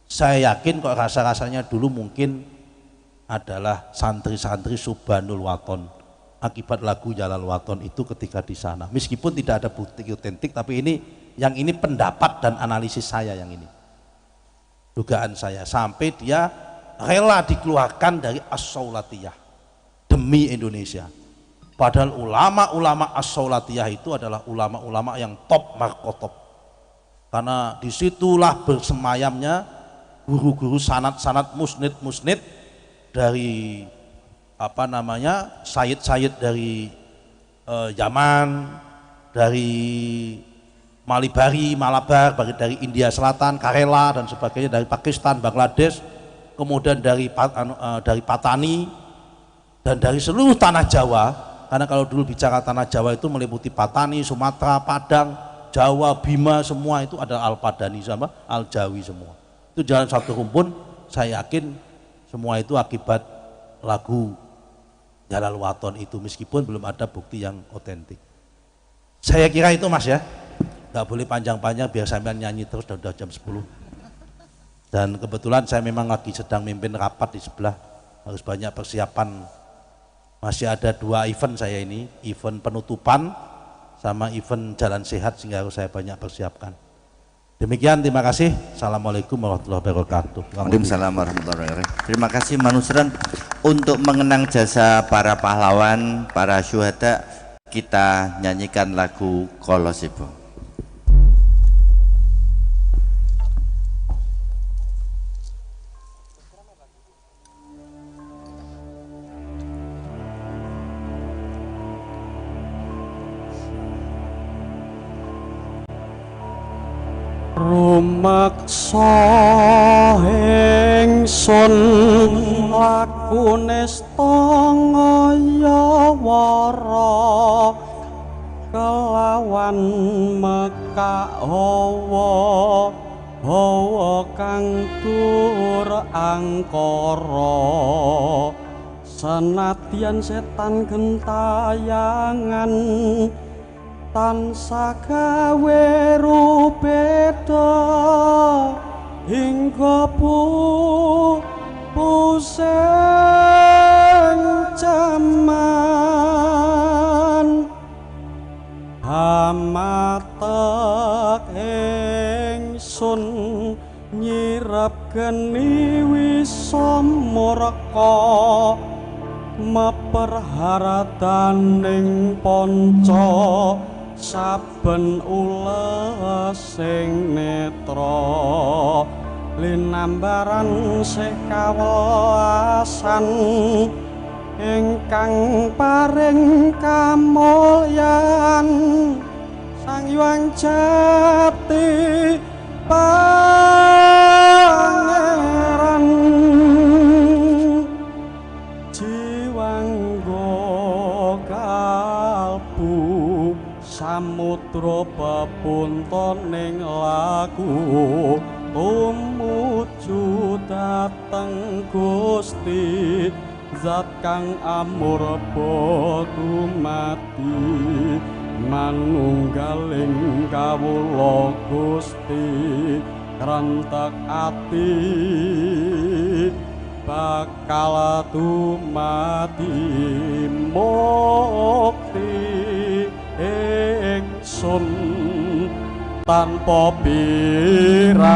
saya yakin kok rasa-rasanya dulu mungkin adalah santri-santri Subhanul Waton akibat lagu Jalal Waton itu ketika di sana. Meskipun tidak ada bukti otentik, tapi ini yang ini pendapat dan analisis saya yang ini. Dugaan saya sampai dia rela dikeluarkan dari As-Saulatiyah demi Indonesia. Padahal ulama-ulama As-Saulatiyah itu adalah ulama-ulama yang top markotop. Karena disitulah bersemayamnya guru-guru sanad-sanad musnid-musnid dari apa namanya sayyid-sayyid dari Yaman, dari Malibari, Malabar, dari India Selatan, Karela dan sebagainya, dari Pakistan, Bangladesh, kemudian dari Patani dan dari seluruh tanah Jawa. Karena kalau dulu bicara tanah Jawa itu meliputi Patani, Sumatera, Padang, Jawa, Bima, semua itu ada Al-Padani sama Al-Jawi semua. Itu jalan satu rumpun, saya yakin semua itu akibat lagu Jalal Waton itu, meskipun belum ada bukti yang otentik. Saya kira itu Mas ya, nggak boleh panjang-panjang biar sampean nyanyi terus, udah jam 10. Dan kebetulan saya memang lagi sedang mimpin rapat di sebelah, harus banyak persiapan. Masih ada 2 event saya ini, event penutupan sama event jalan sehat, sehingga harus saya banyak persiapkan. Demikian, terima kasih. Assalamualaikum warahmatullahi wabarakatuh. Waalaikumsalam warahmatullahi wabarakatuh. Terima kasih Manusran. Untuk mengenang jasa para pahlawan, para syuhada, kita nyanyikan lagu Kolosibo. Rumeksa ingsun laku nista ngaya wara kelawan mekak hawa hawa kang dur angkara senadyan setan gentayangan tansah gawe rubeda hingga pusing jaman hamatek ingsun nyirep geni wisa murka meperharataning panca saben ulesing netra linambaran sih kawelasan ingkang paring kamulyan Sang Hyang Jati Pangeran jiwangga kalbu samudra pepuntoning laku tumuju dhateng Gusti zat kang amurba dumadi manunggaling kawula Gusti krentek ati bakal dumadi mukti ingsun tanpa piranti.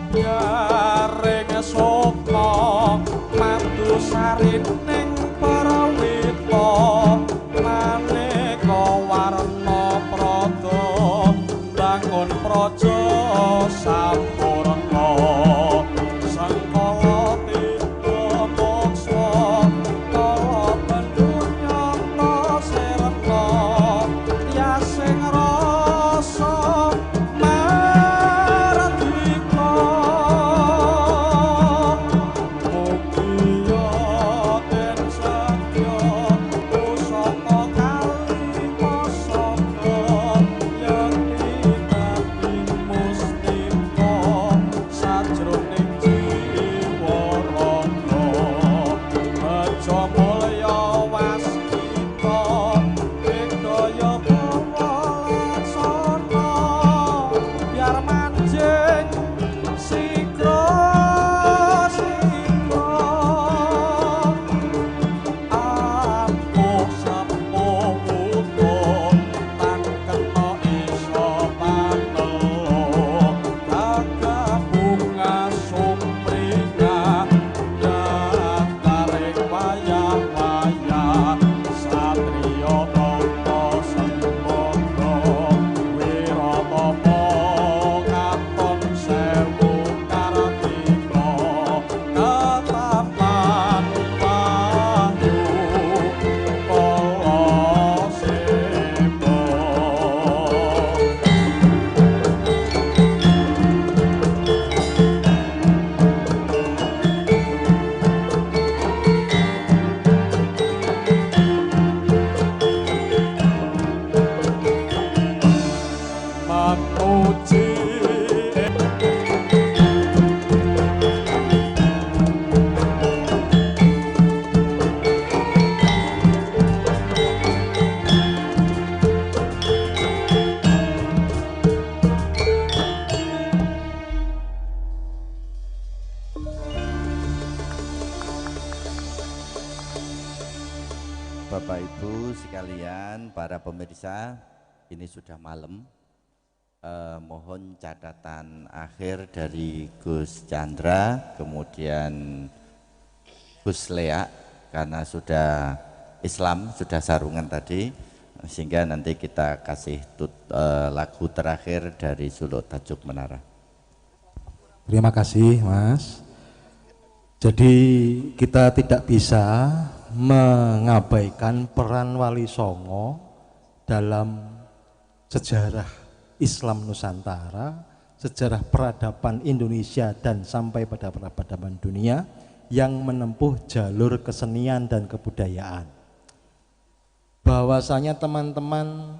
Sumebyaring sukma madu sarining parawita maneka warna prada bangun praja sampurna sangkala tita moksa kala bendunya sirna yasing rasa mardika mugia den satya pusaka kalima saka yekti dadi mustika sajroning jiwa raga bejo mulya waskita ing daya bawa laksana biar manjing sigra sigra ampuh sepuh wuto tan kena iso panelo gagah bunga sumringah dataring wayah-wayah satriya tata semboga wiratapa katon sewu kartika ketapan wahyu kala seba. Memuji Bapak Ibu sekalian, para pemirsa, ini sudah malam. Mohon catatan akhir dari Gus Chandra, kemudian Gus Lea, karena sudah Islam, sudah sarungan tadi. Sehingga nanti kita kasih lagu terakhir dari Suluk Tajuk Menara. Terima kasih, Mas. Jadi kita tidak bisa mengabaikan peran Wali Songo dalam sejarah Islam Nusantara, sejarah peradaban Indonesia dan sampai pada peradaban dunia yang menempuh jalur kesenian dan kebudayaan. Bahwasanya teman-teman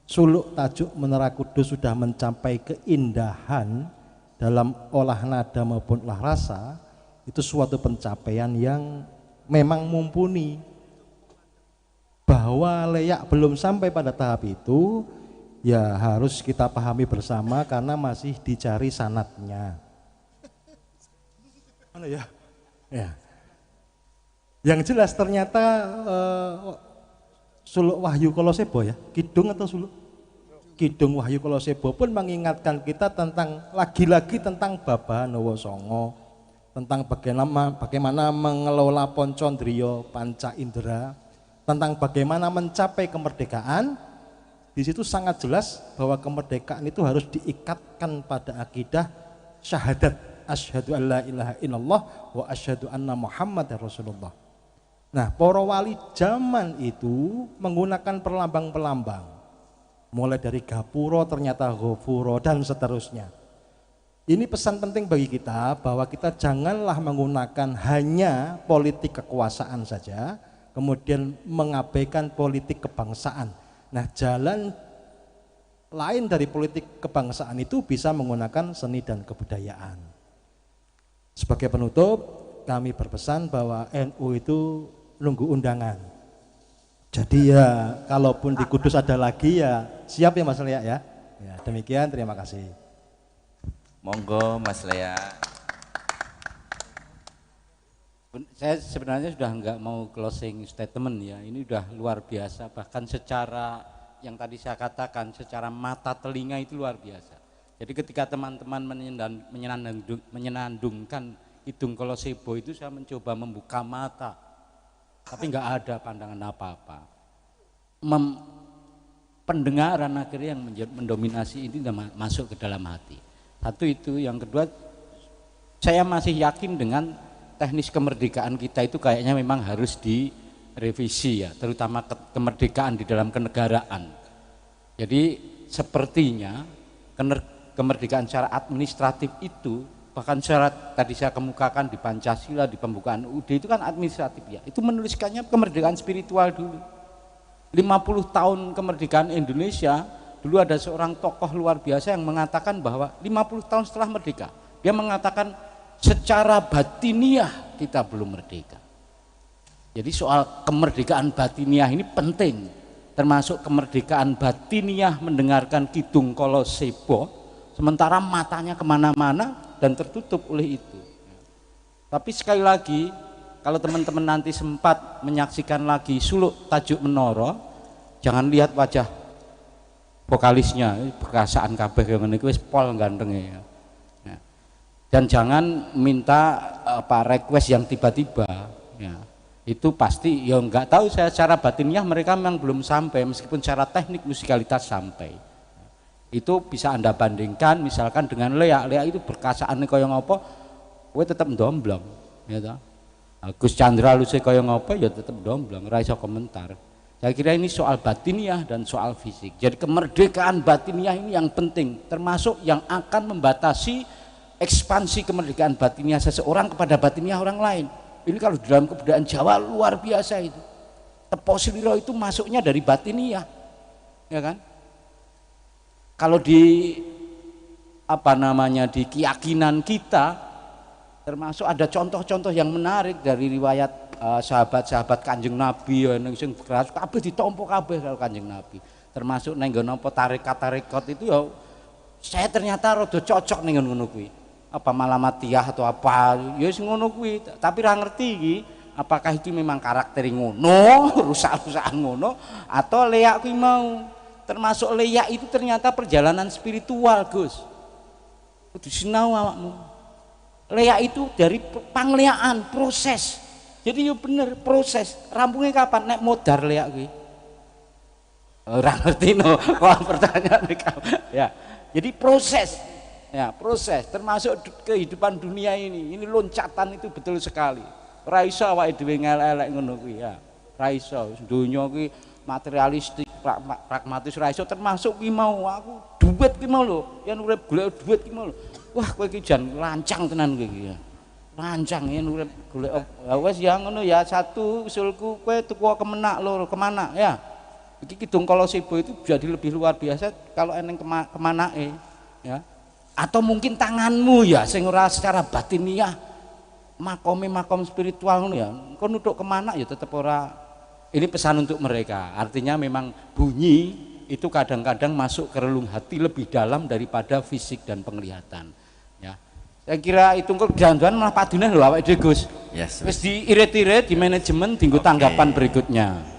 Suluk Tajuk Menara Kudus sudah mencapai keindahan dalam olah nada maupun olah rasa, itu suatu pencapaian yang memang mumpuni. Bahwa leak belum sampai pada tahap itu, ya harus kita pahami bersama karena masih dicari sanatnya. Mana ya? Ya. Yang jelas ternyata Suluk Wahyu Kolosebo ya, Kidung atau Suluk? Kidung Wahyu Kolosebo pun mengingatkan kita tentang lagi-lagi tentang Babahan Hawa Songo, tentang bagaimana mengelola Poncondriyo Panca Indera, tentang bagaimana mencapai kemerdekaan. Di situ sangat jelas bahwa kemerdekaan itu harus diikatkan pada akidah syahadat, asyhadu an la ilaha illallah wa asyhadu anna Muhammadar Rasulullah. Nah, para wali zaman itu menggunakan perlambang-pelambang, mulai dari gapuro ternyata gofuro dan seterusnya. Ini pesan penting bagi kita bahwa kita janganlah menggunakan hanya politik kekuasaan saja, kemudian mengabaikan politik kebangsaan. Nah, jalan lain dari politik kebangsaan itu bisa menggunakan seni dan kebudayaan. Sebagai penutup, kami berpesan bahwa NU itu nunggu undangan. Jadi ya, kalaupun di Kudus ada lagi ya siap ya Mas Lea ya. Ya, demikian, terima kasih. Monggo Mas Lea. Saya sebenarnya sudah nggak mau closing statement ya, ini udah luar biasa, bahkan secara yang tadi saya katakan, secara mata telinga itu luar biasa. Jadi ketika teman-teman menyenandungkan Kidung Kolosebo itu, saya mencoba membuka mata, tapi nggak ada pandangan apa-apa. Pendengaran akhirnya yang mendominasi ini masuk ke dalam hati. Satu itu, yang kedua, saya masih yakin dengan teknis kemerdekaan kita itu kayaknya memang harus direvisi ya, terutama kemerdekaan di dalam kenegaraan. Jadi sepertinya kemerdekaan secara administratif itu, bahkan secara tadi saya kemukakan di Pancasila, di pembukaan UUD itu kan administratif ya, itu menuliskannya kemerdekaan spiritual dulu. 50 tahun kemerdekaan Indonesia, dulu ada seorang tokoh luar biasa yang mengatakan bahwa 50 tahun setelah merdeka, dia mengatakan secara batiniah kita belum merdeka. Jadi soal kemerdekaan batiniah ini penting, termasuk kemerdekaan batiniah mendengarkan Kidung Kolosebo, sementara matanya kemana-mana dan tertutup oleh itu. Tapi sekali lagi, kalau teman-teman nanti sempat menyaksikan lagi Suluk Tajuk Menara, jangan lihat wajah vokalisnya, perasaan kabeh yang ngene iki wis pol gantenge ya. Dan jangan minta apa request yang tiba-tiba ya. Itu pasti ya nggak tahu saya secara batinnya mereka memang belum sampai, meskipun secara teknik musikalitas sampai. Itu bisa Anda bandingkan misalkan dengan Lea. Lea itu berkasaan kaya ngopo kowe tetep ndomblong ya toh. Gus Chandra luse kaya ngopo ya tetep ndomblong, ora iso komentar. Saya kira ini soal batiniah dan soal fisik. Jadi kemerdekaan batiniah ini yang penting, termasuk yang akan membatasi ekspansi kemerdekaan batiniah seseorang kepada batiniah orang lain. Ini kalau di dalam kebudayaan Jawa luar biasa itu. Tepo Sliro itu masuknya dari batiniah, ya kan? Kalau di apa namanya di keyakinan kita, termasuk ada contoh-contoh yang menarik dari riwayat sahabat-sahabat Kanjeng Nabi ya, sing keras kabeh ditampa kabeh karo Kanjeng Nabi. Termasuk neng nggon apa tarekat-tarekat itu ya, saya ternyata rada cocok ning ngono kuwi. Apa malamatiyah atau apa ya sing ngono kuwi, tapi ra ngerti iki apakah itu memang karakter ngono, rusak-rusakan ngono atau leak kuwi mau. Termasuk leak itu ternyata perjalanan spiritual, Gus. Kudu sinau awakmu. Leak itu dari pangleaan, proses. Jadi yo bener proses. Rampungnya kapan? Nek modar leak kuwi. Ora ngerti no, kok pertanyaan ya. Jadi proses, ya proses termasuk kehidupan dunia ini. Ini loncatan itu betul sekali. Ora iso awake dhewe ngelek-elek ngono kuwi ya. Ora iso, donya kuwi materialistik, pragmatis ora iso, termasuk kuwi mau aku duit kuwi mau lho, yen urip golek duit kuwi mau lho. Wah, kowe iki jan lancang tenan kowe iki ya. Lancang yen urip golek wis ya ngono ya. Satu usulku kowe tuku kemenak loro, kemana ya. Iki Kidung Kalasiba itu jadi lebih luar biasa kalau eneng kemanake ya. Atau mungkin tanganmu ya sing ora secara batiniah makome makom spiritual ngono ya. Engko nuthuk kemanak ya tetep ora. Ini pesan untuk mereka. Artinya memang bunyi itu kadang-kadang masuk ke relung hati lebih dalam daripada fisik dan penglihatan ya. Saya kira itu kok jangan-jangan malah padune lho awake dhewe Gus. Yes. Wis diirit-irit di manajemen dinggo tanggapan berikutnya.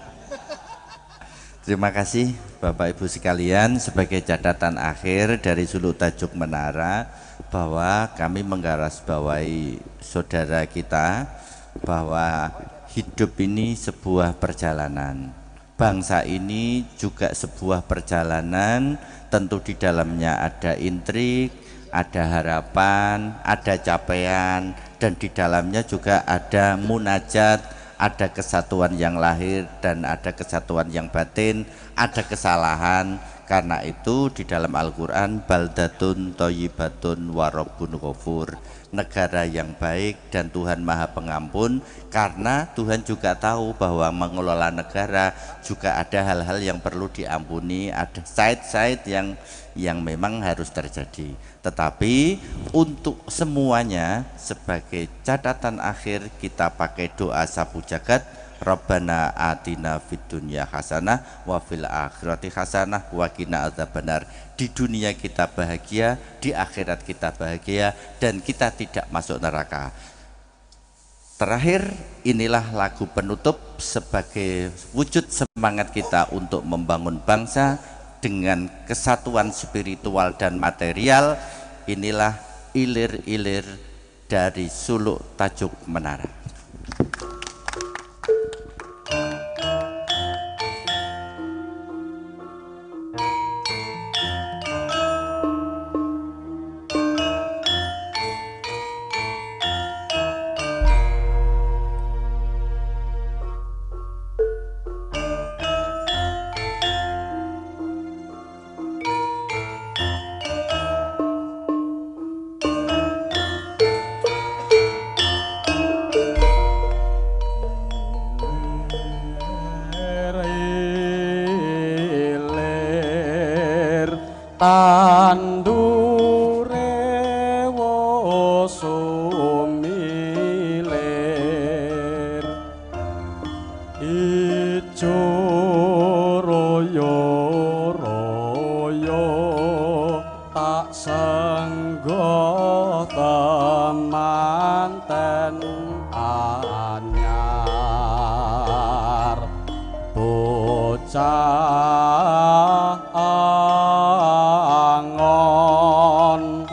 Terima kasih Bapak Ibu sekalian, sebagai catatan akhir dari Suluk Tajuk Menara bahwa kami menggarisbawahi saudara kita bahwa hidup ini sebuah perjalanan. Bangsa ini juga sebuah perjalanan, tentu di dalamnya ada intrik, ada harapan, ada capaian, dan di dalamnya juga ada munajat, ada kesatuan yang lahir dan ada kesatuan yang batin, ada kesalahan. Karena itu di dalam Al-Quran baldatun thayyibatun warabun ghafur, negara yang baik dan Tuhan Maha Pengampun. Karena Tuhan juga tahu bahwa mengelola negara juga ada hal-hal yang perlu diampuni, ada side-side yang memang harus terjadi. Tetapi untuk semuanya sebagai catatan akhir kita pakai doa sapu jagat, Rabbana atina fid dunya hasanah wa fil akhirati hasanah wa qina adzabannar. Di dunia kita bahagia, di akhirat kita bahagia, dan kita tidak masuk neraka. Terakhir, inilah lagu penutup sebagai wujud semangat kita untuk membangun bangsa dengan kesatuan spiritual dan material. Inilah ilir-ilir dari Suluk Tajuk Menara. Tandure wosumilir ijo royo royo tak senggo temanten anyar bocah angon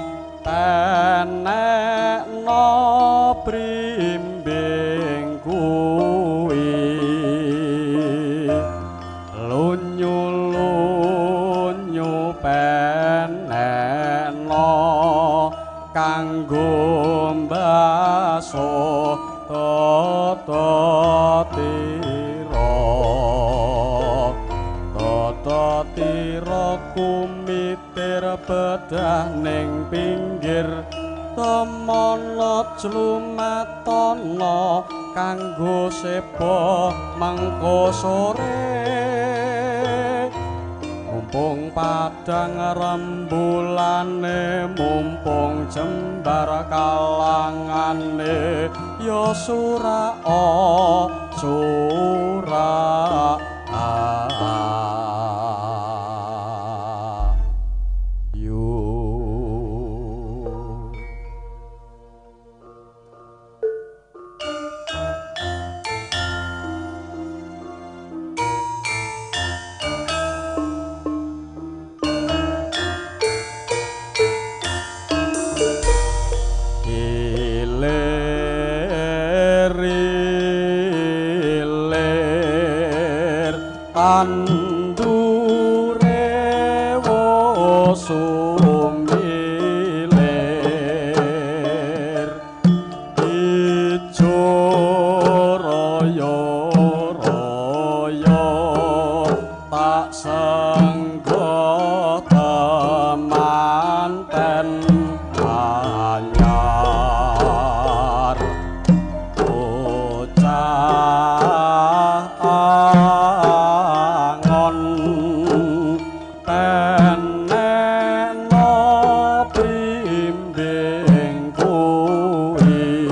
tenekno brimbing kuwi lunyu-lunyu penekno kanggo mbaso tata tira tata tira kumitir bedah ning pinggir temono jlumatana kanggo seba mengko sore mumpung padang rembulane mumpung jembar kalangane ya suraka suraka. Ilir tandure Penekno blimbing kuwi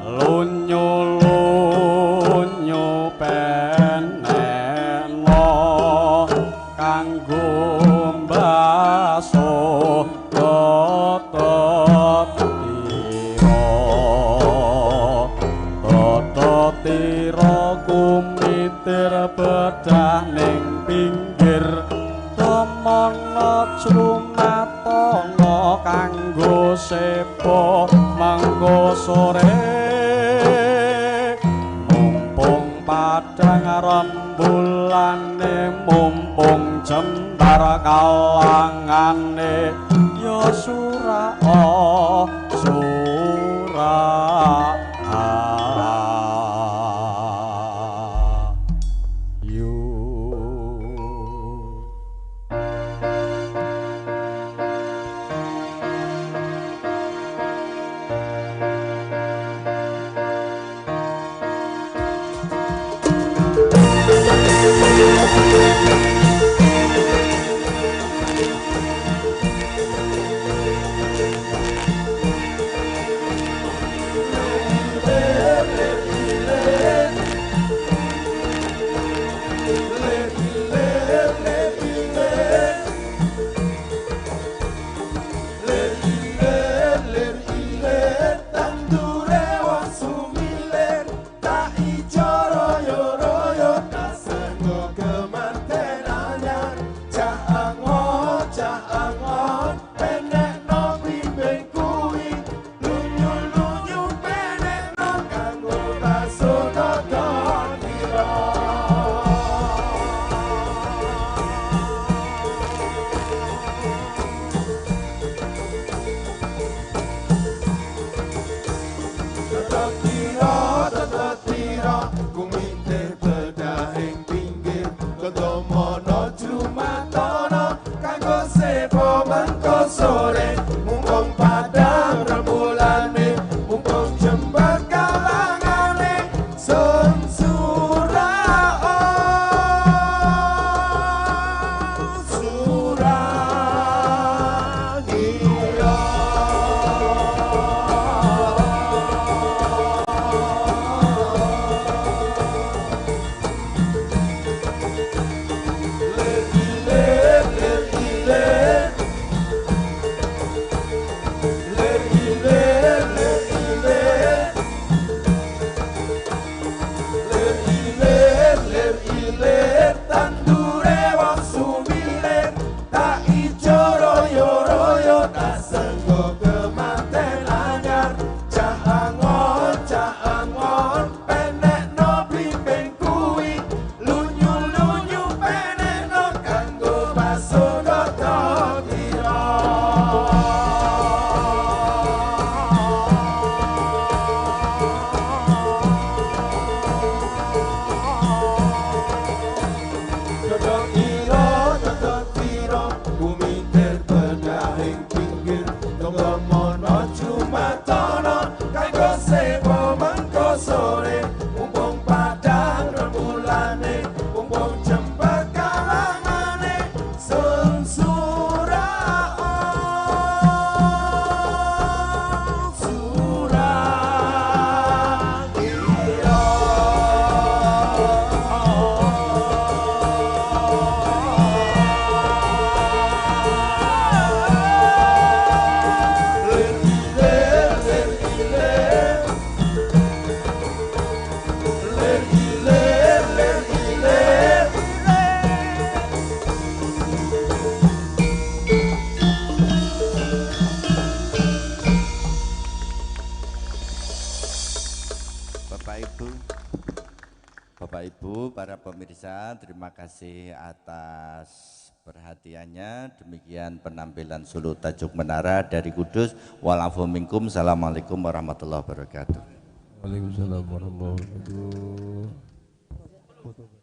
lunyu-lunyu penekno kanggo mbaso tata tira kumitir bedah ning pinggir tomono clumatana kanggo sepo mangko sore mumpung padhang rembulane mumpung jembar kalangane ya surah surah ayu. Bapak Ibu, para pemirsa, terima kasih atas perhatiannya. Demikian penampilan Suluk Tajuk Menara dari Kudus. Walafu minkum. Assalamualaikum warahmatullahi wabarakatuh. Waalaikumsalam warahmatullahi wabarakatuh.